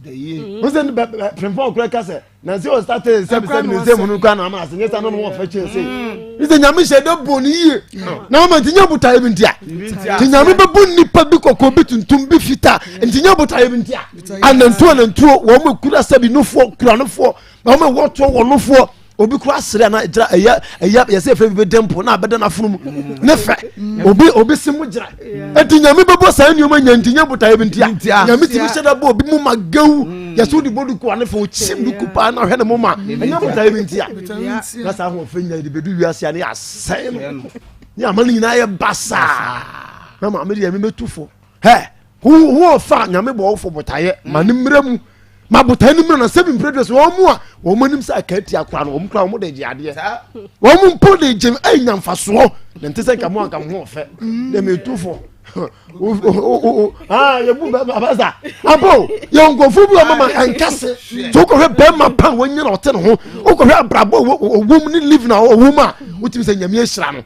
sɛ bɛ pɛrɛnfɔn kura ka sɛ na se ɔsa te sɛbi sɛbi ne nsɛm no kura na ama ase nyɛ sa no ne ho fɛ kyɛn se. N sɛ nyame hyɛ dɛ bɔ ne yie na ama nti nyɛ botaeɛ bi ntia nti nyame bɛbɔ nipa bi kɔkɔɔ bi tuntum bi fitaa nti nyɛ botaeɛ bi ntia anantuo anantuo wɔn mu kura sɛbi nofoɔ kura nofoɔ wɔn mu wɔtoɔ wɔ nofoɔ obi kura asere ana gyina ɛyɛ ɛyɛ yɛsɛ efɛ bi bɛ dɛmpo na abɛda n'afono mu ne fɛ obi obi si mu gyina eti nyame bɛbɔ saa nneɛma nya nti nyɛ botaeɛ bi ntia nyame tumi hyɛ da bɔ obi mu ma gawu yɛsɛ wode bɔ duku ane fɛ okyim duku paa na ɔhwɛ ne mu ma ɛnyɛ botaeɛ bi ntia na saa ahoɔfɛ nya yɛde bɛdu wiase a ne yɛasɛe no ne ama no nyinaa yɛ basaa na maame deɛ memɛtu fo hɛ ho ɔfa nyame bɔ wo fo botaeɛ ma ne mmerɛ mu ma botaeɛ no mmerɛ na sɛbi mprɛ dɛ sɛ wɔn mu a wɔn anim sɛ aka tia kora no wɔn kora wɔn de gye adeɛ wɔn mu mpo de gye ɛnya mfasoɔ na nte sɛ nka mo anka mo ho ɔfɛ na metu fo yɛbu bɛrima abasa abo yɛ nkurɔfoɔ bi wɔ mama ɛnkase so wokɔhwɛ bɛrima pa wɔnyina ɔte ne ho wokɔhwɛ abrabɔ ɔwom ne live na ɔwom a Wotumi sɛ Nyame ahyira no.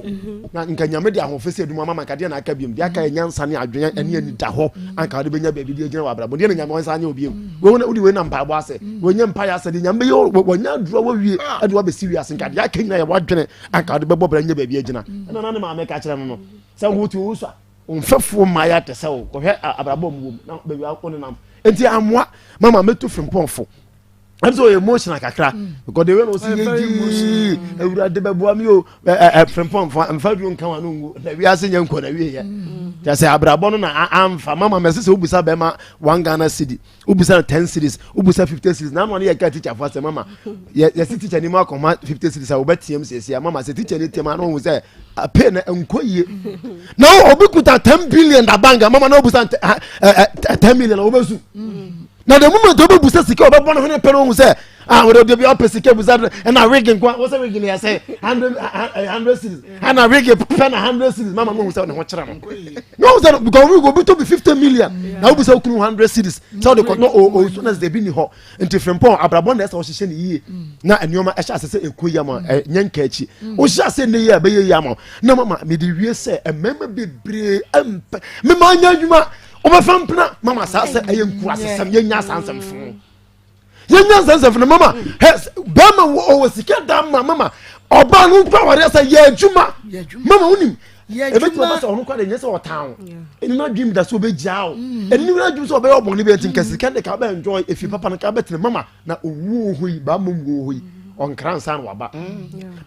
Na nka Nyame de ahoɔfɛ sɛ adum ama ma nka deɛ na aka biom. Deɛ aka yɛ nyansa ne adwene ɛne anidahɔ anka wode bɛnya baabi de agyina wɔ abrabɔ. Deɛ na Nyame ɔnsa anyɛ obiom. Wei wode wei na mpaebɔ asɛ. Wɔnyɛ mpaeɛ asɛ deɛ Nyame bɛyɛ wɔnya aduru a wɔwie ɛde wabɛsi wiase nka deɛ aka nyina yɛ wadwene anka wode bɛbɔ bra nya baabi agyina. Ɛna na ne maame ka kyerɛ no no sɛ wote wo so a wo mfɛfoɔ mmaeɛ te sɛ wo kɔhwɛ abrabɔ mu wom na baabi a wonenam. Enti amoa mama mɛtu frimpɔnfo. Ɛm sɛ ɔyɛ emotional kakra mm. because the way na ɔsi yɛ gyii awurade bɛboa mi o ɛ ɛ frimpɔn nfa nfa duro nka wa no ngu na wiase nyɛ nkɔ na wie yɛ kyɛ sɛ abrabɔ no na amfa mama mɛ sɛ wobusa bɛrima one Ghana cedi wobusa no ten cedis wobusa 50 cedis na ano ne yɛ ka teacher fo asɛ mama yɛ yɛsi teacher ni mu akɔma 50 cedis a wɔbɛteam siesie a mama sɛ teacher ni team ano ohun sɛ pay na nkɔ yie na obi kuta 10 billion da bank mama na obusa 10 million a wɔbɛsu. Na the moment obi busa sika ɔbɛbɔ ne ho ne pɛ no ohun sɛ ah wɔde ɔde bi ɔpɛ sika busa ɛna wig nko wɔsɛ wig ne yɛ sɛ 100 cedis ɛna wig pɛ na 100 cedis mama no ohun sɛ ne ho kyerɛ no na ohun sɛ because wig obi to bi 50 million na obi sɛ okunu 100 cedis sɛ ɔde kɔ no o o so na sɛ ebi ni hɔ nti frimpɔn abrabɔ na ɛsɛ ɔhyehyɛ ne yie na nneɛma ɛhyɛ ase sɛ ɛkɔ yie ama ɛnyɛ nka akyi wohyɛ ase ne yie a ɛbɛyɛ yie ama na mama mede wie sɛ mmarima bebree mpɛ mema anya adwuma wobɛfa mpena mama saa sɛ ɛyɛ nkurasesɛm yɛnya saa nsɛm fo yɛnya saa nsɛm fo no mama bɛrima ɔwɔ sika da ma mama ɔbaa no nkura awareɛ sɛ yɛ adwuma mama wonim ebɛtumi aba sɛ ɔno kora de nyɛ sɛ ɔtan wo ɛni no adwene da sɛ ɔbɛgyaa wo ɛni no adwene sɛ ɔbɛyɛ ɔbɔne bi nti nka sika de ka bɛ enjoy efi papa no ka bɛtene mama na owuo hɔ yi baa mmom wɔ hɔ yi ɔnkra nsa na waba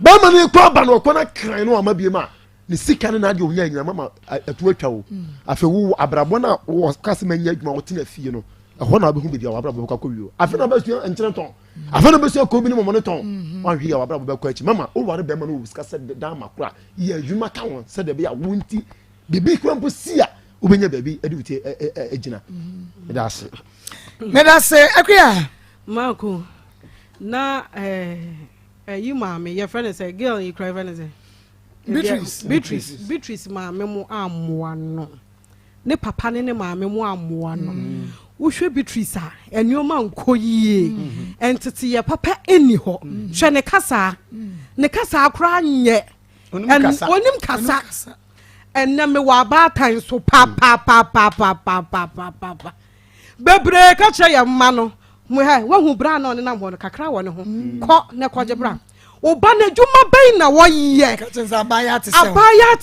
bɛrima no kɔ aba no ɔkɔ no kran no ama biem a ne sika ne n'adeɛ ɔnya nyina mama ɛto atwa o mm. afei wo abrabɔ no a wɔ kase ma nya adwuma wotena fie no ɛhɔ na wobɛhu baabi a wabrabɔ bɛkɔ akɔ wie o afei na wobɛsua nkyerɛ tɔn mm. afei na wobɛsua kɔbi ne mɔmɔne tɔn mm-hmm. wanhwɛ yɛ wabrabɔ bɛkɔ akyi mama woware bɛrima no wɔ sika sɛ dan ma kora yɛ adwuma ka ho sɛ deɛ bɛyɛ a wo nti biribi kora mpo si a wobɛnya baabi de wo ti agyina mm-hmm. meda ase meda ase akuya mako na ɛyi maame yɛfrɛ no sɛ girl yi kora yɛfrɛ no sɛ Beatrice. Beatrice Beatrice maame mo ammoa no. Ne papa ne ne maame mo ammoa no. Mm. Wohwɛ Beatrice a, nneɛma nkɔ yie. Mm-hmm. Nteteyɛ papa nni hɔ. Mm. Hwɛ ne kasaa. Mm. Ne kasaa koraa nyɛ. Onim kasa. Ɛnɛ mewɔ abaatan so papapapapapapaapa. Bebree ka kyerɛ yɛn mma no, mo hɛ, woahu bra na ɔnenam hɔ no, kakra wɔ ne ho. Kɔ na kɔgye bra. Wo ba no adwuma bɛn na wɔyɛ? Abaayewa te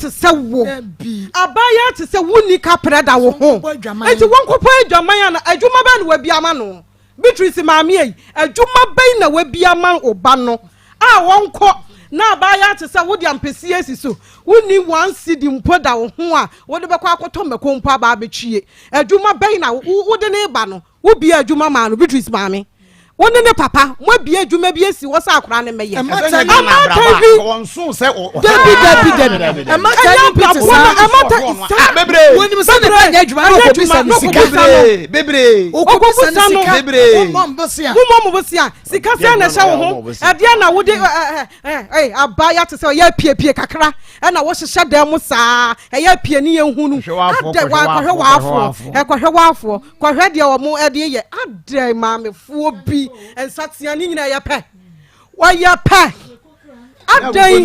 sɛ wo. Abaayewa te sɛ wo ni kaprɛ da wo ho. Enti wɔnkɔpɔ adwaman ana? Adwuma bɛn na wabi ama no? Beatrice maame ei, adwuma bɛn na wabi ama wo ba no a wɔnkɔ na abaayewa te sɛ wo de ampesie asi so, wonni one cedi mpo da wo ho a wode bɛkɔ akɔtɔ mako mpo aba abɛtwie. Adwuma bɛn na wode ne ba no Wobie adwuma maa no, Beatrice maame. Wo ne ne papa, moabie adwuma bi asi hɔ sɛ akwadaa no mmɛyɛ. Ɛsɛ nyɛ na abrabɔ a wɔn so sɛ ɔ. Dabi dabi dabi. Ɛmata ni bi te saa. Ɛmata saa. Bebree. Wɔnim sɛ ne ba nyɛ adwuma na ɔkɔbisa no sika. Bebree bebree. Ɔkɔbisa no sika. Bebree. Womɔ mbosia. Womɔ mbosia. Sika sɛ na ɛhyɛ wo ho. Ɛdeɛ na wode ɛɛ ɛɛ abaayewa te sɛ ɔyɛ apiepie kakra ɛna wohyehyɛ dan mu saa ɛyɛ apie ne yɛn hunu. Adɛ wakɔhwɛ w'afoɔ ɛkɔhwɛ w'afoɔ. Kɔhwɛ deɛ wɔn de yɛ adɛn maamefoɔ bi nsatea ne nyinaa yɛ pɛ wɔyɛ pɛ adɛn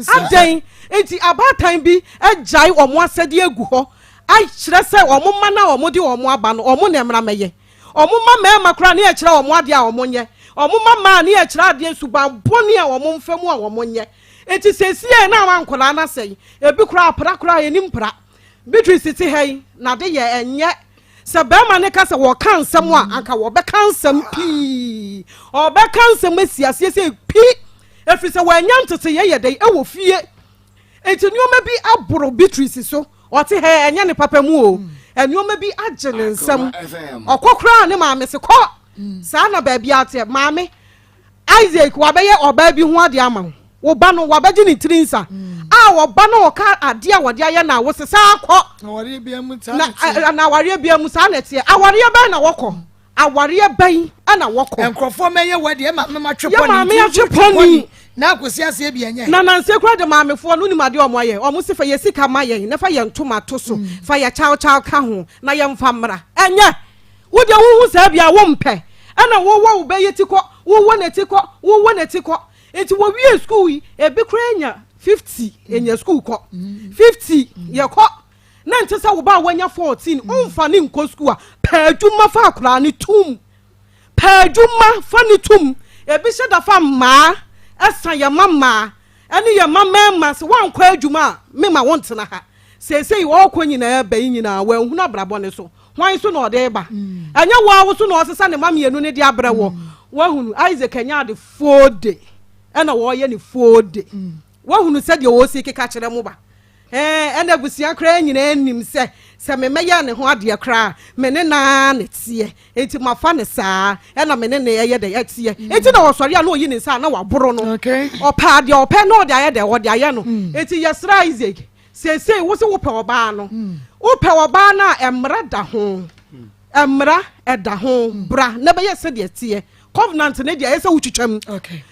adɛn nti abaatan bi agyae wɔn asɛdeɛ agu hɔ akyerɛ sɛ wɔn mma na wɔn de wɔn aba no wɔn na mmra mɛyɛ wɔn mma mmarima koraa ne yɛkyerɛ wɔn adeɛ a wɔn nyɛ wɔn mma mmaa ne yɛkyerɛ adeɛ suban bɔne a wɔn mfa mu a wɔn nyɛ nti sɛsi na ama nkwadaa no asɛe ebi koraa apra koraa yɛnim pra Beatrice te ha yi, n'ade yɛ ɛnyɛ. Sɛ bɛrima no ka sɛ wɔka nsɛm a, anka wɔbɛka nsɛm pii. Ɔbɛka nsɛm asi aseɛ sɛ pi, ɛfiri sɛ wɔanya nteteyɛ yɛ dɛn ɛwɔ fie. Nti nneɛma bi aboro Beatrice so. Ɔte ha ɛnyɛ ne papa mu o. Nneɛma bi agye ne nsam. Ɔkɔ koraa ne maame se kɔ. Saa na baabi ateɛ. Maame, Isaac wabɛyɛ ɔbaa bi ho adeɛ ama wo. Wo ba no wabɛgye ne tiri nsa a ɔba no ɔka adeɛ a wɔde ayɛ no a wose saa kɔ. Na na awareɛ bia mu saa na ɛteɛ. Awareɛ bɛn na wɔkɔ? Awareɛ bɛn na wɔkɔ? Nkurɔfoɔ mɛyɛ wɔ deɛ maame ma twe pɔni. Yɛ maame atwe pɔni. Na akosi aseɛ bi ɛnyɛ. Na nanse kura de maamefoɔ no nim adeɛ ɔmo ayɛ. Ɔmo se fa yɛ sika ma yɛn na fa yɛ ntoma to so. Fa yɛ kyaw kyaw ka ho na yɛn fa mmra. Ɛnyɛ. Wo deɛ wohu saa bi a wompɛ. Ɛna wowɔ wo bɛ yi ti kɔ, wowɔ n'akyi kɔ, wowɔ n'akyi kɔ. Nti wɔwie sukuu yi, ebi koraa nya 50, enya sukuu kɔ. 50 yɛkɔ. Na nte sɛ wo ba a wanya 14, womfa ne nkɔ sukuu a, pɛ adwuma fa akwadaa no tum. Pɛ adwuma fa no tum. Ebi hyɛ da fa mmaa, ɛsa yɛ ma mmaa, ɛne yɛ ma mmarima sɛ woankɔ adwuma a, mema wontena ha. Seesei ɔrekɔ nyinaa ba yi nyinaa, wanhunu abrabɔ no so. Hwan so na ɔde reba? Ɛnyɛ wo ara wo so na ɔresesa ne mma mmienu no de abrɛ wɔ. Woahunu, Isaac anya ade foode, ɛna wɔreyɛ ne foode. Woahunu sɛdeɛ ɔresi keka kyerɛ mo ba? Ɛɛ, ɛna abusua koraa nyinaa nim sɛ, sɛ memmɛyɛɛ ne ho adeɛ koraa a, me ne no ara na ɛteɛ. Enti mafa no saa, ɛna me ne no ɛyɛ dɛ ɛteɛ. Enti na ɔsɔre a na ɔyi ne nsa a na waboro no. Ɔpɛ adeɛ ɔpɛ na ɔde ayɛ dɛ, ɔde ayɛ no. Enti yɛsrɛ Isaac, Seesei wo se wopɛ ɔbaa no. Wopɛ ɔbaa no a, mmara da ho. Mmara ɛda ho. Bra na bɛyɛ sɛdeɛ ɛteɛ. Covenant no deɛ ɛyɛ sɛ wotwitwam.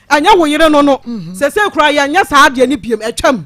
Ɛnyɛ wo yere no no. Seesei koraa yɛnyɛ saa adeɛ no biom. Ɛtwam.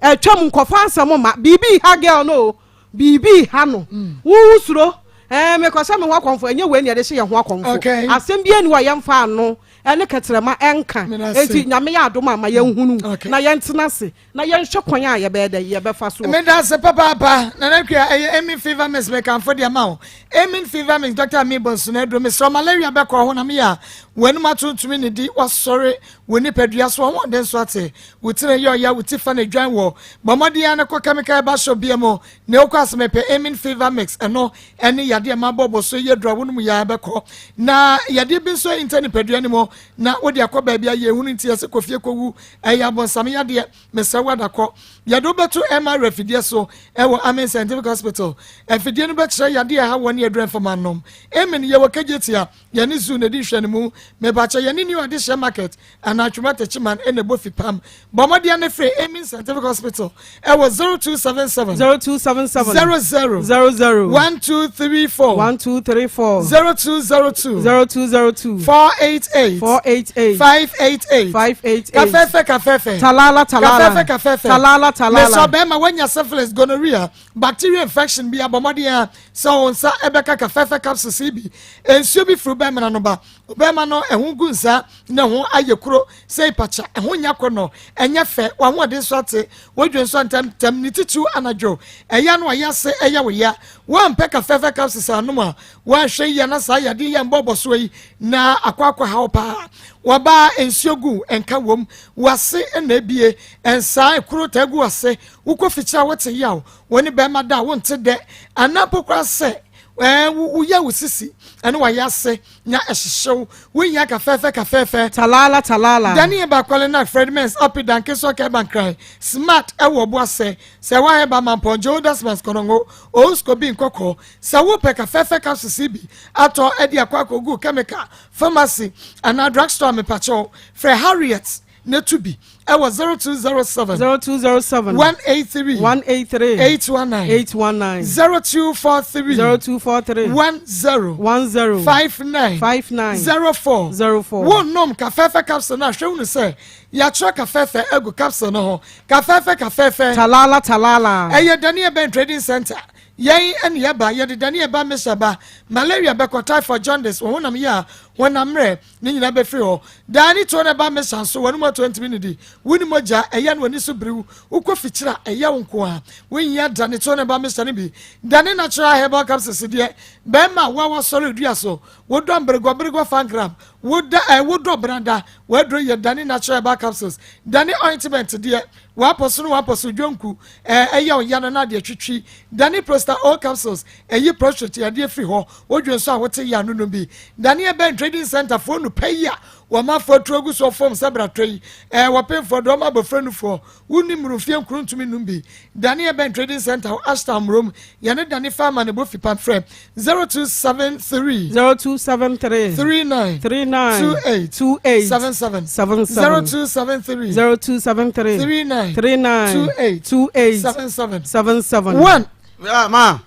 Ɛtwam nkɔfa asɛm mma. Biribi ha girl no o. Biribi ha no. Wo suro. Ɛɛ mekɔhyɛ me ho akɔmfo. Ɛnyɛ wei na yɛde hyɛ yɛn ho akɔmfo. Asɛm biara ni hɔ a yɛmfa ano ɛne kɛtrɛma ɛnka. Enti Nyame yɛ adom a ma yɛnhunu na yɛntena ase. Na yɛnhwɛ kwan a yɛbɛyɛ dɛ yɛbɛfa soɔ. Meda ase papaapa Nana Akua ɛyɛ Amen fever mix mekamfo de ama wo Amen fever mix Doctor Ami Bonsu na aduro mesrɛ malaria bɛkɔ ho na meyɛ a w'anum ato ntumi ne di wasɔre wo nipadua so ɔhoɔden so ate wo tiri yɛ ɔya wo ti fa na dwan wɔ bɔ mmɔden ara na kɔ chemical ɛba shop bia mu na wokɔ ase mepɛ Amen fever mix ɛno ɛne yadeɛ ma bɔbɔ so yɛ duro a wonom yɛ a bɛkɔ na yadeɛ bi nso ɛnta nipadua no mu na wode akɔ baabi a yɛhunu nti yɛsɛ kɔ fie kɔwu Ɛyɛ abonsam yadeɛ. Mesrɛ wo adakɔ. Yɛde wo bɛto MRI afidie so ɛwɔ Amen Scientific Hospital. Afidie no bɛkyerɛ yadeɛ a ɛha woɔ ne aduru ɛmfa ma nom. Amen yɛwɔ Kejetia, yɛne Zoo na ɛdi nhwɛanimu. Mepakyɛ yɛne New Adehyeɛ Market anaa Twema Techiman ɛna ɛbɔ fipam. Bɔ mmɔden ne frɛ Amen Scientific Hospital ɛwɔ 0277 0277 00 00 1234 1234 0202 0202 488 488 588 588 Kafɛfɛ kafɛfɛ Talala talala Kafɛfɛ kafɛfɛ Talala talala Mesɔ bɛrima wanya syphilis, gonorrhea, bacterial infection bi abɔ mmɔden a sɛ wo nsa ɛbɛka kafɛfɛ capsules yi bi. Nsuo bi firi bɛrima no ba. Bɛrima no ɛho gu nsa na ɛho ayɛ kuro sɛ ipakya, ɛho nyɛ akɔnnɔ, ɛnyɛ fɛ, w'ahoɔden so ate, wodwo nso ntɛmntɛm, ne titiriw anadwo, ɛyɛ a na wayɛ ase ɛyɛ wo ya. Woampɛ kafɛɛfɛ capsules annom a, woanhwɛ yie a na saa yadeɛ yi a mbɔbɔ soɔ yi na akɔ akɔha wo paa. W'aba a nsuo gu nka wom, w'ase na ebie, nsaa ekuro taa gu w'ase, wokɔ fikyiri a wote yaw, wo ne bɛrima da a wonte dɛ, anaa mpo koraa sɛ ɛɛ woyɛ wo sisi ɛne wayɛ ase na ɛhyehyew wo nyia kafɛɛfɛ kafɛɛfɛ. Talala talala. Daniel Bakwale na Fred Mens api danke sɔ kɛ bankran smart ɛwɔ ɔbo asɛ sɛ wa hɛ ba mampɔn Joe Dasmas kɔnɔngo Ousko bi nkɔkɔ sɛ wo pɛ kafɛɛfɛ capsules yi bi atɔ ɛde akɔ akɔgu chemical pharmacy anaa drugstore mepakyɛw frɛ Harriet na tu bi ɛwɔ 0207 0207 183 183 819 819 0243 0243 10 10 59 59 04 04 Wonnom kafɛɛfɛ capsule no a, hwɛ hunu sɛ yɛatwerɛ kafɛɛfɛ agu capsule no ho. Kafɛɛfɛ kafɛɛfɛ. Talala talala. Ɛyɛ Daniel Ben Trading Center. Yɛn ɛne yɛba, yɛde Daniel ba Mesha ba. Malaria bɛkɔ, typhoid, jaundice, wɔn honam yɛ a, honam mmerɛ. Ne nyinaa bɛfiri hɔ. Daa ne tuo no ba Mesa nso, w'anom atuo ntumi nnidi. Wonni mogya, ɛyɛ na w'ani so biri wo. Wokɔ fikyiri a, ɛyɛ wo nko ara. Wonhia da ne tuo no ba Mesa no bi. Da ne natural herbal capsules deɛ, bɛrima a wo a woasɔre dua so, wodɔ mberegɔberegɔ fangram, woda ɛɛ wodɔ brada, w'aduro yɛ da ne natural herbal capsules. Da ne ointment deɛ, w'apɔ so no w'apɔ so dwonku, ɛɛ ɛyɛ wo ya no na adeɛ twitwi. Da ne Prosta O capsules, ɛyi prostrate yadeɛ firi hɔ. Wodwen so a wote yɛ ano nom bi. Daniel Ben Trading Center foɔ nu pɛ yi a wɔn afoɔ atu agu soɔ fam sɛ bratɔ yi. Ɛɛ wɔpemfoɔ de wɔn abɔfra nufoɔ. Wonni mmuru mfeɛ nkron ntumi nnum bi. Daniel Ben Trading Center wɔ Ashtown Mmrom. Yɛne Dani Farmer ne bɔ fipam frɛ 0273 0273 39 39 28 28 77 77 0273 0273 39 39 28 28 77 77 1 Yeah, ma.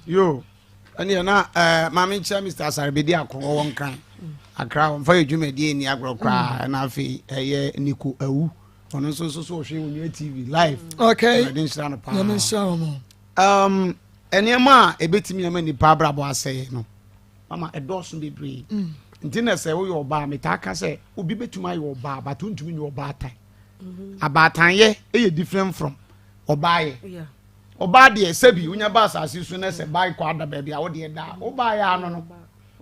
Yo. Ɛneɛ na eh, maame nkyerɛ Mr. Asare bɛdi ako wɔwɔ nkran. Akra wɔmfa yɛ dwumadie nni agorɔ koraa. Ɛna afei ɛyɛ Niko Awu. Ɔno nso nso so ɔhwɛ Onua TV live. Okay. Awurade nhyira no paa. Nyame nhyira wɔn. Um, nneɛma a ɛbɛtumi ama nipa abrabɔ asɛe no mama ɛdɔɔso bebree. Nti na sɛ woyɛ ɔbaa metaa ka sɛ obi bɛtumi ayɛ ɔbaa but wontumi nyɛ ɔbaatan. Mm-hmm. Abaatanyɛ yɛ different from ɔbaayɛ. Ɔbaa deɛ sɛbi wonya ba asase so na sɛ baa kɔ ada baabi a wodeɛ da a wobaayɛ ano no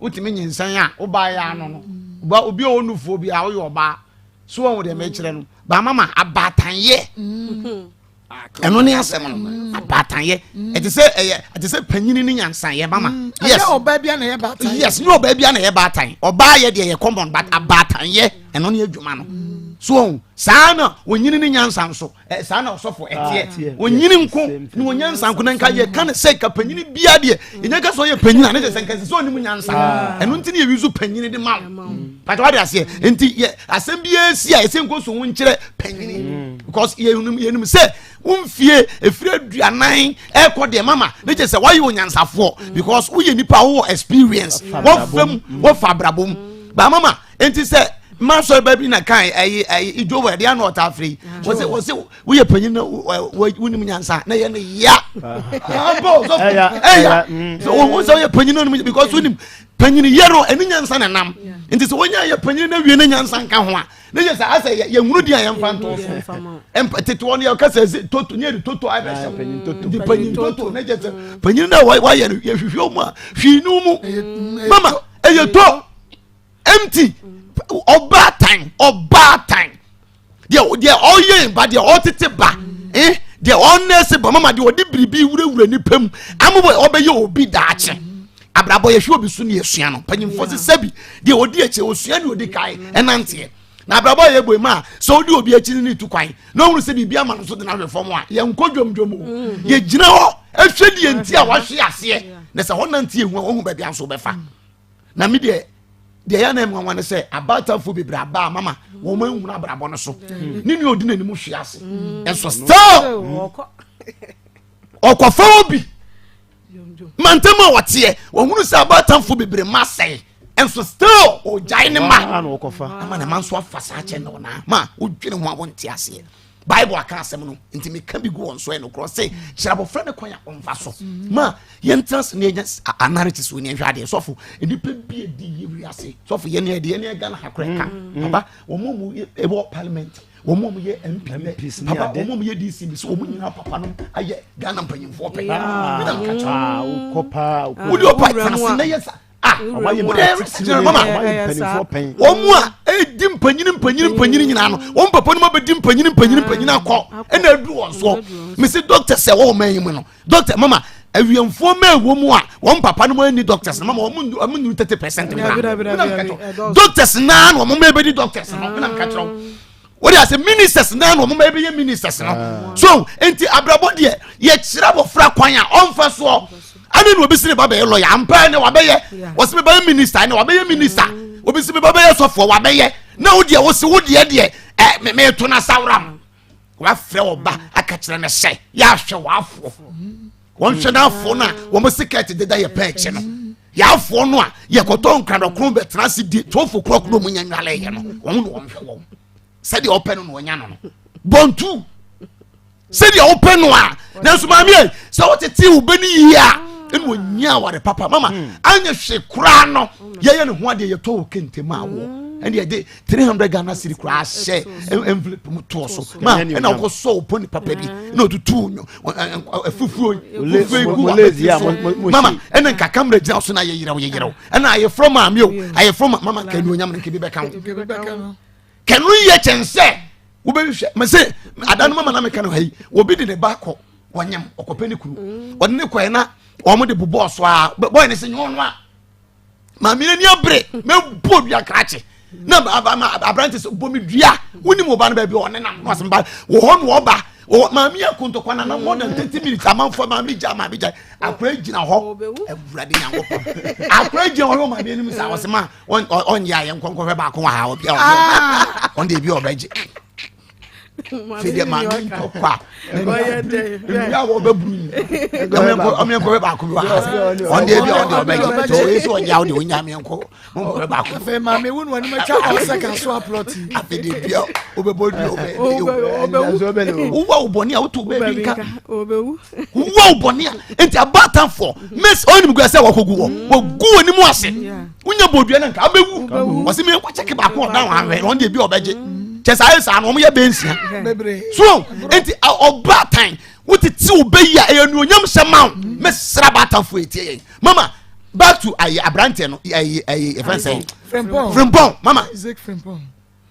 wotumi nyinsɛn a wobaayɛ ano no ba obi a ɔwɔ nufoɔ bi a woyɛ ɔbaa so wɔn deɛ mekyerɛ no ba mama abaatanyɛ. Mm-hmm. ɛno ne asɛm no mm. abaatanyɛ mm. ɛte sɛ ɛyɛ ɛte sɛ panyini ne nyansayɛ mama mm. yes ɔbaa bi na ɛyɛ baatan yes ne ɔbaa bi na ɛyɛ baatan ɔbaa yɛ deɛ yɛ common but abaatanyɛ ɛno ne adwuma no so ɔn saa na onyini ne nyansa nso ɛ saa na ɔsɔfo ɛteɛ ah, onyini nko ne onyansa nko na nka yɛ ka ne sɛ ka panyini bia deɛ yɛnyɛ ka sɛ ɔyɛ panyini a ne sɛ nka sɛ ɔnim nyansa ah. ɛno nti ne yɛ wisu panyini de ma wo pàtó wade aseɛ nti yɛ asɛm biara si a yɛsɛ nko so ho nkyerɛ panyini mm. because yɛnum yɛnum sɛ womfie efiri aduanan ɛkɔ deɛ mama ne kyɛ sɛ wayɛ onyansafoɔ mm. because woyɛ nipa wowɔ experience wɔfam mm. wɔfa abrabɔ mu ba mama nti sɛ mma sɔrɔ baabi na kan ɛyi ɛyi idwo wɔ ɛde ano ɔta afiri wɔsɛ wɔsɛ woyɛ panyin na wonim nyansa na yɛ no ya ɛya sɛ wɔn sɛ woyɛ panyin na wonim because wonim panyin yɛ no ɛne nyansa na nam nti sɛ wonya yɛ panyin na wie ne nyansa nka ho a ne yɛ sɛ asɛ yɛ nwunu di a yɛmfa nto so mpa tete wɔn yɛ kasa ɛsɛ toto ne yɛ de toto ayɛ bɛhyɛ nti panyin toto ne yɛ sɛ panyin na wayɛ no yɛhwehwɛ mu a hwii ne mu mama ɛyɛ to empty ɔbaatan ɔbaatan deɛ deɛ ɔyɛ ba deɛ ɔtete ba eh deɛ ɔnɛɛse ba mama deɛ ɔde biribi wurawura nipa mu ama ɔbɛyɛ obi daakye abrabɔ yɛhwɛ obi so ne yɛsua no mpanyinfoɔ sɛ sɛbi deɛ ɔdi akyi ɔsua ne ɔdi kae ɛnanteɛ na abrabɔ yɛ bɔ mu a sɛ ɔdi obi akyi ne tu kwan na ɔhunu sɛ biribi ama no so de no ahwɛ fam a yɛnkɔ dwomdwom o mm-hmm. yɛgyina hɔ ɛhwɛ deɛ nti a wahwe aseɛ na sɛ hɔ nante ehu a wɔhu baabi a nso bɛfa na me deɛ deɛ yɛ anam nwanwa ne sɛ abaatanfoɔ bebree aba a mama wɔn ahunu abrabɔ no so ne nea ɔdi n'anim hwe ase nso still ɔkɔfa obi mantam a wɔteɛ wɔhunu sɛ abaatanfoɔ bebree ma sɛe nso still ɔgyae ne ma ama ne ma nso afa saa kyɛ na ɔnaa ma wodwene ho a wonte aseɛ Bible aka asɛm no nti meka bi gu wɔn so ɛno korɔ se kyerɛ abɔfra ne kwan a ɔmfa so ma yɛntena se ne yɛnya analysis wɔ ne yɛhwɛ adeɛ sɔfo nnipa bi adi yɛ wiase sɔfo yɛne ɛde yɛne Ghana ha korɛ ka mm, mm. papa wɔn mu mu ɛwɔ parliament wɔn mu mu yɛ MP papa wɔn mu yɛ DC bi so wɔn nyinaa papa no ayɛ Ghana mpanyinfoɔ pɛ mi na nka kyerɛ wodi ɔpa tena se na yɛ sa ah wode mama wɔn mu a ɛdi mpanyini mpanyini mpanyini nyinaa no wɔn papa no ma bɛdi mpanyini mpanyini mpanyini akɔ ɛna adu wɔn soɔ mesi doctor sɛ wɔwɔ man yi mu no doctor mama awiɛmfoɔ mma ɛwɔ mu a wɔn papa no mu ani doctors no mama wɔn mu nuru 30% doctors naa na wɔn mma ɛbɛdi doctors no mena nka kyerɛ wo wọ́n de ase ministers náà na wɔn bɛyɛ bɛyɛ ministers no ah. so nti abrabɔ deɛ yɛkyerɛ abɔfra kwan a ɔnfa soɔ ɛne na obi si ne ba bɛyɛ lɔya ampa ɛne wabɛyɛ wɔsi mi bɛyɛ minister ɛne wabɛyɛ minister mm. obi si mi ba bɛyɛ sɔfoɔ wabɛyɛ na wo deɛ wosi wo deɛ deɛ ɛ mɛ mɛ to na sawura mu wafrɛ ɔba aka kyerɛ ne sɛ yɛahwɛ w'afoɔ wɔn hwɛ n'afoɔ no a wɔn sikɛti deda yɛ pɛɛ akyi no yɛafoɔ no a yɛkɔtɔ nkradɔkron bɛtena ase di tofo korɔkorɔ mu nya nwale yɛ no wɔn na wɔn hwɛ wɔn sɛdeɛ ɔpɛ no na ɔnya no no bɔntu sɛdeɛ ɔpɛ no a nanso maame yɛ sɛ ɔtete wo bɛ ne yie a ɛna ɔnya aware papa mama hmm. anyɛ hwee koraa no yɛyɛ ne ho adeɛ yɛtɔ wɔ kente ma awoɔ hmm. ɛne yɛde 300 Ghana cedi koraa ahyɛ envelope mu toɔ so ma ɛna wokɔ sɔ wo pɔni papa bi na ɔtutu afufuo fufuo gu wɔ mama ɛna nka kamera gyina so na yɛ yerɛw yɛ yerɛw ɛna ayɛfrɔ maame o ayɛfrɔ mama nka anuonyam no nka bi bɛka ho kɛno yɛ kyɛn sɛ wobɛhwehwɛ mɛ sɛ ada no mama na meka no ha yi obi de ne ba kɔ wɔnyam ɔkɔpɛ ne kunu ɔde ne kɔɛ na wɔn de bobɔɔ so a bɔyɛ ne sɛ nyɛ ɔno a maame n'ani abere mɛbɔ dua krakye na aberante sɛ bɔ me dua wonim wo ba no baabi ɔne nam no asɛm ba wɔ hɔ na ɔba maame yɛ kontokwa nana more than 30 minutes amanfoɔ maame gya maame gya akora gyina hɔ awurade nyankopɔn akora gyina hɔ maame anim saa ɔsɛ ma ɔnyɛ ayɛ nkɔnkɔhwɛ baako wɔ ha ɔbia ɔde ɔde ebi ɔbɛgye fɛ deɛ maame ntɔkwa nnua a wɔbɛburu yi ɔmo nkɔhwɛ baako bi wɔ ha ɔde ebi ɔde ɔbɛgye tɔ oye sɛ ɔnyɛ ɔde ɔnya ame nkɔ nkɔhwɛ baako. Afei maame wo nua anim atwa ɔsɛ kan so aplɔti. Afei deɛ dua wobɛbɔ dua wobɛwuwa wo bɔne a woto baabi nka wuwa wo bɔne a nti abaatanfoɔ miss ɔnim gua sɛ wɔkɔgu wɔ wɔgu wɔ anim ase. Wonya bɔ dua no nka abɛwu. Ɔsɛ mi nkɔ kyɛke baako ɔdan wɔn ahwɛ wɔn deɛ bi ɔbɛgye. Kyɛ saa yɛ saa no wɔn yɛ bɛn nsia. So nti ɔbaatan wotete wo bɛ yi a ɛyɛ anuonyam hyɛ ma wo. Mɛsra baatanfo etie yɛn. Mama back to ayi aberanteɛ no ayi ayi ɛfɛn sɛ. Frimpong. Frimpong mama. Isaac Frimpong.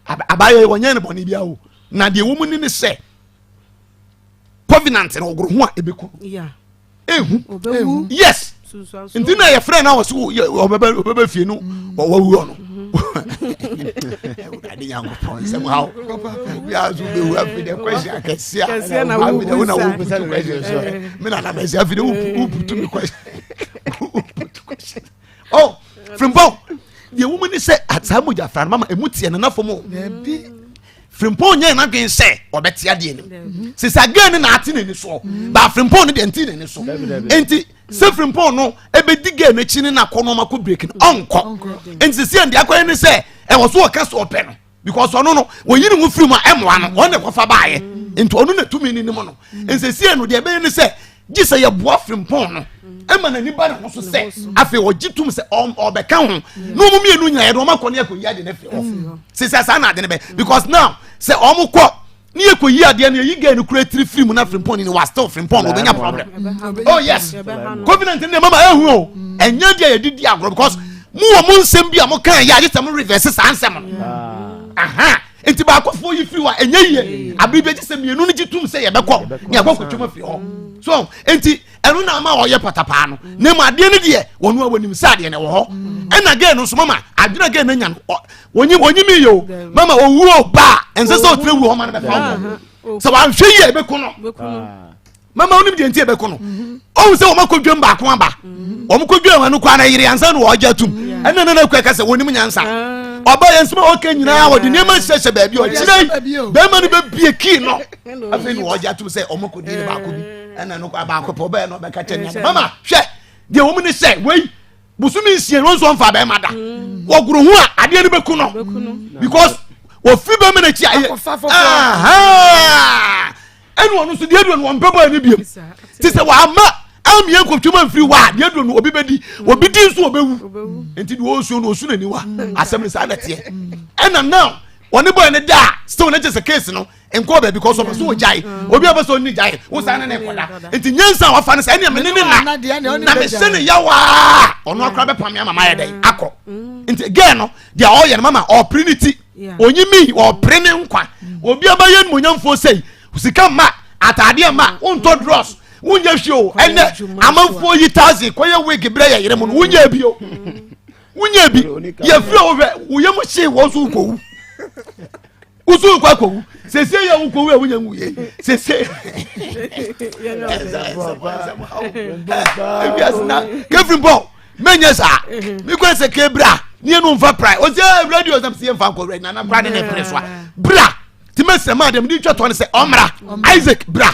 Abayɛ wɔnyɛ no bɔnne bi awo na deɛ wɔn mu ni ne sɛ covenant no ɔgoro ho a ebeku. Ehu. Yes. Nti na yɛfrɛ no a wɔsɛ ɔbɛbɛ ɔbɛbɛ fie no ɔwawu ɔno. Awurade Nyankopɔn nsɛm ha o. Obiara nso bɛwu afei deɛ question akɛseɛ a afei deɛ wo na woputu question so. Me na na mɛsɛ afei deɛ woputu me question. Woputu question. Oh, Frimpong deɛ wɔn ni sɛ saa mogya fra no mama emu teɛ nana fam o. Frimpong nyɛ n'adwene sɛ ɔbɛte adeɛ no mu. Sisi agɛn no na ate n'ani soɔ. Ba Frimpong no deɛ nti n'ani so. Nti sɛ Frimpong no ebedi gɛn n'akyi ne n'akɔ no ɔma kɔ break no ɔnkɔ. Nti sisi ɛn deɛ akɔyɛ ne sɛ ɛwɔ so ɔka so ɔpɛ no because ɔno no wɔyi ne ho firi mu a ɛmoa no ɔno na ɛkɔfa baayɛ. Nti ɔno na tumi ne ne mu no. Nsɛsi ɛno deɛ ɛbɛyɛ ne sɛ gye sɛ yɛboa Frimpong no ɛma n'ani ba ne ho so sɛ afei ɔgye tum sɛ ɔbɛka ho na wɔn mmienu nyinaa yɛde wɔn akɔ ne akɔyi ade no afiri hɔ sisi saa na ade no bɛ because now sɛ wɔn kɔ ne yɛ kɔ yi adeɛ no yɛyi gɛɛ no kura tiri firi mu na Frimpong ni wa still Frimpong no ɔbɛnya problem oh yes covenant ne mama ehu o ɛnyɛ deɛ yɛde di agorɔ because mu wɔ mu nsɛm bi a mo kan yɛ agye sɛ mo reverse saa nsɛm no aha nti baakofoɔ yi firi hɔ a ɛnyɛ yie abiri bi agye sɛ mmienu no gye tum sɛ yɛbɛkɔ ne akɔ kɔtwam afiri hɔ so nti ɛno na ama ɔyɛ patapaa no na mu adeɛ no deɛ wɔn a wɔnim sɛ adeɛ no wɔ hɔ ɛna gɛɛ no nso mama adwene gɛɛ no anya no wɔnyim wɔnyim yie o mama owuo ba a ɛnsɛ sɛ ɔtena wuo hɔ ma no bɛfa wɔ sɛ wanhwɛ yie ɛbɛku no mama wonim deɛ nti ɛbɛko no ɔhu sɛ wɔn akɔ dwam baako aba wɔn kɔ dwam ɛno kɔ ana yere ansa na wɔagye atum ɛna nana akua ka sɛ wɔnim nyansa ɔba yɛn nsɛm a ɔka nyinaa wɔde nneɛma hyehyɛ baabi ɔkyerɛ yi bɛrima no bɛbie kii no afei na wɔagye atum sɛ wɔn kɔ di ne baako bi ɛna no kɔ baako pɛ ɔbɛyɛ no ɔbɛka kyɛ nea mama hwɛ deɛ wɔn ne sɛ wei bosome nsia no nso ɔmfa bɛrima da wɔgoro ho a adeɛ no bɛku no because wɔfiri bɛrima no akyi a ɛyɛ ɛne ɔno nso deɛ aduro no wɔmpɛ bɔɔ no biom te sɛ wɔama amia nkɔtwam amfiri hɔ a deɛ aduro no obi bɛdi obi di nso ɔbɛwu nti deɛ ɔsuo no ɔsu n'aniwa asɛm no saa na teɛ ɛna now wɔne bɔɔ no da a still ne kyɛ sɛ case no nkɔ baabi kɔ so ɔpɛ so ɔgyae obi a ɔpɛ sɛ ɔne gyae wo saa ne ne kɔda nti nyansa a wafa no sɛ ɛnea mene ne na na mehyɛ ne yawaa ɔno akora bɛpa me ama mayɛ dɛn akɔ nti gɛɛ no deɛ ɔyɛ no mama ɔpere ne ti onyi mi ɔpere ne nkwa obi abɛyɛ nimonyamfoɔ sɛi sika mma ataadeɛ mma wontɔ drɔs wonyɛ hwee o ɛnɛ amanfoɔ yi taxi kɔyɛ wig berɛ yɛ yere mu no wonyɛ bi o wonyɛ bi yɛfiri a wohwɛ woyɛ mu hyee wɔn so wokɔwu woso wokɔ akɔwu sese yɛ wokɔwu a wonya nwuye sese ewiase na kefiri bɔ mɛnyɛ saa mekɔ sɛ ke bra ne yɛnu mfa pra ɔsɛ eh, radio sɛm sɛ yɛmfa nkɔ radio nana kora ne ne pere so a bra nti mɛsrɛ ma deɛ mede twa toɔ no sɛ ɔmmra Isaac bra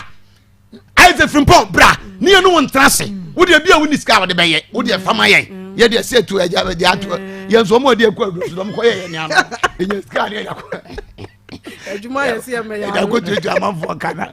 Isaac Frimpong bra ne yɛne wo ntena ase wo deɛ bi a wonni sika a wɔde bɛyɛ wo deɛ fama yɛn yɛ deɛ sɛ tu agya bɛde ato yɛn nso ɔmo de akɔ aduro so dɔm kɔ yɛ yɛn nea no ɛnya sika ne yɛde akɔ adwuma yɛ sɛ yɛmɛ yɛ ɛde akɔ tuatua amanfoɔ ka na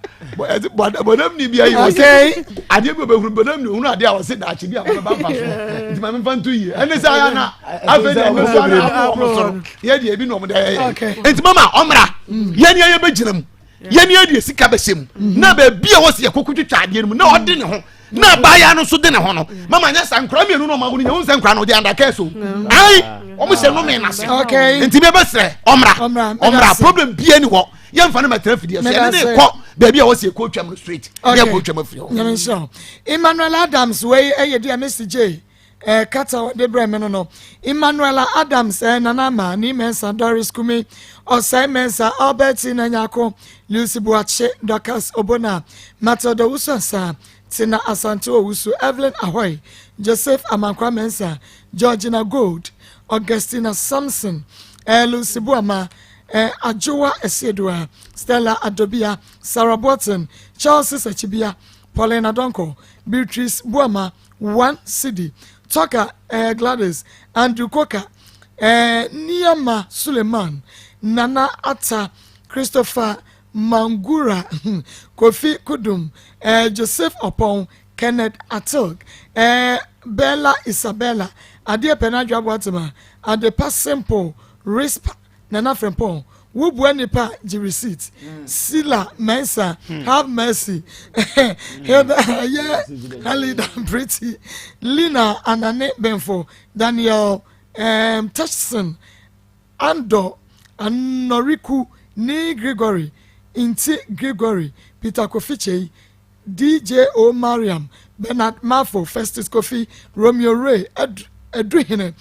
bɔnam ni bi ayi wɔ sɛ adeɛ bi ɔbɛhunu bɔnam ni ohunu adeɛ a wɔse daakye bi a wɔbɛba mfa so nti maame nfa nto yie ɛne sɛ ayɛ na afei deɛ ɛno so ana abɔ wɔn so no yɛ deɛ ebi na wɔn de ayɛ yɛ nti mama ɔmmra yɛn ni yɛ bɛgyina mu yɛn ni yɛde sika bɛhyɛ mu na baabi a wɔsi yɛkoko twitwa adeɛ no mu na ɔde ne ho na abaayewa no nso de ne ho no mama nyɛ sa nkura mmienu na ɔmo awo no nyɛ wɔn sɛ nkura no ɔde andakɛ so ayi wɔn hyɛ nome n'ase nti mi bɛsrɛ ɔmra ɔmra problem bie ni hɔ yɛn fa no ma tena fidie so yɛn ne kɔ baabi a wɔsi ekɔ twam no straight ne ɛkɔ twam afiri hɔ. Nyame nhyira Emmanuel Adams wei ɛyɛ deɛ Mr J Eh, kata ɔde brɛ me no no. Emmanuela Adams, eh, Nana Ama, Nii Mensah, Doris Kumi, Osei Mensah, Albert Nanyako, Lucy Boakye, Dorcas Obona, Matilda Owusu Ansah, Tina Asante Owusu, Evelyn Ahoy, Joseph Amankwa Mensah, Georgina Gold, Augustina Sampson, eh, Lucy Boama, eh, Adwoa Esiedua, Stella Adobia, Sarah Boateng, Charles Sachibia, Paulina Donko, Beatrice Boama, One cedi, Tucker eh, Gladys, Andrew Koka eh, Niyama Suleiman, Nana Atta, Christopher Mangura, Kofi Kudum eh, Joseph Opong, Kenneth Atilg eh, Bella Isabella, Adeɛ Pɛ N'Adwo Aboatema, Adepa Simple, Rispa, Nana Frimpong, Wo bua nipa a gye receipt, Sila Mensah, Have Mercy, Hilda ɛyɛ Halida Pretty, Lina Anane Benfo, Daniel um, Teshson, Andor Anoriku ne Gregory Nti Gregory, Peter Kofi Kyei, DJO Mariam, Bernard Marfo, Festus Kofi, Romeo Ray, Ed Aduhene,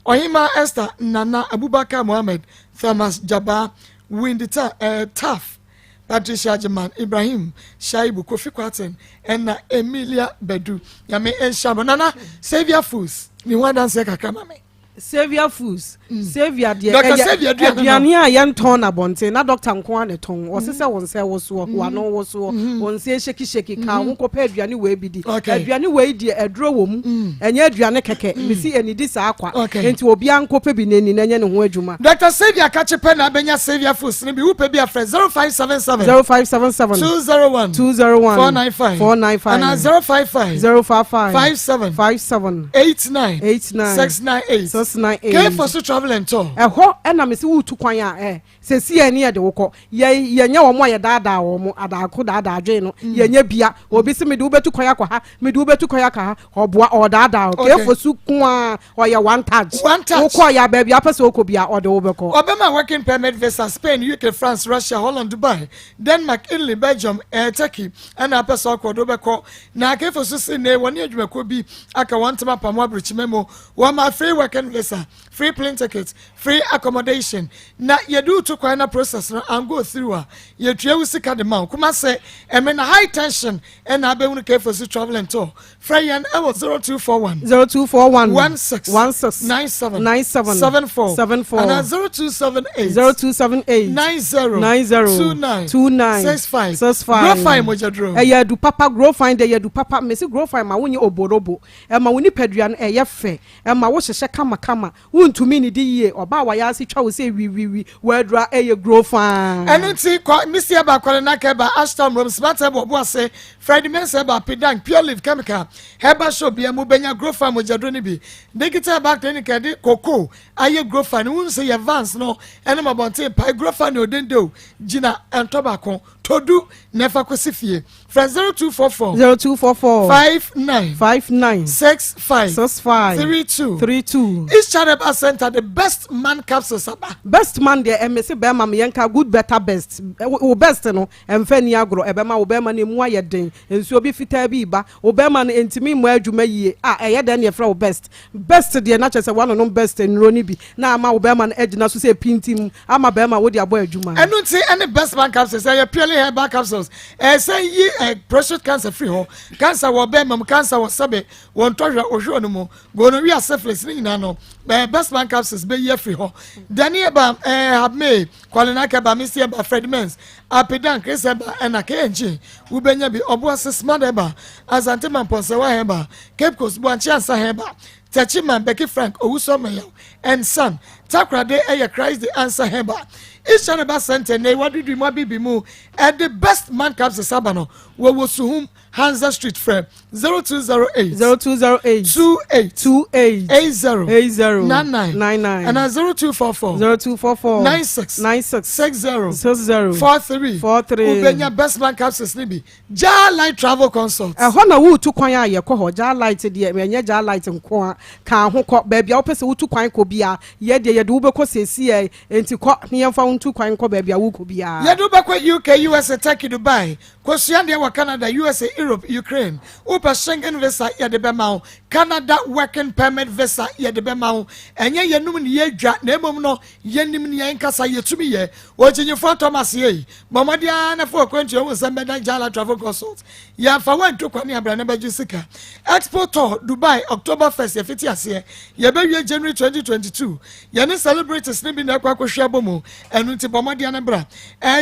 Ɔhemaa Esther Nana Abubakar Mohammed, Thelmas Jabaa, Windy Ta eh, Taff, Patricia Agyeman, Ibrahim Shaibu, Kofi Kwarteng, ɛna Emilia Badu. Nyame nhyira mo. Nana, Saviour Foods, ne ho adanseɛ kakra ma me. Saviour Foods, Saviour deɛ ɛyɛ aduane a yɛntɔn na abɔnten na dɔkta nko ara na ɛtɔn. Ɔse sɛ wo nsa ɛwosoɔ, w'ano wosoɔ, wo nsa ɛhyeki hyeki, ka ho kɔpɛ aduane wei bi di. Aduane wei deɛ aduro wɔ mu, ɛnyɛ aduane kɛkɛ. Mesi ɛnidi saa kwa, enti obiara nkɔpɛ bi na ɛni na ɛnyɛ ne ho adwuma. Dɔkta Saviour kakye pɛ na abɛnya Saviour Foods no bi. Wopɛ bi a frɛ 0577 0577 201 201 495 495 anaa 055 055 57 57 89 89 698 698. K for so travel and tour. Ɛhɔ ɛna mesi wotu kwan a ɛ sɛsi yɛn ni yɛde wokɔ yɛ yɛnyɛ wɔn a yɛdaadaa wɔn adaako daadaa adwene no yɛnyɛ bia obi si mede wobɛtu kwan akɔ ha mede wobɛtu kwan akɔ ha ɔboa ɔdaadaa Okay. K for so ko a ɔyɛ one touch One touch. Wokɔ yɛ baabi apɛ sɛ wokɔ bia ɔde wobɛkɔ. Ɔbɛma working permit visa Spain, UK, France, Russia, Holland, Dubai, Denmark, Italy, Belgium, eh, Turkey ɛna apɛ sɛ ɔkɔ de wobɛkɔ. Na Akefo so se nnɛ wɔne adwumakuo bi aka wɔn ntam apam wɔ aburokyima mu. Wɔma free working visa, free plane ticket, free accommodation. Na yɛde wo to kwan na process no an go through a, yɛtua wo sika de ma wo. Kumase, ɛme na high tension ɛna abɛhunu Kefo Travel and Tour. Frɛ yɛn ɛwɔ 0241 0241 16 16 97 97 74 74 anaa 0278 0278 90 90 29 29 65. 65. Growfine mogyaduro. Ɛyɛ adu papa. Growfine deɛ yɛ adu papa. Mesi Growfine ma wonyɛ oborobo, ɛma wo nipadua no ɛyɛ fɛ, ɛma wo hyehyɛ kamakama, wontumi ne di yie, ɔbaa wayɛ ase twa wo sɛ wiwiwi wɔadura ɛyɛ Growfine. Ɛno nti kɔ misi ɛba kɔle naka ɛba Ashtown Rome Smart ɛbɔ ɔbo ase Fred Mensa ɛba Pidank Pure Leaf Chemical Herbal Shop bia mu bɛnya Growfine mogyaduro no bi. Digital Herbal Clinic ɛde koko ayɛ Growfine wohu sɛ yɛ vans no ɛne mabɔnten pae Growfine odendeo gyina ɛntɔ baako todu na ɛfa kɔsi fie. Frɛ 0244 0244 59 59 65 65 32 32. East Child Herbal Center, the Best Man capsules aba. Best Man deɛ ɛmɛ sɛ bɛrima mi yɛnka good, better, best. Wo best no ɛmfɛ ni agorɔ, ɛbɛma wo bɛrima no emu ayɛ den. Nsuo bi fitaa bi ba wo bɛrima no ntumi mmɔ adwuma yie a ɛyɛ dɛn ne yɛfrɛ wo best. Best deɛ na kyerɛ sɛ woanonom best nnuro no bi na ama wo bɛrima no agyina so sɛ pintim ama bɛrima wode abɔ adwuma. Ɛno nti ɛne Best Man capsules ɛyɛ purely herbal capsules, ɛsɛ yi ɛ prostate cancer firi hɔ, cancer wɔ bɛrima mu, cancer wɔ sɛbe wɔ ntɔhwɛ ohwɛ no mu, gonorrhea, syphilis ne nyinaa no ɛɛ Best Man capsules bɛyi afiri hɔ. Dani ɛba ɛɛ Habme Kwalena Kɛba Misi ɛba Fred Mens Apidan Chris ɛba ɛna KNG wobɛnya bi Ɔboase Smart ɛba Asante Mampɔnsɛwa ɛba Cape Coast Buankye Ansa ɛba Techiman Becky Frank Owusu Ɔmɛyaw and Son Takoradi ɛyɛ Christ the Answer Herbal. Isha ne ba Center ne wadudui mu abibi mu ɛde Best Man capsules aba no wɔwɔ Suhum Hansa Street. Frɛ 0208 0208 28 28 80 80 99 99 ɛna 0244 0244 96 96 60 60 43. 43. Wobɛnya Best Man capsules ne bi. Gya Light Travel Consult. Ɛhɔ na wotu kwan a yɛkɔ hɔ. Gya Light deɛ ɛnyɛ Gya Light nko a ka ho kɔ baabi a wopɛ sɛ wotu kwan kɔ bia yɛ deɛ yɛde wobɛkɔ siesie ɛ nti kɔ ne yɛmfa wo ntu kwan kɔ baabi a wokɔ biara. Yɛde wobɛkɔ UK, USA, Turkey, Dubai, kɔsua deɛ wɔ Canada, USA, Europe, Ukraine. Wopɛ Schengen visa, yɛde bɛma wo. Canada working permit visa, yɛde bɛma wo. Ɛnyɛ yɛnum ne yɛdwa na mmom no yɛnim ne yɛn kasa yɛtumi yɛ wɔkyinyifoɔ Thomas yei bɔ mmɔden ara na fa akwantua wo nsɛm bɛda Jala Travel Consult. Yɛmfa woantu kwane abra ne bɛgye sika. Expo Tour Dubai, October 1st yɛfiti aseɛ, yɛbɛwie January 2022. Yɛne celebrities ne bi na ɛkɔ akɔhwɛ abɔ mu. Ɛno nti bɔ mmɔden no bra.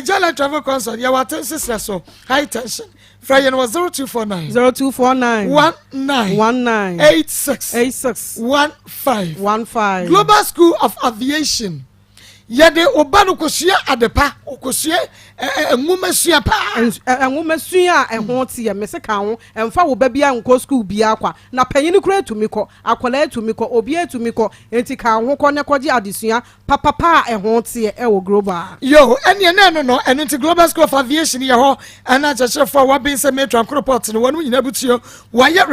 Jala Travel Consult yɛwɔ Atense serɛ so high tension. Frɛ yɛn wɔ 0249 0249 19 19 86 86 15 15. Global School of Aviation. Yɛde wo ba no kosua adepa, ɔkosua nwomasua paa. Nwomasua a ɛho teɛ, mese ka ho, mfa wo ba biara nkɔ sukuu biara kwa, na panyin koraa tumi kɔ, akwadaa tumi kɔ, obiara tumi kɔ, enti ka wo ho kɔ na kɔgye adesua papapa a ɛho teɛ wɔ Global. Yoo, ɛneɛ na ɛno no, ɛno nti Global School of Aviation yɛ hɔ, ɛna akyerɛkyerɛfoɔ a wɔaben sɛ Matron Koropɔt no, wɔnom nyinaa butuo, wɔayɛ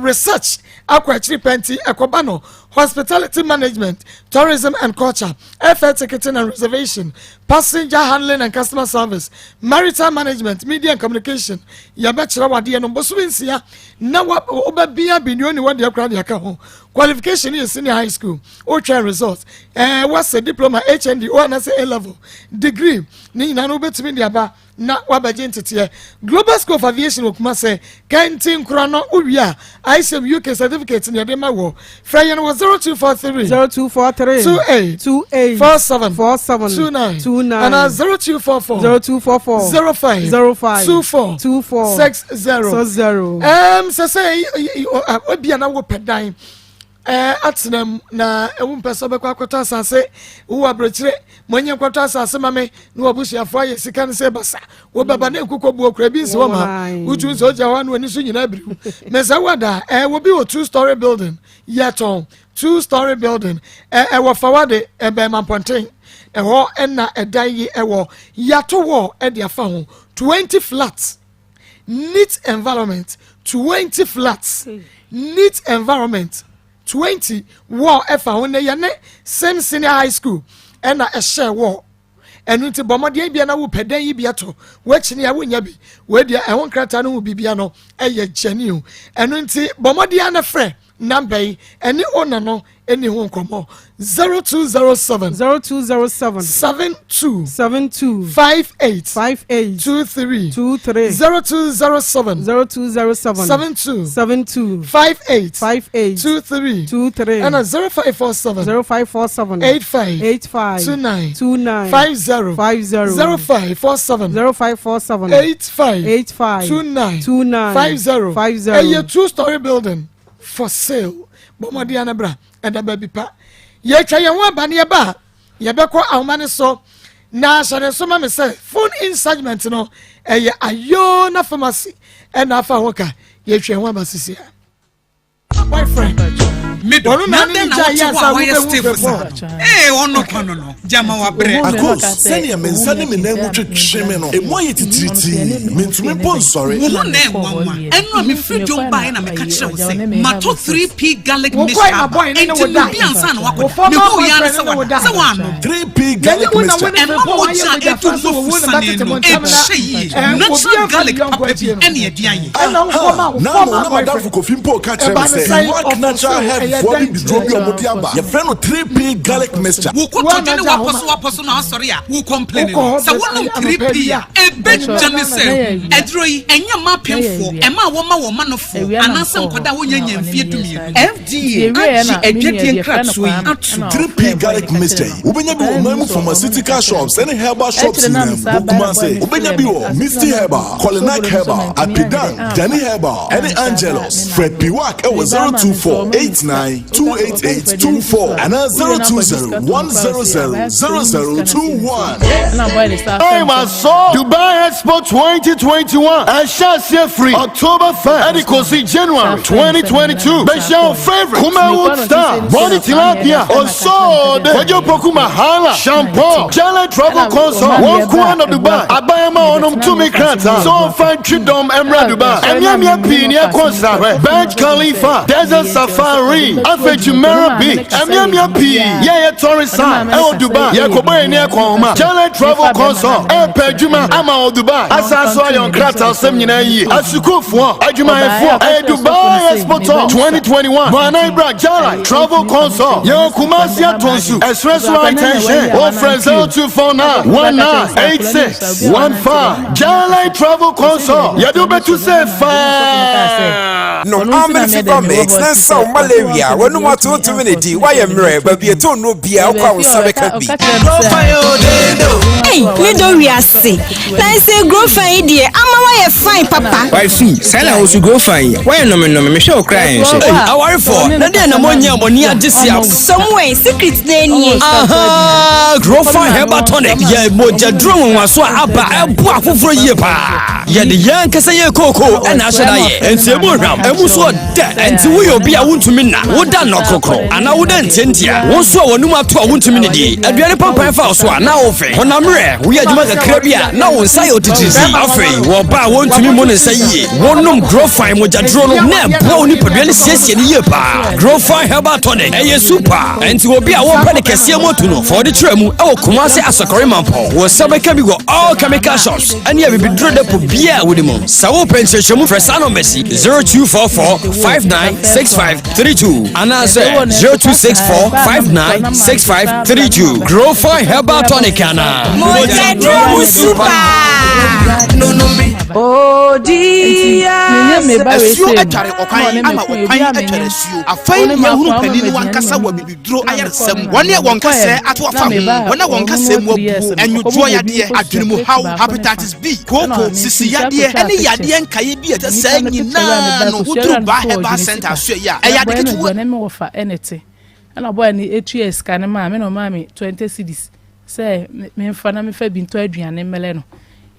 research akɔ akyiri pɛ nti ɛkɔba no Hospitality Management, Tourism and Culture, Airfare Ticketing and Reservation, Passenger Handling and Customer Service, Maritime Management, Media and Communication. Yɛbɛkyerɛ wadeɛ no bosome nsia na wobɛbia binioni wadeɛ koraa de aka ho. Qualification yɛ senior high school, wotwɛn result, ɛɛ wasɛ diploma, HND, o anaasɛ A level, degree, ne nyinaa no wobɛtumi de aba. na wabɛgye nteteɛ. Global School of Aviation wɔ Kumase, Kɛnti Nkora no wowie a ICM UK certificate na yɛde ma wɔ. Frɛ yɛn wɔ 0243 0243 28 28 47 47 29 29 anaa 0244 0244 05 05 24 24 60. 60. Sɛ sɛ ebia na wopɛ dan Ɛɛ, atena mu, na ɛwo mpɛ sɛ ɔbɛkɔ akɔtɔ asase wowɔ aburokyire ma ɔnyɛ nkɔtɔ asase ma me na wabusuafoɔ ayɛ sika no sɛ basa wobɛba ne nkokɔ buo kora bi nsi hɔ ma wotu nso ogya hɔ ano ani so nyinaa biriw mɛsɛ wada ɛɛ wobi wɔ two story building yɛtɔn two story building ɛɛ ɛwɔ fawade ɛbɛn mampɔnten ɛhɔ ɛna ɛdan yi ɛwɔ yɛato wɔ ɛde afa ho 20 flats neat environment 20 flats neat environment 20 wall ɛfa ho na yɛne same senior high school ɛna ɛhyɛ wall ɛno nti bɔ mmɔden bia na wopɛ dan yi bi ato woakyini a wonya bi wɔadia ɛho nkrataa no ho biribia no ɛyɛ gyani o ɛno nti bɔ mmɔden a na frɛ number yi ɛne owner no ɛni ho nkɔmɔ 0207 0207 72 72 58 58 23 23 0207 0207 72 72 58 58 23 23 ɛna 0547 0547 85 85 29 29 50 50 0547 0547 85 85 29 29 50 50. Ɛyɛ two story building for sale. Bɔ mmɔden ano bra ɛda baabi pa. Yɛtwa yɛn ho aba ne yɛba a yɛbɛkɔ ahoma no so na hyɛ ne nso ma me sɛ phone in segment no ɛyɛ Ayona Pharmacy ɛna afa ho ka. Yɛtwa yɛn ho aba sisi a. Boyfriend. Mido, Ɔno na na ne dɛn ne na gya wote yɛ hɔ ansa a woayɛ wobɛhu stiff bɛbɔ. saa no? Ee, ɔno kɔ no no, gyama wabrɛ. Akos, sɛnea me nsa ne me nan mu twetwe me no, emu ayɛ titiritii. Mintumi mpo nsɔre. Wo ho na ɛnwanwa. Ɛno a mefiri dwom baeɛ na meka kyerɛ wo sɛ matɔ 3P garlic Wo mixture kɔe ma aba. boy ne ne Enti wo nom dae. bi ansa na Wo woakɔda. former Mehuu yɛ ara ne boyfriend sɛ ne wo wada. dae. Sɛ woannom. 3P Yɛne garlic wo na mixture. wo ne Ɛma Frimpong ayɛ mogya a mogya ɛdu fa so wɔ nufu wo ne sane bɛtete no mo ntam na ɛkyɛ yie. ɛɛ, obi Natural amfa ne garlic yɔnko papa bi akyi no. ɛne ɛde ayɛ. Ɛna wo former wo Nano former na madamfo boyfriend. Kofi mpo ka kyerɛ Ɛba me ne sɛ sɛn Iraq ɔfo natural so herb ɛyɛ foɔ dɛn bi biduro bi a wɔde aba. Yɛfrɛ no 3P garlic mixture. Wo Wo kotodwe ne anagye wapɔ so ahoma. wapɔ so na asɔre a wo complain Wokɔ no. hɔ Sɛ bɛ wonom anɔpa 3P bi a, a ɛbɛgya ne sɛ Awia. aduro yi ɛnyɛ mma apemfoɔ, Awia. ɛma a wɔma wɔn ma no foɔ Awia na anaasɛ mekɔɔ hɔ nkwadaa a wɔnnya na nya ɔne mfeɛ me yɛɛ 12. saa adeɛ. FDA Nti yɛwieɛ agye na me nua adwadie bi yɛfrɛ no nkratoɔ yi Kwame atom. ɛna 3P ɔfrɛɛ boy garlic no ka mixture kyerɛɛ yi, no. wobɛnya bi wɔ Akwadaa no ɔman mu nso ɔno ne ka pharmaceutical kyerɛɛ shops no. ne herbal shops Akyire no a nyinaa mu. mesan Wɔ baeɛ na boy Kumase, no wobɛnya frɛɛ bi me. wɔ Asetena Misty no Herbal, Kolinak sobolo no nso Herbal, mantumi anyɛ dɛ Apidan, amfa Dani Herbal, na ne mesan baa Angelus. me Frɛ maame hɔ. Piwak wɔ Mebaa maame nso ɔma me sika. Woka sɛ wɔka sɛ aduane si so 0248928824 a anaa wowie na akɔgye sika to mu koraa ɔse abaya sɛ wonni sika na sei ne sei. 020-100-0021. Ɛna boy no san frɛɛ Hey, me my sɛ soul. Dubai Expo 2021. Ɛhyɛ aseɛ firi October 1st. Ɛde kɔsi January 2022. Bɛhyɛ wo favorite. Kumawood star. Bonny Tilapia. Osode. Kwadwo Poku Mahala. Sean Paul. Jale Travel Consult. Wɔn nko ara na Dubai. Aban ama wɔnom tumi krataa. Sɛ wɔmfa ntwi dɔm mmra Dubai. Mmeammea pii ne ɛkɔ nsrahwɛ. Burj Khalifa. Desert Safari. Afei Jumeirah Beach. Mmeammea pii yɛyɛ tourist site ɛwɔ Dubai. Yɛkɔbɔ yɛn ani akɔ nhoma. Jale Travel Consult ɛrepɛ adwuma ama wɔ Dubai. Asan so ayɛ nkrataa asɛm nyinaa yie. Asukuufoɔ, adwumayɛfoɔ, ɛyɛ Dubai Expo Tour 2021. Bɔ anan bra Jale Travel Consult. Yɛwɔ Kumasi Atonsu, Ɛserɛ so High Tension. Wɔfrɛ 0249 1986 15. Jale Travel Consult. Yɛde wobɛtu sɛ faa. Nom Almond Fever Mix na nsa wo malaria, w'anum ato wontumi nnidi, woayɛ mmerɛ, baabi ɛtɔ nnuro biara wokɔ a wo nsa bɛka bi. Ei, me dɔ wiase. Na nsɛ grow fine yi deɛ ama woayɛ fine papa. Wifey, saa na wo so grow fine yi, woayɛ nnome nnome, mehwɛ wo koraa ɛnhwɛ. Ei, awarefoɔ, na deɛ na moanyɛ a mo ani agye sia. Sɔmuɛ, secret no nie. Ahaa, grow fine herbal tonic yɛ mogyaduro nwanwaso a aba ɛboa afoforɔ yie paa. Yɛde yɛn ankasa yɛn kookoo ɛna ahyɛ da yɛ, enti emu hwam, emu nso ɔdɛ. Enti woyɛ obi a wontumi nna, woda nnɔkorokoro anaa woda ntiantia, wo nso a w'anum ato a wontumi nnidi, aduane pampan fa wo so a na wofe, honam werɛ, woyɛ adwuma kakra bi a na wo nsa yɛ otitirizi. Afei, wɔ ɔbaa a wontumi mmu ne nsa yie, wonom Grofine mogyaduro no na ɛboa wo nipadua no siesie no yie paa. Grofine Herbal Tonic, ɛyɛ super. Enti obi a wɔpɛ ne kɛseɛ mu atu no, fa ɔde kyerɛ mu ɛwɔ Kumasi Asɔkɔre Mampɔn. Wo nsa bɛka bi wɔ all chemical shops ɛne abibiduro depo biara a wode mu. Sɛ wopɛ nkyerɛkyerɛmu frɛ saa nɔmba yi 0244 596532 anaasɛ 0264 596532. Grow for Herbal Tonic anaa? Mogyaduro mu super. Asuo atware ɔkwan ama ɔkwan atware asuo. Afei na yɛahunu panin no ankasa wɔ abibiduro ayaresa mu. Wɔn a wɔn kasɛɛ ato afa ho, wɔn a wɔn kasɛɛ mu abuo, nwodwoɔ yadeɛ, adwene mu haw, hepatitis B, kooko, sisi yadeɛ, ne yadeɛ nkaeɛ bi a ɛte saa nyinaa no, woduru Baa Herbal Centre asoɛeɛ a, ɛyɛ ade ketewa. Ɛna me wɔfa ɛna ɛte ɛna ɔbɔɔ ne etua sika no maa me na ɔmaa me 20 cedis sɛ memfa na mefa bi ntɔ aduane mmɛlɛ no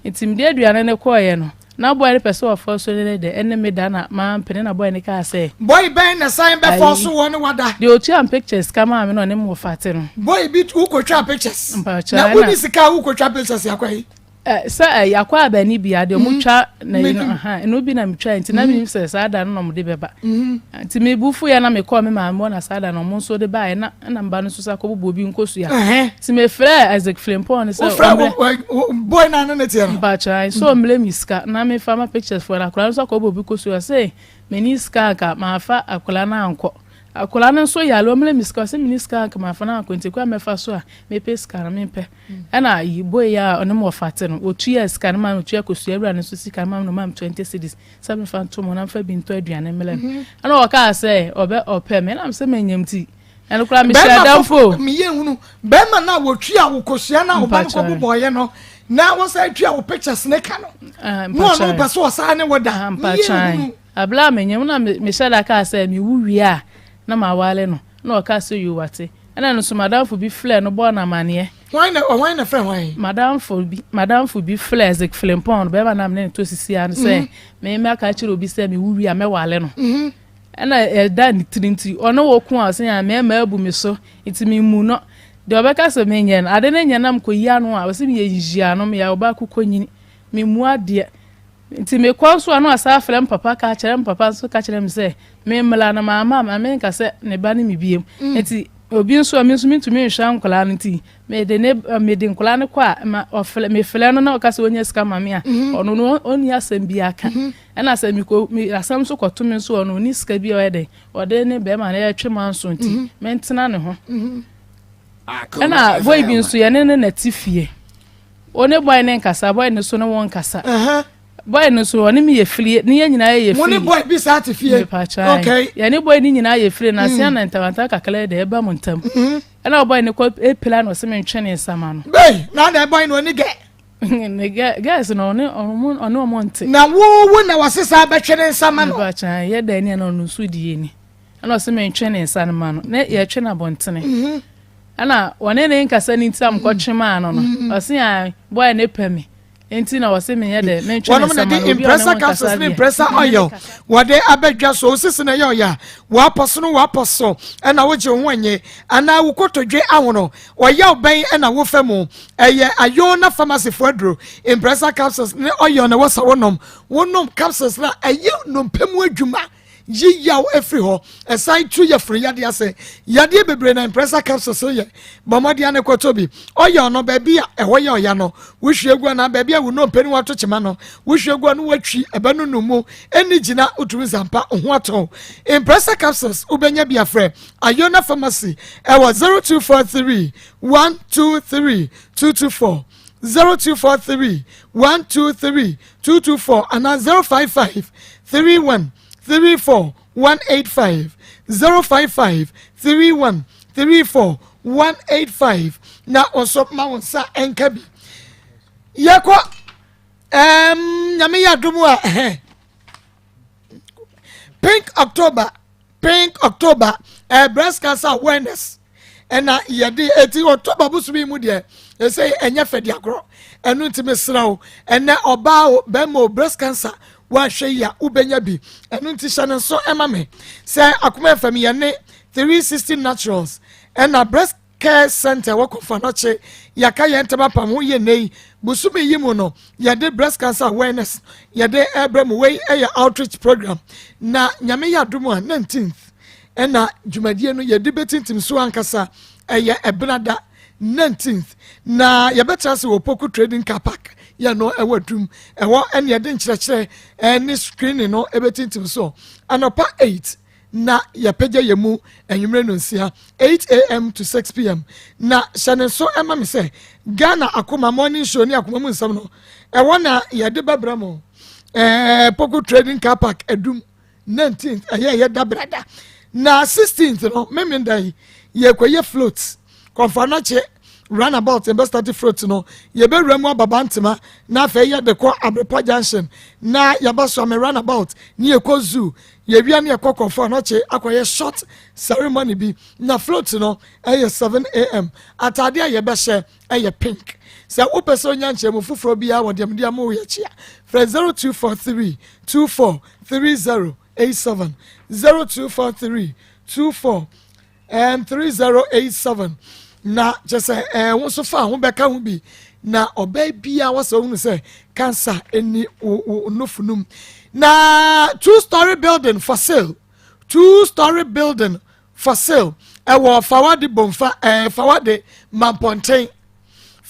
nti mede aduane no kɔɔeɛ no na boy no pɛ sɛ ɔfɔ so ne ne dɛ ɛne me da na mampene na boy no kaa sɛ. Boy bɛn na san bɛfɔ so wɔ ne wada. Deɛ otua me pictures sika maa me na ɔne me wɔfa te no. Boy bi wokɔtwa pictures. Mpakyɛ na wonni sika a wokɔtwa pictures akɔ yi. Sɛ ɛyɛ akɔ abani bia deɛ ɔmo twa na yi no aha ɛno bi na me twa nti na menim sɛ saa da no na ɔmo de bɛba nti me bu fu yɛ na me kɔɔ me maame hɔ na saa da no ɔmo nso de baeɛ na ɛna mba no nso sa kɔ bobɔ obi nkosua nti me frɛ Isaac Frimpong no sɛ ɔmbrɛ boy na ne ne teɛ no mpakyɛ sɛ ɔmbrɛ me sika na me fa ma pictures foɔ no akwadaa no nso akɔ bɔ obi kosua sɛ meni sika anka mafa akwadaa no ankɔ akwadaa no nso yare ɔmbrɛ me sika ɔsɛ meni sika anka mafa no ankɔ nti kwan mɛfa so a mepɛ sika no mempɛ Ɛna yi boy yi a ɔne me wɔfa te no, otuaa sika no maa me, otua kosua wura no nso sika no maa me na ɔmaa me 20 cedis sɛ memfa nto mu na mfa bi ntɔ aduane mmrɛ no. Ɛna ɔkaa sɛ ɔbɛ ɔpɛ me, ɛna mesɛ manyam nti ɛno koraa mehyɛ Bɛrima dam fo. Meyɛ hunu bɛrima no a wɔtua wo kosua no a wo ba no kɔbobɔeɛ no na wɔsan tua wo pictures ne ka no Ah, na ɔno mpakyɛw. pɛ sɛ ɔsan ne wo da. Ah, Meyɛ mpakyɛw. hunu. Abla a menyam na mehyɛ da kaa sɛ mewu wie a na maware no. Na ɔkaa sɛ yoo wate. Ɛna no nso madamfo bi frɛɛ no bɔɔ no amaneɛ. Hwan na hwan na frɛ hwan? Madamfo bi madamfo bi frɛɛ Isaac Frimpong no bɛrima no a me ne no tɔ sisi ara no sɛ me mɛka akyerɛ obi sɛ mewu wie a mɛware no. Ɛna ɛda ne tiri nti ɔne wo ko a ɔsɛ yɛn mmarima abu me so nti memmu no. Deɛ ɔbɛka sɛ menyɛ no ade no nyɛ na mekɔyi ano a ɔsɛ meyɛ yiyi ano meyɛ ɔbaa kukɔnyini memmu adeɛ. Nti mekɔ nso a na wasan afrɛ me papa ka akyerɛ me papa nso ka kyerɛ me sɛ memmra na mamma a ma menka sɛ ne ba ne me biom. Nti obi nso a me nso mentumi nhwɛ nkwadaa no nti mede ne mede nkwadaa no kɔ a ma ɔfrɛ mefrɛ no na ɔka sɛ ɔnya sika ma me a ɔno no ɔnni asɛm bi aka. Ɛna sɛ mekɔ me asɛm nso kɔto me nso ɔno ɔnni sika bi a ɔyɛ dɛn ɔde ne bɛrima no ɛretwe manso nti mentena ne ho. Ɛna boy bi nso yɛne no na ɛte fie. Wo ne boy no nkasa, boy no so ne wo nkasa. Boy no so ɔne me yɛ firi, ne yɛn nyinaa yɛ firi. Mo ne boy bi saa te fie. Okay. Yɛne boy no nyinaa yɛ firi na aseɛ na ntawanta kakra deɛ ɛba mo ntam. Ɛna boy no kɔ epira na ɔsɛ me ntwe ne nsa ma no. Bɛyi na na boy no ɔne gɛ. Ne gɛ girls no ɔne ɔmo ɔne ɔmo nte. Na wo wo na wɔse saa bɛtwe ne nsa ma no. Mepa yɛ dan ni na ɔno nso di yɛ ni. Ɛna ɔsɛ me ntwe ne nsa no ma no. Na yɛtwe no abɔntene. Ɛna wɔne ne nkasa no nti a mekɔtwe maa no no, ɔse a boy ne pɛ me nti na ɔse menyɛ dɛ mentwe ne Wɔnom na nsa de ma no, obi a ɔne Impressa wo nkasa capsules ne deɛ. Impressa oil wɔde abɛdwa so. Osisi na ɛyɛ ɔya, wɔapɔ so no wɔapɔ so ɛna wogye wo ho nye anaa wo kotodwe ahono. Ɔyaw bɛn ɛna wofa mu? Ɛyɛ Ayona Pharmacy fo aduro. Impressa capsules ne oil na ɛwɔ sɛ wonom. Wonom capsules no a ɛyɛ nnompe mu adwuma. yi yaw firi hɔ. Ɛsan tu yafunu yadeɛ ase. Yadeɛ bebree na Impressa capsules yɛ. Bɔ mmɔden ara kɔtɔ bi. Ɔyaw no, baabi a ɛhɔ yɛ ɔya no, wohwie gu anaa baabi a wo nnompe ne wato kyema no, wohwie gu a na woatwi ɛbɛnunu mu. Ɛnni gyina, wotumi zampa, wo ho atɔ wo. Impressa capsules, wobɛnya bi afrɛ Ayona Pharmacy ɛwɔ 0243 123 224, 0243 123 224 anaa 055 31. 34 185, 055 31 34 185 na wo nso ma wo nsa nka bi. Yɛkɔ um, nyame yɛ adom a ɛhɛn. Pink October, Pink October, eh, breast cancer awareness ɛna yɛde eti October bosomi mu deɛ ɛsɛ ɛnyɛ fɛ de agorɔ ɛno nti mesrɛ wo ɛnɛ ɔbaa o bɛrima o breast cancer woanhwɛ yi a wobɛnya bi ɛno nti hyɛ no nso ɛma me sɛ akoma fam yɛne 360 naturals ɛna breast Care Centre wɔ Komfo-Anokye, yɛaka yɛn ntam apam ho yie nnɛ yi. Bosome yi mu no, yɛde Breast Cancer Awareness yɛde ɛrebrɛ mo. Wei yɛ outreach program na Nyame yɛ adom a 19th ɛna dwumadie no yɛde bɛtintim so ankasa. Ɛyɛ Ɛbenada 19th na yɛbɛtra ase wɔ Poku Trading Car Park yɛ no ɛwɔ Adum. Ɛhɔ ɛne yɛde nkyerɛkyerɛ ɛne screening no ɛbɛtintim so anɔpa 8 na yɛpagya yɛn mu anwummere nonsia, 8am to 6pm. Na hyɛ ne nso ma me sɛ Ghana Akoma Morning Show ne Akoma mu Nsɛm no, ɛwɔ na yɛde bɛbrɛ mo. Ɛɛ Poku Trading Car Park Adum 19th ɛyɛ ɛyɛ dabrada. Na 16th no memenda yi yɛkɔyɛ float Kɔmfo-Anokye runabout yɛbɛ start float no yɛbɛwura mu aba Bantama na afei yɛde kɔ Abrepa Junction na yɛba Suame runabout ne yɛkɔ zoo yɛwia ne yɛkɔ Kɔmfo-Anokye akɔyɛ short ceremony bi na float no ɛyɛ 7am ataade a yɛbɛhyɛ ɛyɛ pink sɛ wopɛ sɛ onya nkyɛnmu foforɔ biara wɔ deɛ mede ama wo yɛkyi a frɛ 0243 24 3087 0243 24 um, 3087 na kyɛ sɛ ɛɛ eh, wo nso fa ho bɛka ho bi na ɔbaa biara wɔsɛ ohunu sɛ cancer ɛni wo wo nofo no mu na two story building for sale two story building for sale ɛwɔ fawade bomfa ɛɛ eh, fawade mampɔnten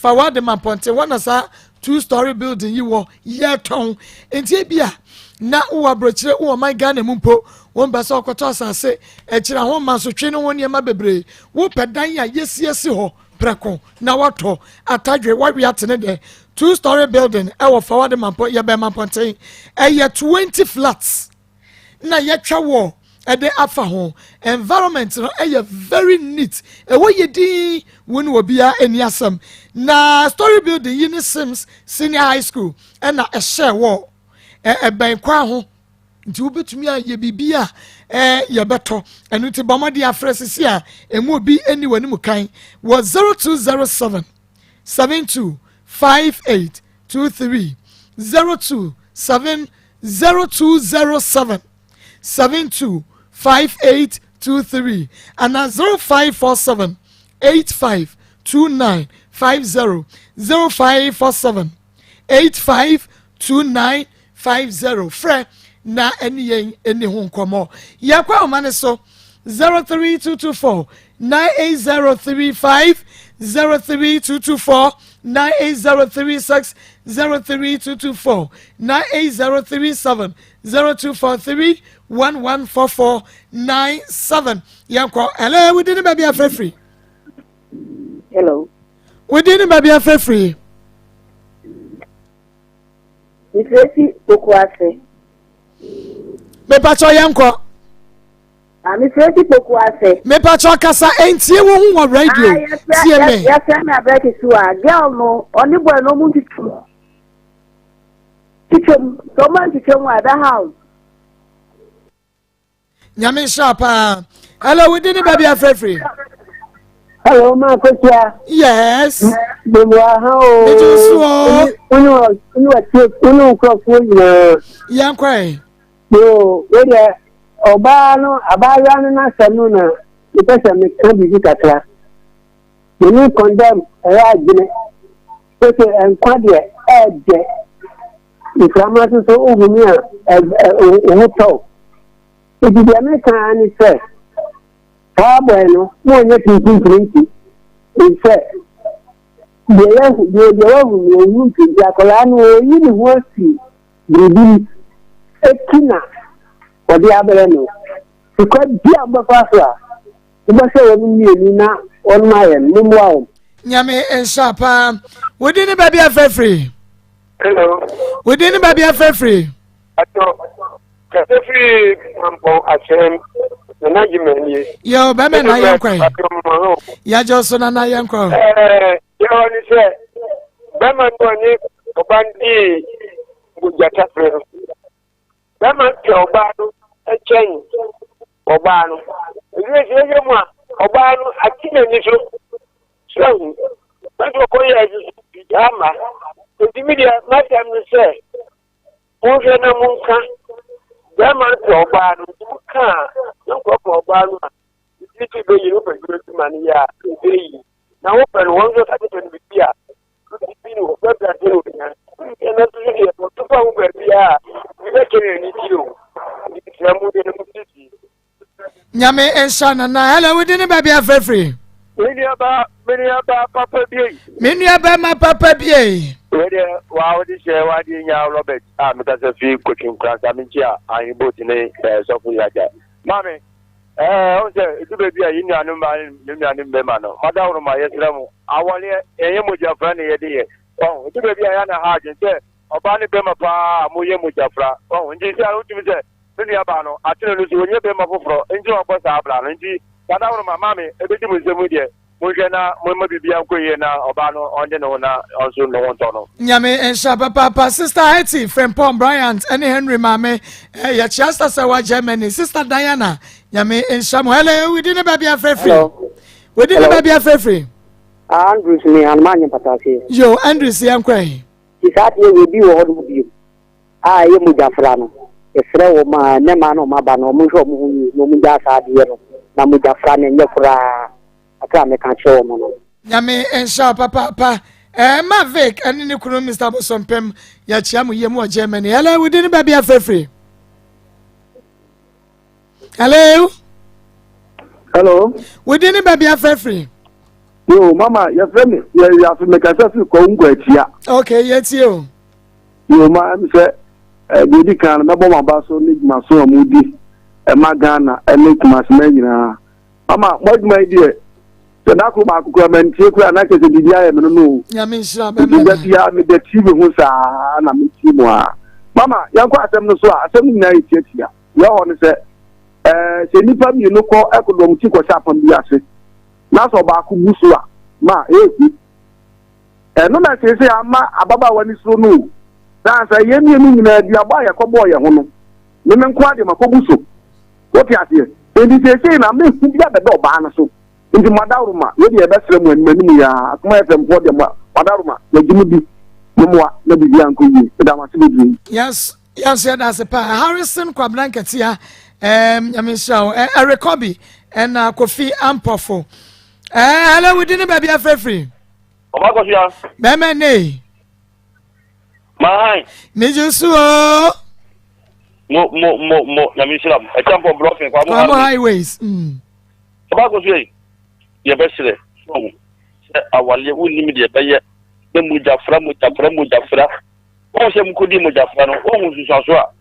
Fa w'ade ma mpɔnten hɔ na saa two story building yi wɔ yɛtɔn nti ebi a na wowɔ aburokyire wowɔ ɔman Ghana mu mpo wɔn bɛ sɛ ɔkɔtɔ asase akyire ho mansotwe ne ho nneɛma bebree wopɛ dan a yɛsiesie hɔ prɛko na watɔ atadwe wawe atene dɛ two story building ɛwɔ fa w'ade ma mpɔ yɛbɛn ma mpɔnten ɛyɛ 20 flats na yɛtwa wɔ ɛde afa ho environment no ɛyɛ very neat ɛwɔ yɛ din wo ne obiara ani asɛm na story building yi ne Sims Senior High School ɛna ɛhyɛ wɔ ɛbɛn kwan ho nti wobɛtumi ayɛ biribi a ɛɛ yɛbɛtɔ ɛno nti bɔ mmɔden afrɛ sisi a ɛmu obi ani wɔ anim kan wɔ 0207 72 58 23 027 0207 72 5823 anaa 0547 85 29 50 0547 85 29 50 frɛ na ɛne yɛn ɛni ho nkɔmmɔ. Yɛkɔ ahoma no so 03224 98035 03224 98036 03224 98037 0243 114497 yɛnkɔ. Hello, wodi ne baabi afrɛfiri? Hello. Wodi ne baabi afrɛfiri? Mefrɛ Pokuase. Mepakyɛ yɛnkɔ. Ah, mefrɛ fi Pokuase. Mepakyɛ kasa ɛntie wo ho wɔ radio. Ah, tie me. Yɛfrɛ me Abrɛkye so a girl no ɔne boy no ɔmo ntwitwa mu. Twitwa mu. Sɛ ɔmo antwitwa mu a ɛbɛha wo. Nyame nhyira paa. Hello, wo din ne baabi afrɛfiri? Hello, ma Kosia. Yes. Gbogbo aha o. Mejú so o. Wone wa tie, wone nkurɔfoɔ nyinaa. Yɛn kɔ ɛ. Yoo, wei deɛ ɔbaa no, abaayewa no n'asɛm no na mepɛ sɛ meka biribi kakra. Mene kɔndɛm ɛyɛ adwene. Sese nkwa deɛ ɛɛdɛ. Mframa nso so wohumi a wo ho tɔ wo. Nti deɛ meka ara ne sɛ saa bɔe no ma ɔnyɛ pimpimpirinti sɛ deɛ yɛahu deɛ deɛ wahu no ɔnhu nti akwadaa no ɔyi ne ho afi biribi mu eti na ɔde abrɛ no. Sika bi a wobɛfa so a wobɛhwɛ wɔn mmienu na wɔn ayɛ no mommoa wɔn. Nyame nhyira paa. Wo din ne baabi afrɛfiri? Hello. Wo din ne baabi afrɛfiri? Ato. Kasa firi Mampɔn Akyɛm, Nana Gyimah nie. Yo, bɛmɛ na yɛn kwan. Yɛagye so nana yɛn kɔ. Ɛɛ, yɛ hɔ ne sɛ, bɛma no ɔne ɔba no dii mogyatafere no. Bɛma no pɛ ɔbaa no kyɛn ɔbaa no. Ɛduru sɛ yɛyɛ mu a, ɔbaa no ate n'ani so. So ahu? Bɛsɛ ɔkɔyɛ adwuma ama. Nti mi deɛ, m'asɛm ne sɛ, Monhwɛ na monka, barima no pɛ ɔbaa no, nti moka a, na nkɔpɛ ɔbaa no a, biribi nso bɛyi no, wopɛ adwuma bi ma no yɛ a, ɛbɛyi. Na wopɛ no, wɔn nso ka kyerɛ no biribi a, biribi no, wɔbɛbrɛ ase na ɔnya. Ɛno nso so deɛ, wɔto fa ho baabi a, biribi bɛkyɛ no ani ti o. Nti mesrɛ mo deɛ no mosiesie. Nyame nhyira nana. Hello, wodi ne baabi afrɛfiri? Me nua ba, me nua ba papa bie. Me nua bɛrima papa bie. Wei deɛ waa wode hyɛ wadeɛ nya Robert a mekasa firi Kotwi Nkoransa menkyi a ahemboat ne eh, sɔfo yi agya. Maame, eh, ɔhu sɛ ɛdu baabi a yɛn nuanom mmaa ne yɛn nuanom mmarima no, madaworo ma yɛsrɛ mo, awɔleɛ yɛnyɛ mogyafra ne yɛde yɛ. Ɔhu, ɛdu baabi a yɛ na ha adwene sɛ ɔbaa ne bɛrima paa a moyɛ mogyafra. Ɔhu, nti sɛ wotumi sɛ Me nua baa no atene no so ɔnyɛ bɛɛma foforɔ nti na ɔbɔ saa bra no nti sadaworo ma maame ɛbɛdi mo nsam yi deɛ monhwɛ na momma biribiara nkɔ yie na ɔbaa no ɔnde ne ho na ɔnso ne ho ntɔ no. Nyame nhyira papaapa Sister Hetty Frimpong Bryant ɛne Henry maame eh, yɛkyea Sister Sɛwa Germany Sister Diana Nyame nhyira mo Hello wodi ne baabi afrɛfiri wodi ne baabi afrɛfiri ah, Andrews ne anoma anyɛ mpataseɛ Yo Andrews yɛnkɔ ɛ Ti saa adeɛ wei bi wɔ hɔ nom bio a ɛyɛ mogyafra no, yɛsrɛ wɔn a ɛnɛ mmaa na wɔn aba no, wɔn nhwɛ wɔn ho yie na wɔn ngyaa saa adeɛ no, na mogyafra no ɛnyɛ koraa, kakra a mɛka akyerɛ wɔn no. Nyame nhyira wo papaapa. Eh, ma Vic ɛne ne kunu Mr. Bosompem yɛkyia mo yie mu wɔ Germany. Hello, wodi ne baabi afrɛfiri. Hello. Hello. Wodi ne baabi afrɛfiri. Yo, mama, yɛfrɛ me yɛ wiase mekasa firi kɔwu nkɔ akyia. Okay, yɛtie o. Yo, ma ɛm sɛ eh, deɛ ɛdi kan no mɛbɔ m'aba so ne dwumaso a modi ɛma Ghana ne Kumasema nyinaa. Mama, mo adwuma yi deɛ, sɛ da koro baako koraa mantie koraa na kyerɛ sɛ biribi ayɛ me no no o. Nyame nhyira bɛma Nti da biara meda TV ho saa na metie mu a. Mama, yɛnkɔ asɛm no so a, asɛm no nyinaa yɛ tiatia. Deɛ ɛwɔ hɔ ne sɛ, ɛɛ, sɛ nnipa mmienu kɔ ɛkɔdɔm ti kɔhyɛ apam bi ase, na sɛ ɔbaako bu so a, ma ɛyɛ hu. Ɛno na seesei ama ababaawa no suro no o. Sɛ ansa yɛn mmienu nyinaa duabɔ a yɛkɔbɔɔ yɛn ho no, me me nko ara deɛ makɔbu so. Wote aseɛ? Enti seesei na me hu bi abɛda ɔbaa no so. Nti mo adaworoma, yei deɛ yɛbɛsrɛ mo anim anim yi ara, Akoma FM foɔ deɛ mo adaworoma, yɛgye mo di. Mommoa na biribiara nkɔ yie. Meda mo ase bebree. Yes, yɛn nso yɛda ase paa. Harrison Kwabena Nketea, um, nyame nhyira wo. Eh, Eric Obi, ɛna Kofi Ampɔfo. Eh, hello, wodi ne baabi afrɛfiri? Ɔba kɔsia. Bɛmɛ ne. Mahan. Megye so o. Mo mo mo mo nyame nhyira mo. Ɛkyɛ mpɔ blɔkin kwa mo highways. Kwa mo highways. Mm. Ɔba kɔsia yi yɛbɛsrɛ so sɛ awaleɛ wonnim deɛ ɛbɛyɛ na mogyafra mogyafra mogyafra wɔn sɛ mokɔdi mogyafra no wɔn nsusuaso a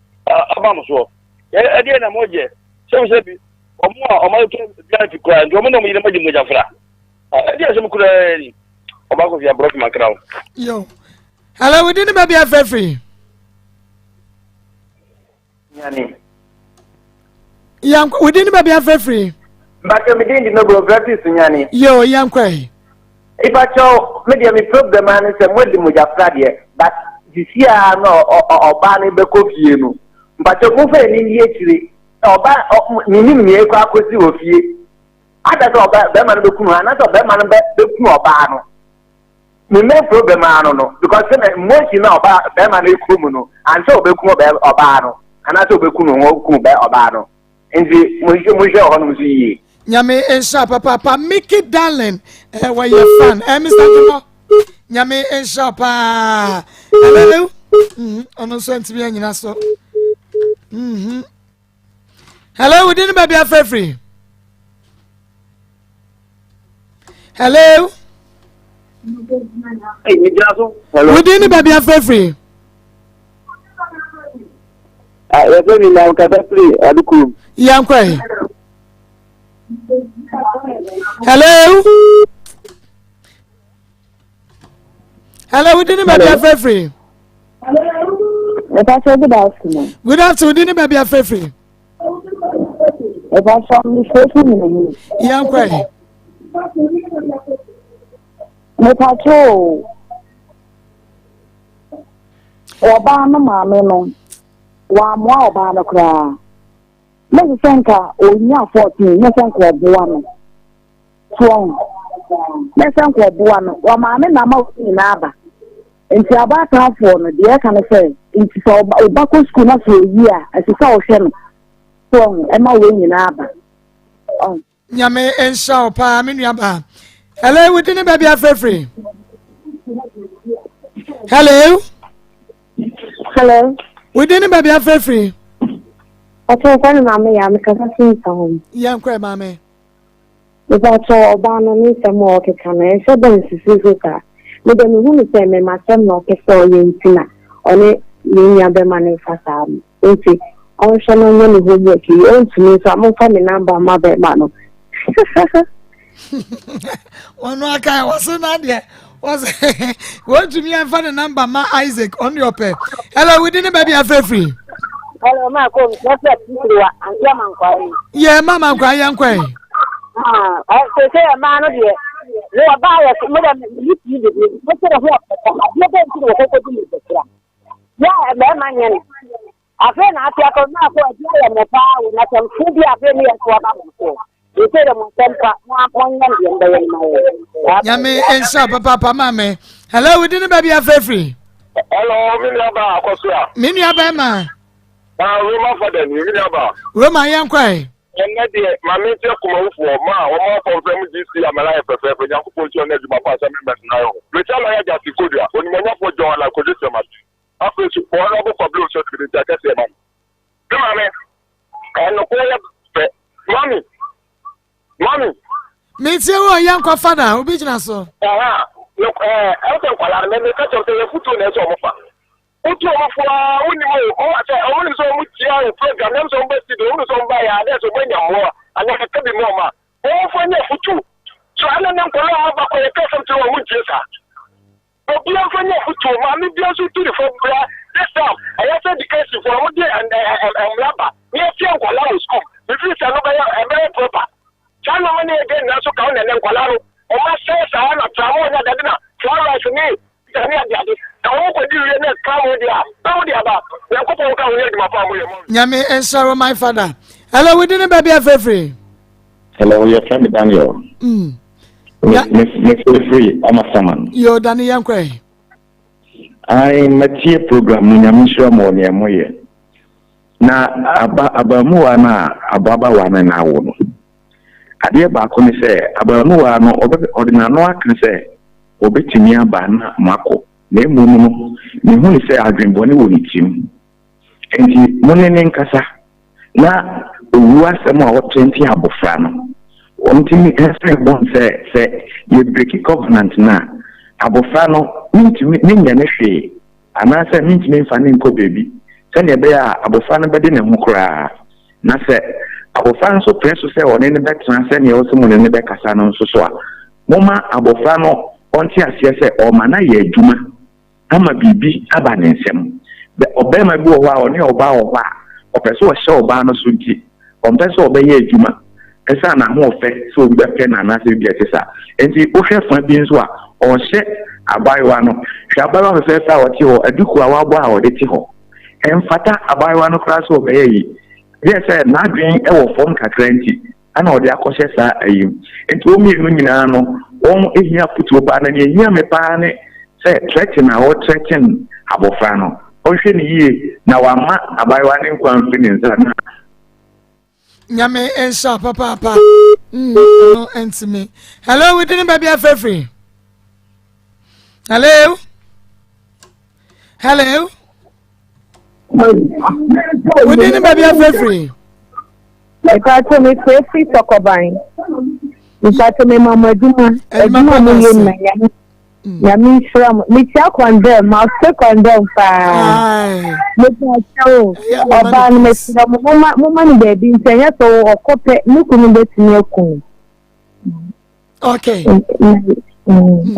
aba mo soɔ ɛdeɛ na mogyɛ sɛ sɛ bi wɔn a wɔn ayɛ VIP koraa nti wɔn na wɔn yere di mogyafra ɛdi asɛm koraa ni ɔba kɔ fi aborɔ fi makra o. yo hello wodi ne baabi afrɛfiri. Nyane. yankɔ wodi ne baabi afrɛfiri. Mbakyɛ me din di no bro Graphics Nyane. yo yankɔ yi. Ipakyɛw me deɛ me problem ara ne sɛ moadi mogyafra deɛ but sisi a na ɔbaa no bɛkɔ fie no mpakyɛw momfa yɛn ani nni akyire ɔba menim nea ɛkɔ akɔsi wɔ fie Ada sɛ ɔbɛ bɛrima no bɛku no anaasɛ ɔbɛrima no bɛ bɛku ɔbaa no. Ne main problem ara no no because sɛ na emotion na ɔbaa bɛrima no ekɔ mu no ansɛ ɔbɛku ɔbɛ ɔbaa no anaasɛ ɔbɛku no ho ɔku bɛ ɔbaa no nti monhwɛ monhwɛ hɔ nom so yie. Nyame nhyira papaapa Mickey darling eh, wɔyɛ fan eh, Mr. Jumɔ Nyame nhyira paa hello mm-hmm. ɔno nso ntumi anyina so mm-hmm. Hello, within the baabi afrɛfiri. Hello. Within the baabi afrɛfiri. Yɛfrɛ mi na nkasa firi adukurom. Yankɔ yi. Hello. Hello, within the baabi afrɛfiri. Mepakyɛw good afternoon. Good afternoon, di ne baabi afrɛfrɛ. Mepakyɛw mefrɛfrɛ mi na mu. Yɛn kɔ ɛ. Mepakyɛw ɔbaa no maame no wammoa ɔbaa no koraa. Na ɛsɛ sɛ nka ɔnya 14 na sɛ nka ɔboa no. So ɔho? Na sɛ nka ɔboa no, wɔmaame na ama wɔn nyinaa aba. Nti abaatanfoɔ no, deɛ ɛka no sɛ, nti sɛ ɔba ɔba kɔ sukuu na sɛ ɔyi a, ɛsɛ sɛ ɔhwɛ no. So ɔho? Ɛma wɔn nyinaa aba. Ɔho? Nyame nhyira wo paa me nua baa. Hello, wo din ne baabi afrɛfiri? Hello. Hello. Wo din ne baabi afrɛfiri? Ɔtɔ fɛ no maame yɛ amekasa fi nsa hɔ. Yɛn kɔ maame. Mepakyɛw ɔbaa no ne nsɛm a ɔkeka no ɛnhyɛ da nsisi so saa. Me deɛ mehu no sɛ mmɛmasɛm na ɔpɛ sɛ ɔyɛ nti na ɔne ne nua bɛma no mfa saa no. Nti ɔnhwɛ na ɔnyɛ ne homework yie. Ɔntumi nso a momfa me number mma bɛma no. Ɔno aka wɔse na deɛ wɔse wɔntumi ɛmfa ne namba ma Isaac ɔno deɛ ɔpɛ. Hello, wodi ne baabi afrɛfiri. Hello, ma ko mi sɛ titiri wa anti ama nkwa yi. Yɛ ma ma nkwa yɛ nkwa yi. Ah, sɛ sɛ ɛmaa no deɛ ne ɔbaa yɛ mo dɛ ne pii de bi mo sɛ ne ho ɔpɛ adeɛ bɛ nti na wɔkɔkɔ di ne bɛkura yɛ mmarima nyɛ no afei na ate akɔ na akɔ adi ayɛ mo paa wɔ na sɛm fo bi afei ne yɛ so aba mo so Sese dɛ mo nsɛm pa mo monyɛ no deɛ mbɛyɛ no ma yɛ. Nyame nhyira papaapa ma me. Hello, wodi ne baabi afrɛfiri. Hello, me nua ba akɔsoa. Me nua bɛrima. Ah, Roma fada ni, me nua ba. Roma yɛn kɔ ɛ. Ɛnɛ deɛ ma me nkyɛ kumawufoɔ ma a wɔn akɔmfrɛ mu GC Amala yɛ fɛfɛɛfɛ Nyankopɔn nhyira no adwuma pa sɛ members no ayɛ ho. Mekyɛ lɔya Gyasi Kodua, Onimɔnyɔfoɔ John Allan Kojo Kyerematen. Afei nso Honourable Kwabena Owusu Ɔtibidi nti akɛseɛ ma me. Me maame, ɛnokorɛ yɛ fɛ. Mami, mami. Metie wo yɛ nkɔ fada obi gyina so. Ɛha, ɛɛ, ɛsɛ nkwadaa no mɛmɛ kakyɛ sɛ yɛ futuo na ɛsɛ ɔmo fa. Wotu ɔmo fo aa wonim o, ɔmo sɛ ɔmo nim sɛ ɔmo tia o program nam sɛ ɔmo ba studio, ɔmo nim sɛ ɔmo ba yɛ a, dɛ sɛ ɔmo anya mmoa anaa kaka bi ma ɔmo a, ɔmo fa nyɛ futuo. So ɛna ne nkwadaa ɔmo aba kɔ yɛ kasa kyerɛ ɔmo ntie saa. Obia mfa nyɛ afutuo, maame bia nso ntu ne fam bra, this time ɛyɛ sɛ education foɔ ɔmo de mmra ba na yɛtua nkwadaa wɔ school, me feel sɛ ɛno bɛyɛ ɛbɛyɛ proper, saa nnoɔma no yɛ dɛn nyinaa nso ka ho na ɛnɛ nkwadaa no ɔmo asɛe saa na tramo ne adeade na fried rice ne pizza ne adeade na ɔmo kɔ di wie na tramo deɛ a na ɔmo de aba, Nyankopɔn nka ho ne adwuma pa a mo yɛ mo. Nyame nhyira wo my father. Hello, wo din ne baabi a frɛfiri? Hello, yɛfrɛ me Daniel. Mm. Mefiri Amasaman. Yo, Dani, yɛn kɔ ɛ. Ai, matie program no, Nyame nhyira mo wɔ nea moyɛ. Na aba abaamuwa no a ababaawa no na awo no. Adeɛ baako ne sɛ, abaamuwa no ɔde n'ano aka sɛ ɔbɛtumi aba na moakɔ. Na mmom no, mehu ne sɛ adwenbɔne wɔ ne tirim. Enti mo ne no nkasa, na owu asɛm a ɔtrɛnte abofra no, ɔntumi nsrɛ bɔn sɛ sɛ yɛbreki covenant no a, abofra no mentumi menyɛ no hwee anaasɛ mentumi mfa no nkɔ baabi sɛnea ɛbɛyɛ a abofra no bɛde ne ho koraa. Na sɛ abofra no nso pene so sɛ ɔne no bɛtena sɛnea ɛwɔ sɛ mo ne no bɛkasa no nso so a, momma abofra no ɔnte aseɛ sɛ ɔrema no ayɛ adwuma ama biribi aba ne nsam. Bɛ, ɔbarima bi wɔ hɔ a ɔne ɔbaa wɔ hɔ a, ɔpɛ sɛ ɔhyɛ ɔbaa no so nti, ɔmpɛ sɛ ɔbɛyɛ adwuma ɛsiane n'ahoɔfɛ sɛ obi bɛpɛ no anaasɛ biribi a ɛte saa. Enti wohwɛ fa bi nso a, ɔrehyɛ abaayewa no. Hwɛ abaayewa fɛfɛɛfɛ a ɔte hɔ, aduku a wabɔ a ɔde te hɔ. Ɛmfata abaayewa no koraa sɛ ɔbɛyɛ yi. Gye sɛ n'adwene wɔ fam kakra nti, Ɛna ɔde akɔhyɛ saa ayi mu. Nti wɔn mmienu nyinaa no, wɔn hia afotuo paa. Na nea ehia me paa ne sɛ threaten a ɔthreaten abɔfra no, ɔnhwɛ no yie na wamma abaayewa no nkwa amfiri ne nsa na. Nyame nhyira papaapa. Mm, no ntumi. Hello, we didn't baby afrɛfiri. Hello. Hello. Wodi ne baabi afrɛfiri. Mepatso mefrɛfiri Tɔkɔban. Mepatso mema mo adwuma. Adwuma mo yɛ na nyame mm. nyame nhyira mo. Mekyia kɔndɛm, mafe kɔndɛm paa. Mepatso ɔbaa no mesrɛ mo moma moma no baabi nti ɛnyɛ sɛ ɔkɔ pɛ ne kunu bɛtumi aku no. Okay.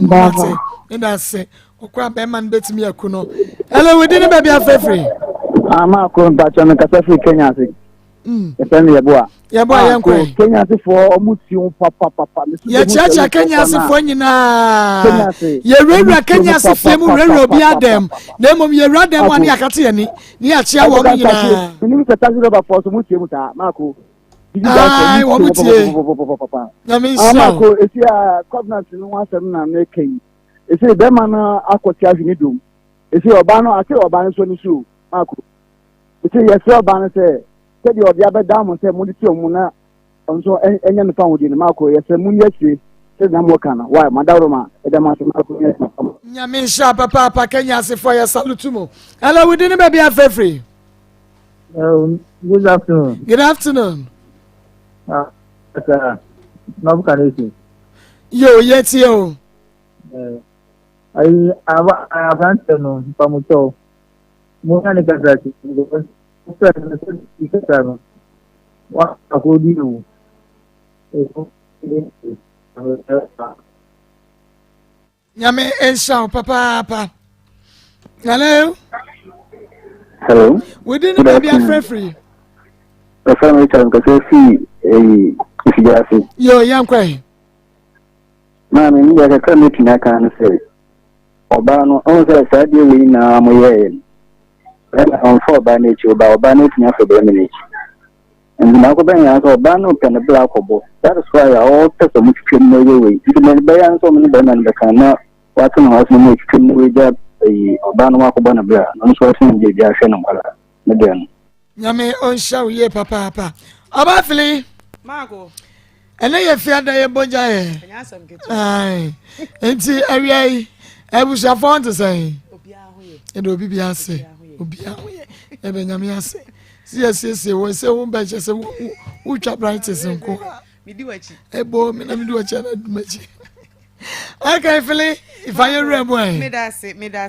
Mate. Meda ase. Okura bɛrima no bɛtumi aku no. Hello, wodi ne baabi afrɛfiri. Ama ko mpakyɛ me kasa firi Kenya ase. Yɛfrɛ me Yɛboa. Yɛboa yɛn kɔ. Kenya asefoɔ ɔmo ti ho papapapa. Yɛkyiakyia Kenya asefoɔ nyinaa. Yɛwurawura Kenya asefoɔ mu wurawura obi adam. Na mmom yɛwura dan mu a ne yɛakate yɛn ni ne yɛakyia wɔn nyinaa. Menim sɛ taxi driver foɔ so mo tie mu saa maako. Ayi wɔn tie. Nyame nhyira. Maako esi a covenant no ho asɛm na meka yi. Esi bɛrima no akɔte ahwe ne dom. Esi ɔbaa no ate ɔbaa no so ne so maako. Eti yɛsrɛ ɔbaa no sɛ sɛdeɛ ɔde abɛdan mo sɛ mode te ɔmo na ɔno nso ɛnyɛ no fa ho deɛ no maako yɛsrɛ mo ni akyire sɛdeɛ na moka no wae madaworo ma ɛda mo ase maako nyɛ adwuma. Nyame nhyira papaapa Kenya asefoɔ yɛ salute mo. Hello, wo din ne baabi afrɛ firi? Good afternoon. Good afternoon. Sir, North Carolina. Yo, yɛtie o. Ayi, aberanteɛ no, mpamokyɛw. Mo na ne kasa ti because sɛ no sɛ ne kasa no wa akɔdi ewu. Nyame nhyira wo papaapa. Hello. Hello. Wodi ne baabi afrɛfiri. Ɛfɛ mi Richard nkasa fi eyi mfidie ase. Yo, yɛn kɔ yi. Maame mi deɛ kakra mi tumi aka no sɛ ɔbaa no ɔn sɛ saa deɛ wei nyinaa mo yɛɛ no bɛrima ɔnfa ɔbaa no akyi ɔbaa ɔbaa no atumi afa bɛrima no akyi nti baako bɛn yɛn sɛ ɔbaa no pɛ ne bla akɔbɔ that is why a ɔpɛ sɛ ɔmo twitwa mu na ɔyɛ wei nti mɛ bɛyɛ nso ɔmo ne bɛrima no bɛka na wate ne ho ase na ɔmo atwitwa mu na wagya ayi ɔbaa no wakɔbɔ ne bla na ɔno nso ɔsen gye gya ahwɛ ne nkwadaa ne deɛ no. Nyame ɔnhyira wo yie papaapa. Ɔbaa fili. Maako. Ɛnɛ yɛ fiada yɛ bɔ gya yɛ. Ayi. Nti awia yi abusuafoɔ nte sɛn. Ɛdɛ obi bi ase. Obi aho yɛ. Ɛbɛ nyame ase. Si yɛ siesie wɔ sɛ wo bɛ kyɛ sɛ wotwa brightest nko. Ɛbɔ mi na mi di w'akyi ana di m'akyi. Okay fili ifa yɛ wura mu ɛ. Medase medase.